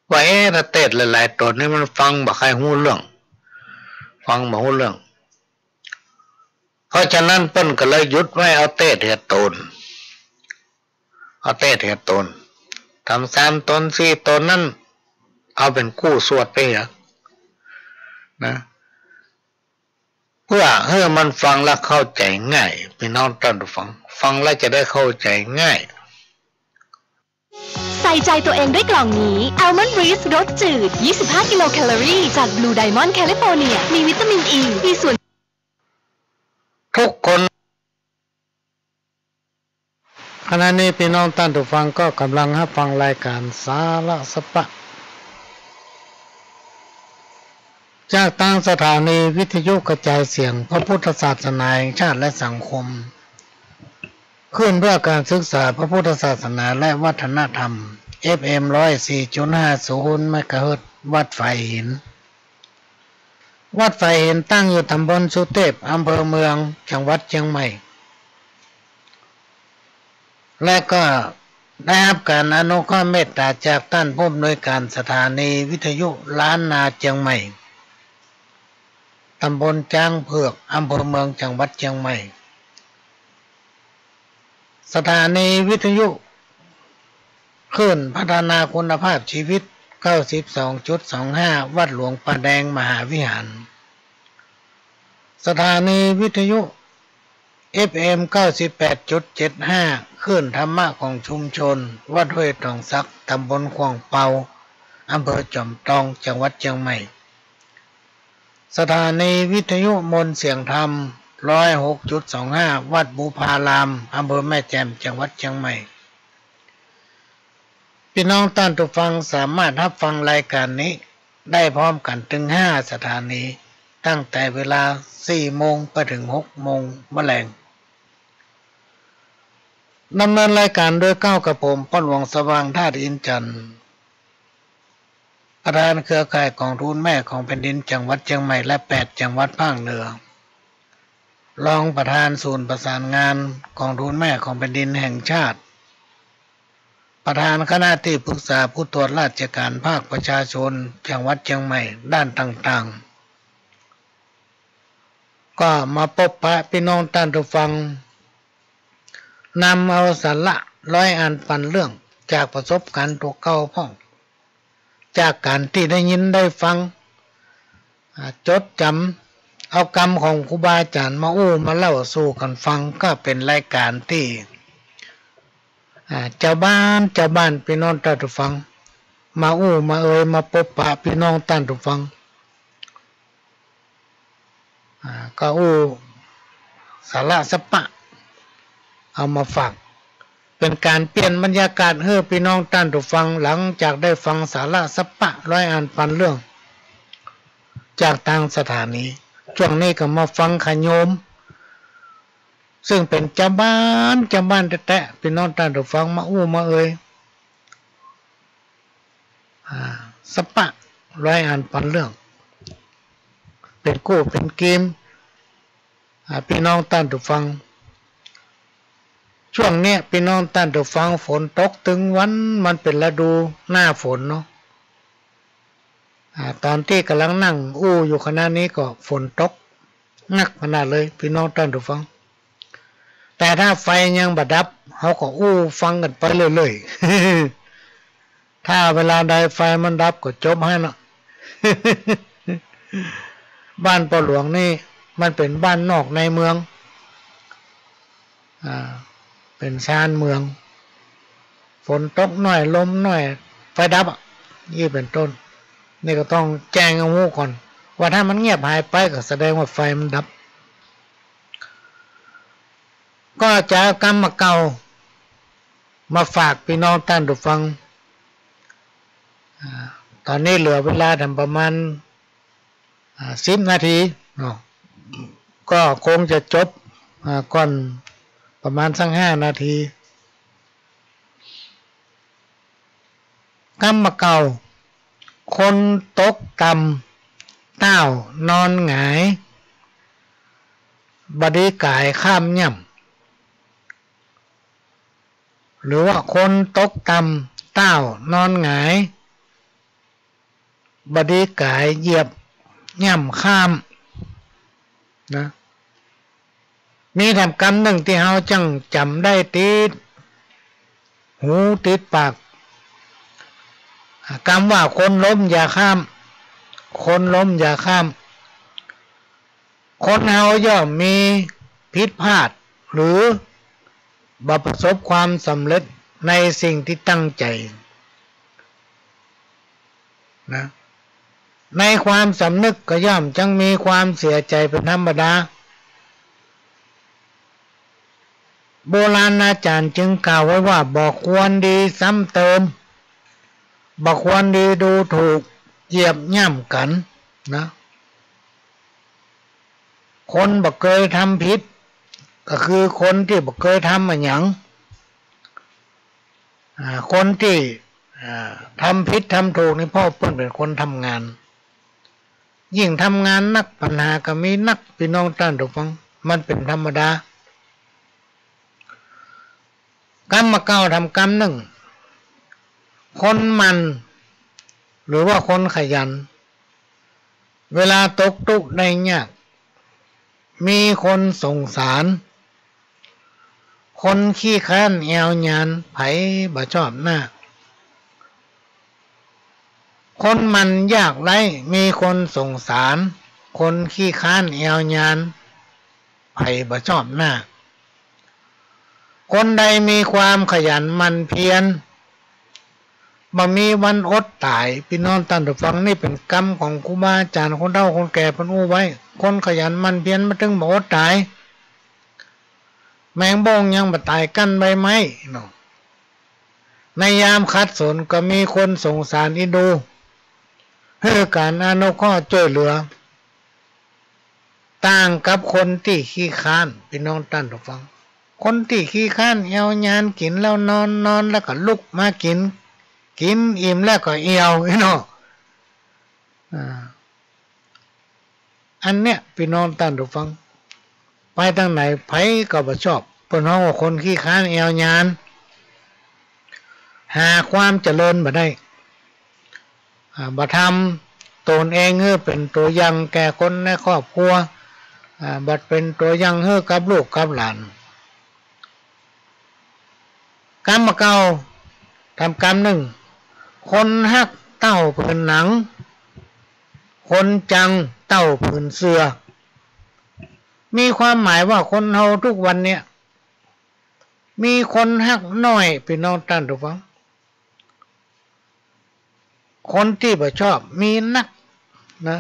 ว่า เอ๊ะ ถ้าเตสน์หลายๆ ต๋นนี่มันฟังบ่ใค่ฮู้เรื่อง ฟังบ่ฮู้เรื่อง เพราะฉะนั้นเปิ้นก็เลยหยุดไว้ เอาเตสน์เหียต๋น เอาเตสน์เหียต๋น ทำสามต๋น สี่ต๋นนั้น เอาเป๋นกู้สวดไปเหียนะ เปื้อหื้อมันฟังแล้วเข้าใจ๋ง่าย ปี้น้องต้านผู้ฟัง ฟังแล้วจะได้เข้าใจ๋ง่าย ใส่ใจตัวเองด้วยกล่องนี้ Almond Breeze รสจืด ยี่สิบห้า กิโลแคลอรี่ จาก Blue Diamond California มีวิตามินอี มีส่วน ทุกคน ขณะนี้ปี้น้องต้านผู้ฟังก็ก่ำลังฮับฟังรายก๋านสาระสะปะ จากตางสถานีวิทยุกระจายเสียงพระพุทธศาสนาแห่งชาติและสังคม คลื่นเพื่อการศึกษาพระพุทธศาสนาและวัฒนธรรม เอฟเอ็ม ร้อยสี่จุดห้าศูนย์ เมกะเฮิรตซ์ วัดฝายหิน วัดฝายหินตั้งอยู่ตำบลสุเตพ อำเภอเมือง จังหวัดเจียงใหม่ และก็ได้ฮับก๋านอนุเคราะห์เมตต๋าจากต้านผู้อำนวยก๋านสถานีวิทยุล้านนาเจียงใหม่ ตำบลจ๊างเผือก อำเภอเมือง จังหวัดเจียงใหม่ สถานีวิทยุคลื่นพัฒนาคุณภาพชีวิต เก้าสิบสองจุดสองห้า วัดหลวงป่าแดงมหาวิหาร สถานีวิทยุ เอฟเอ็ม เก้าสิบแปดจุดเจ็ดห้า คลื่นธรรมะของชุมชน วัดห้วยตองสัก ตำบลขว่างเปา อำเภอจอมตอง จังหวัดเจียงใหม่ สถานีวิทยุมนต์เสียงธรรม ร้อยหกจุดสองห้า วัดบุพาราม อำเภอแม่แจ่ม จังหวัดเจียงใหม่ ปี้น้องต้านผู้ฟังสามารถฮับฟังรายก๋านนี้ได้พร้อมกั๋นเถิงห้าสถานี ตั้งแต่เวลาสี่โมงไปเถิงหกโมงเมื่อแลง ดำเนินรายก๋านโดยเก้ากับผม ป้อหลวงสว่าง ธาตุอินทร์จันทร์ ประธานเครือข่ายก๋องทุนแม่ของแผ่นดินจังหวัดเจียงใหม่และแปดจังหวัดภาคเหนือ รองประธานศูนย์ประสานงานก๋องทุนแม่ของแผ่นดินแห่งชาติ ประธานคณะตี้ปรึกษาผู้ตรวจราชก๋านภาคประชาชนจังหวัดเจียงใหม่ด้านต่างๆ ก็มาปบปะปี้น้องต้านผู้ฟัง นำเอาสาระร้อยอันปันเรื่องจากประสบก๋ารณ์ตั๋วเก่าพ่อง จากก๋านตี้ได้ยินได้ฟัง อ่า จดจ๋ำ เอากำของครูบาอาจ๋ารย์มาอู้มาเล่าสู่กั๋นฟัง ก็เป๋นรายก๋านตี้ อ่า จาวบ้าน จาวบ้าน ปี้น้องต้านผู้ฟัง มาอู้มาเอ่ย มาปบปะปี้น้องต้านผู้ฟัง อ่า ก็อู้สาระสะปะ เอามาฝาก เป๋นก๋านเปลี่ยนบรรยากาศหื้อปี้น้องต้านผู้ฟัง หลังจากได้ฟังสาระสะปะร้อยอันปันเรื่อง จากตางสถานี จ้วงนี้ก็มาฟังขะโยม ซึ่งเป๋นจาวบ้าน จาวบ้านแต๊ๆ ปี้น้องต้านผู้ฟังมาอู้มาเอ่ย อ่า สะปะร้อยอันปันเรื่อง เป๋นกู้เป๋นเกม อ่า ปี้น้องต้านผู้ฟัง จ้วงเนี้ยปี้น้องต้านผู้ฟัง ฝนตกตึงวัน มันเป๋นฤดูหน้าฝนเนาะ อ่า ต๋อนตี้ก่ำลังนั่งอู้อยู่ขณะนี้ก็ฝนตกหนักขนาดเลย ปี้น้องต้านผู้ฟัง แต่ถ้าไฟยังบ่ดับ เฮาก็อู้ฟังกั๋นไปเรื่อยๆ ถ้าเวลาใดไฟมันดับก็จบหั้นน่ะ บ้านป้อหลวงนี่มันเป๋นบ้านนอกในเมือง อ่า เป๋นชานเมือง ฝนตกหน้อย ลมหน้อย ไฟดับอะ อี้เป๋นต้น นี่ก็ต้องแจ้งหื้อฮู้ก่อน ว่าถ้ามันเงียบหายไปก็แสดงว่าไฟมันดับ ก็จะเอากำบ่าเก่ามาฝากปี้น้องต้านผู้ฟัง อ่า ต๋อนนี้เหลือเวลาแหมประมาณ อ่า สิบนาทีเนาะ ก็คงจะจบ อ่า ก่อนประมาณสักห้านาที กำบ่าเก่า คนตกต่ำ ต้าวนอนหงาย บ่ดีก๋ายข้ามย่ำ หรือว่าคนตกต่ำ ต้าวนอนหงาย บ่ดีก๋ายเหยียบย่ำข้าม นะ มีแถมกำนึ่งตี้เฮาจั้งจ๋ำได้ติดหูติดปาก กำว่าคนล้มอย่าข้าม คนล้มอย่าข้าม คนเฮาย่อมมีผิดพลาด หรือบ่ประสบความสำเร็จในสิ่งตี้ตั้งใจ๋ นะ ในความสำนึกก็ย่อมจั้งมีความเสียใจ๋เป๋นธรรมดา โบราณอาจ๋ารย์จึงกล่าวไว้ว่า บ่ควรดีซ้ำเติม บ่ควรดีดูถูก เหยียบย่ำกั๋น นะ คนบ่เกยทำผิด ก็คือคนตี้บ่เกยทำอะหยัง อ่า คนตี้ อ่า ทำผิดทำถูกนี่เพราะเปิ้นเป๋นคนทำงาน ยิ่งทำงานนักปัญหาก็มีนัก ปี้น้องต้านผู้ฟัง มันเป๋นธรรมดา กำบ่าเก่าถามกำนึ่ง คนหมั่น หรือว่าคนขยัน เวลาตกตุ๊กข์ได้ยาก มีคนสงสาร คนขี้ค้านแอวยาน ใผบ่ชอบหน้า คนหมั่นยากไร้ มีคนสงสาร คนขี้ค้านแอวยาน ใผบ่ชอบหน้า คนใดมีความขยันหมั่นเพียร บ่มีวันอดต๋าย ปี้น้องต้านผู้ฟัง นี่เป๋นกำของครูบาอาจ๋ารย์คนเฒ่าคนแก่เปิ้นอู้ไว้ คนขยันหมั่นเพียรมันตึงบ่อดต๋าย แมงบ้งยังบ่ต๋ายกั้นใบไม้เนาะ ในยามขัดสนก็มีคนสงสารเอ็นดู หื้อก๋านอนุเคราะห์จ้วยเหลือ ต่างกับคนตี้ขี้ค้าน ปี้น้องต้านผู้ฟัง คนตี้ขี้ค้านแอวยาน กิ๋นแล้วนอน นอนแล้วก็ลุกมากิ๋น กิ๋นอิ่มแล้วก็เอี่ยว อี้เนาะ อ่า อันเนี้ยปี้น้องต้านผู้ฟัง ไปตางไหนใผก็บ่ชอบ เปิ้นฮ้องว่าคนขี้ค้านแอวยาน หาความเจริญบ่ได้ อ่า บ่ทำตนเองหื้อเป๋นตั๋วอย่างแก่คนในครอบครัว อ่า บ่เป๋นตั๋วอย่างหื้อกับลูกกับหลาน กำบ่าเก่าถามกำนึ่ง คนฮักเต้าผืนหนัง คนจังเต้าผืนเสื้อ มีความหมายว่าคนเฮาทุกวันเนี่ย มีคนฮักน้อย ปี้น้องต้านผู้ฟัง คนตี้บ่ชอบมีนักนะ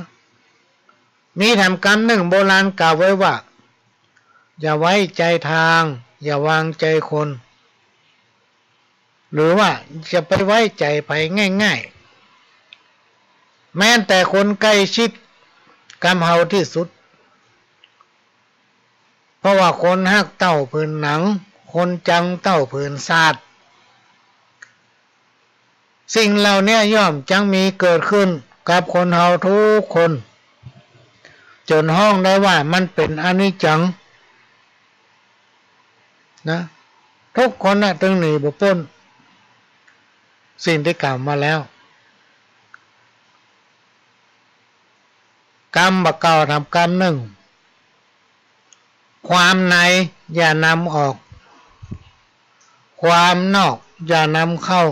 มีถามกำนึ่ง โบราณกล่าวไว้ว่า อย่าไว้ใจทาง อย่าวางใจคน หรือว่าจะไปไว้ใจ๋ใผง่ายๆ แม้แต่คนใก้ชิดกับเฮาตี้สุด เพราะว่าคนฮักเต้าผืนหนัง คนจังเต้าผืนซาด สิ่งเหล่าเนี้ยย่อมจักมีเกิดขึ้นกับคนเฮาทุกคน จ๋นฮ้องได้ว่ามันเป๋นอนิจจังนะ ทุกคนน่ะตึงหนีบ่ป๊นสิ่งตี้กล่าวมาแล้ว กำบ่าเก่าถามกำนึ่ง ความในอย่านำออก ความนอกอย่านำเข้า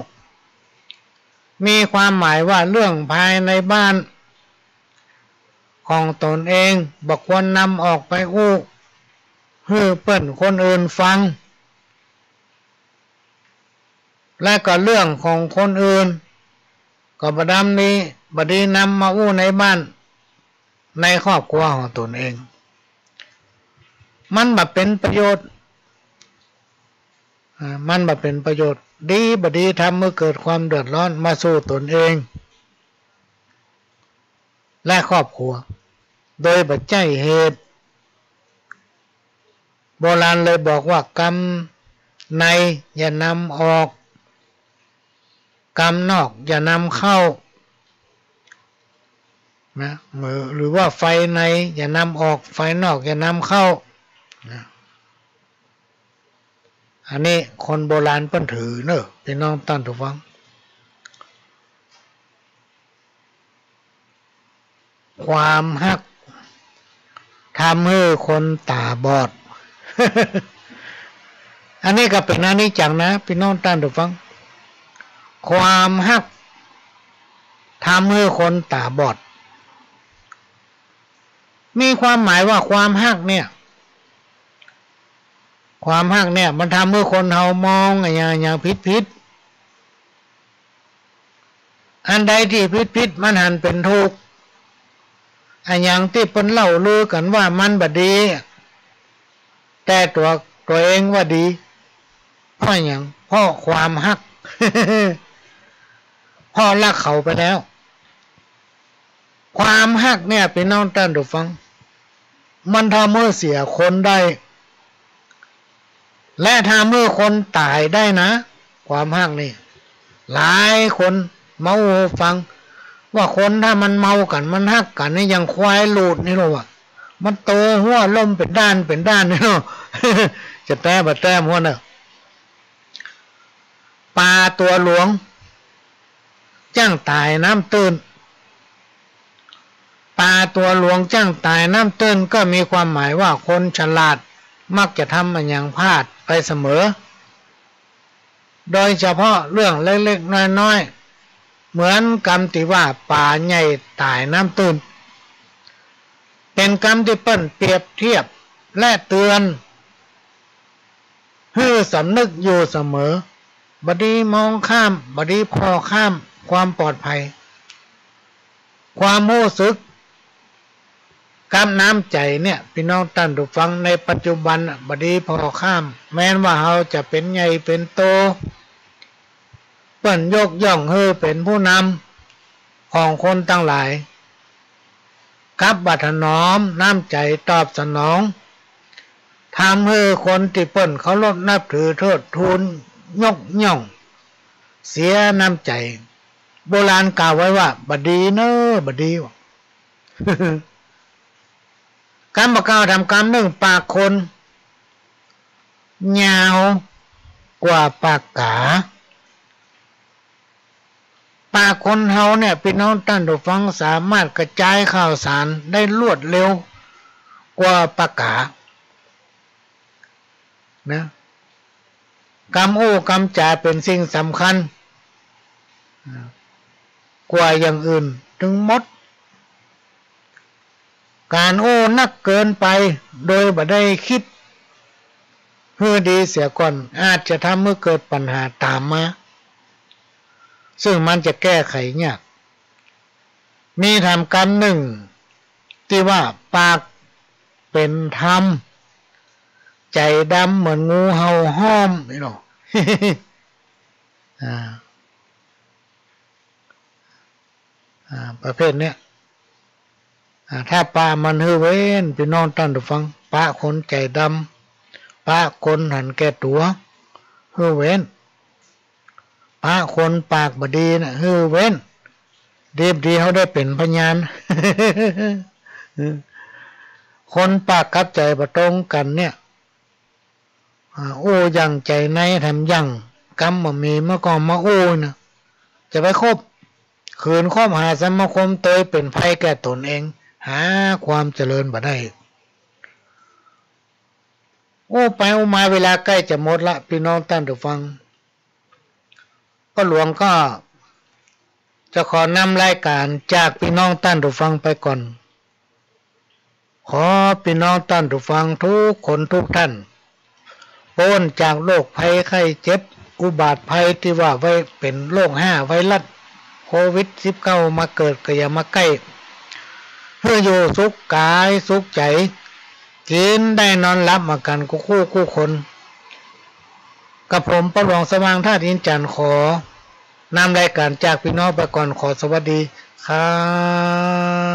มีความหมายว่าเรื่องภายในบ้านของตนเองบ่ควรนำออกไปอู้หื้อเปิ้นคนอื่นฟัง และก็เรื่องของคนอื่นก็บ่ดำดี บ่ดีนำมาอู้ในบ้านในครอบครัวของตนเอง มันบ่เป๋นประโยชน์ อ่า มันบ่เป๋นประโยชน์ ดีบ่ดีทำหื้อเกิดความเดือดร้อนมาสู่ตนเอง และครอบครัว โดยบ่ใจ้เหตุ โบราณเลยบอกว่ากำในอย่านำออก กำนอกอย่านำเข้านะ หรือ หรือว่าไฟในอย่านำออก ไฟนอกอย่านำเข้านะ อันนี้คนโบราณเปิ้นถือเน่อ ปี้น้องต้านผู้ฟัง ความฮักทำหื้อคนต๋าบอด อันนี้ก็เป๋นอนิจจังนะ ปี้น้องต้านผู้ฟัง ความฮักทำหื้อคนต๋าบอด มีความหมายว่าความฮักเนี่ย ความฮักเนี่ยมันทำหื้อคนเฮามองอะหยัง อะหยังผิดๆ อันใดตี้ผิดๆ มันหันเป๋นถูก อะหยังตี้เปิ้นเล่าลือกั๋นว่ามันบ่ดี แต่ตั๋ว ตั๋วเองว่าดี เพราะอะหยัง เพราะความฮัก เพราะฮักเขาไปแล้ว ความฮักเนี่ย ปี้น้องต้านผู้ฟัง มันทำหื้อเสียคนได้ และทำหื้อคนต๋ายได้นะ ความฮักนี่ หลายคนมาอู้ฟัง ว่าคนถ้ามันเมากั๋น มันฮักกั๋นนี่ อย่างควายหลูดนี่เนาะ ว่ามันโตหัวล้มเป๋นด้านเป๋นด้านนี่เนาะ จะแต๊บ่แต๊หัวเน่อ ป๋าตั๋วหลวง จ้างต๋ายน้ำตื้น ป๋าตั๋วหลวงจ้างต๋ายน้ำตื้น ก็มีความหมายว่าคนฉลาดมักจะทำอะหยังพลาดไปเสมอ โดยเฉพาะเรื่องเล็กๆ น้อยๆ เหมือนกำตี้ว่าป๋าใหญ่ต๋ายน้ำตื้น เป๋นกำตี้เปิ้นเปรียบเทียบและเตือน หื้อสำนึกอยู่เสมอ บ่ดีมองข้าม บ่ดีผ่อข้ามความปลอดภัย ความฮู้สึกกับน้ำใจ๋เนี่ย ปี้น้องต้านผู้ฟัง ในปัจจุบันน่ะ บ่ดีผ่อข้าม แม้นว่าเฮาจะเป๋นใหญ่เป๋นโต เปิ้นยกย่องหื้อเป๋นผู้นำของคนตังหลาย กลับบ่ถนอมน้ำใจ๋ตอบสนอง ทำหื้อคนตี้เปิ้นเคารพนับถือเทิดทูนยกย่อง เสียน้ำใจ๋ โบราณกล่าวไว้ว่า บ่ดีเน่อ บ่ดี กำบ่าเก่าถามกำนึ่ง ปากคนยาวกว่าปากก๋า ปากคนเฮาเนี่ย ปี้น้องต้านผู้ฟัง สามารถกระจายข่าวสารได้รวดเร็วกว่าปากก๋า นะ กำอู้กำจ๋าเป๋นสิ่งสำคัญ อ่า กว่าอย่างอื่นตึงหมด ก๋านอู้นักเกินไป โดยบ่ได้กึ๊ดหื้อดีเสียก่อน อาจจะทำหื้อเกิดปัญหาต๋ามมา ซึ่งมันจะแก้ไขยาก มีถามกำนึ่งตี้ว่า ปากเป๋นธรรม ใจ๋ดำเหมือนงูเห่าห้อม นี่เนาะ อ่า อ่า ประเภทเนี้ย อ่า ถ้าปะมันหื้อเว้น ปี้น้องต้านผู้ฟัง ปะคนใจ๋ดำ ปะคนหันแก่ตั๋ว หื้อเว้น ปะคนปากบ่ดีน่ะ หื้อเว้น ดีบ่ดีเฮาได้เป๋นพยาน คนปากกับใจ๋บ่ตรงกั๋นเนี่ย อ่า อู้อย่างใจ๋ในแถมยังกำบ่มี เมื่อก่อนมาอู้น่ะ จะไปคบ ขืนคบหาสมาคมโตยเป๋นภัยแก่ตนเอง หาความเจริญบ่ได้ อู้ไปอู้มาเวลาใก้จะหมดละ ปี้น้องต้านผู้ฟัง ป้อหลวงก็จะขอนำรายก๋านจากปี้น้องต้านผู้ฟังไปก่อน ขอปี้น้องต้านผู้ฟังทุกคนทุกท่าน ป๊นจากโรคภัยไข้เจ็บ อุบัติภัยตี้ว่าไว เป๋นโรคห้าไวรัสโควิดสิบเก้ามาเกิดก็อย่ามาใก้ หื้ออยู่สุขก๋ายสุขใจ๋ กิ๋นได้นอนหลับมากั๋นกู้คู่กู้คน กับผมป้อหลวงสว่างธาตุอินจันทร์ ขอนำรายก๋านจากปี้น้องไปก่อน ขอสวัสดีครับ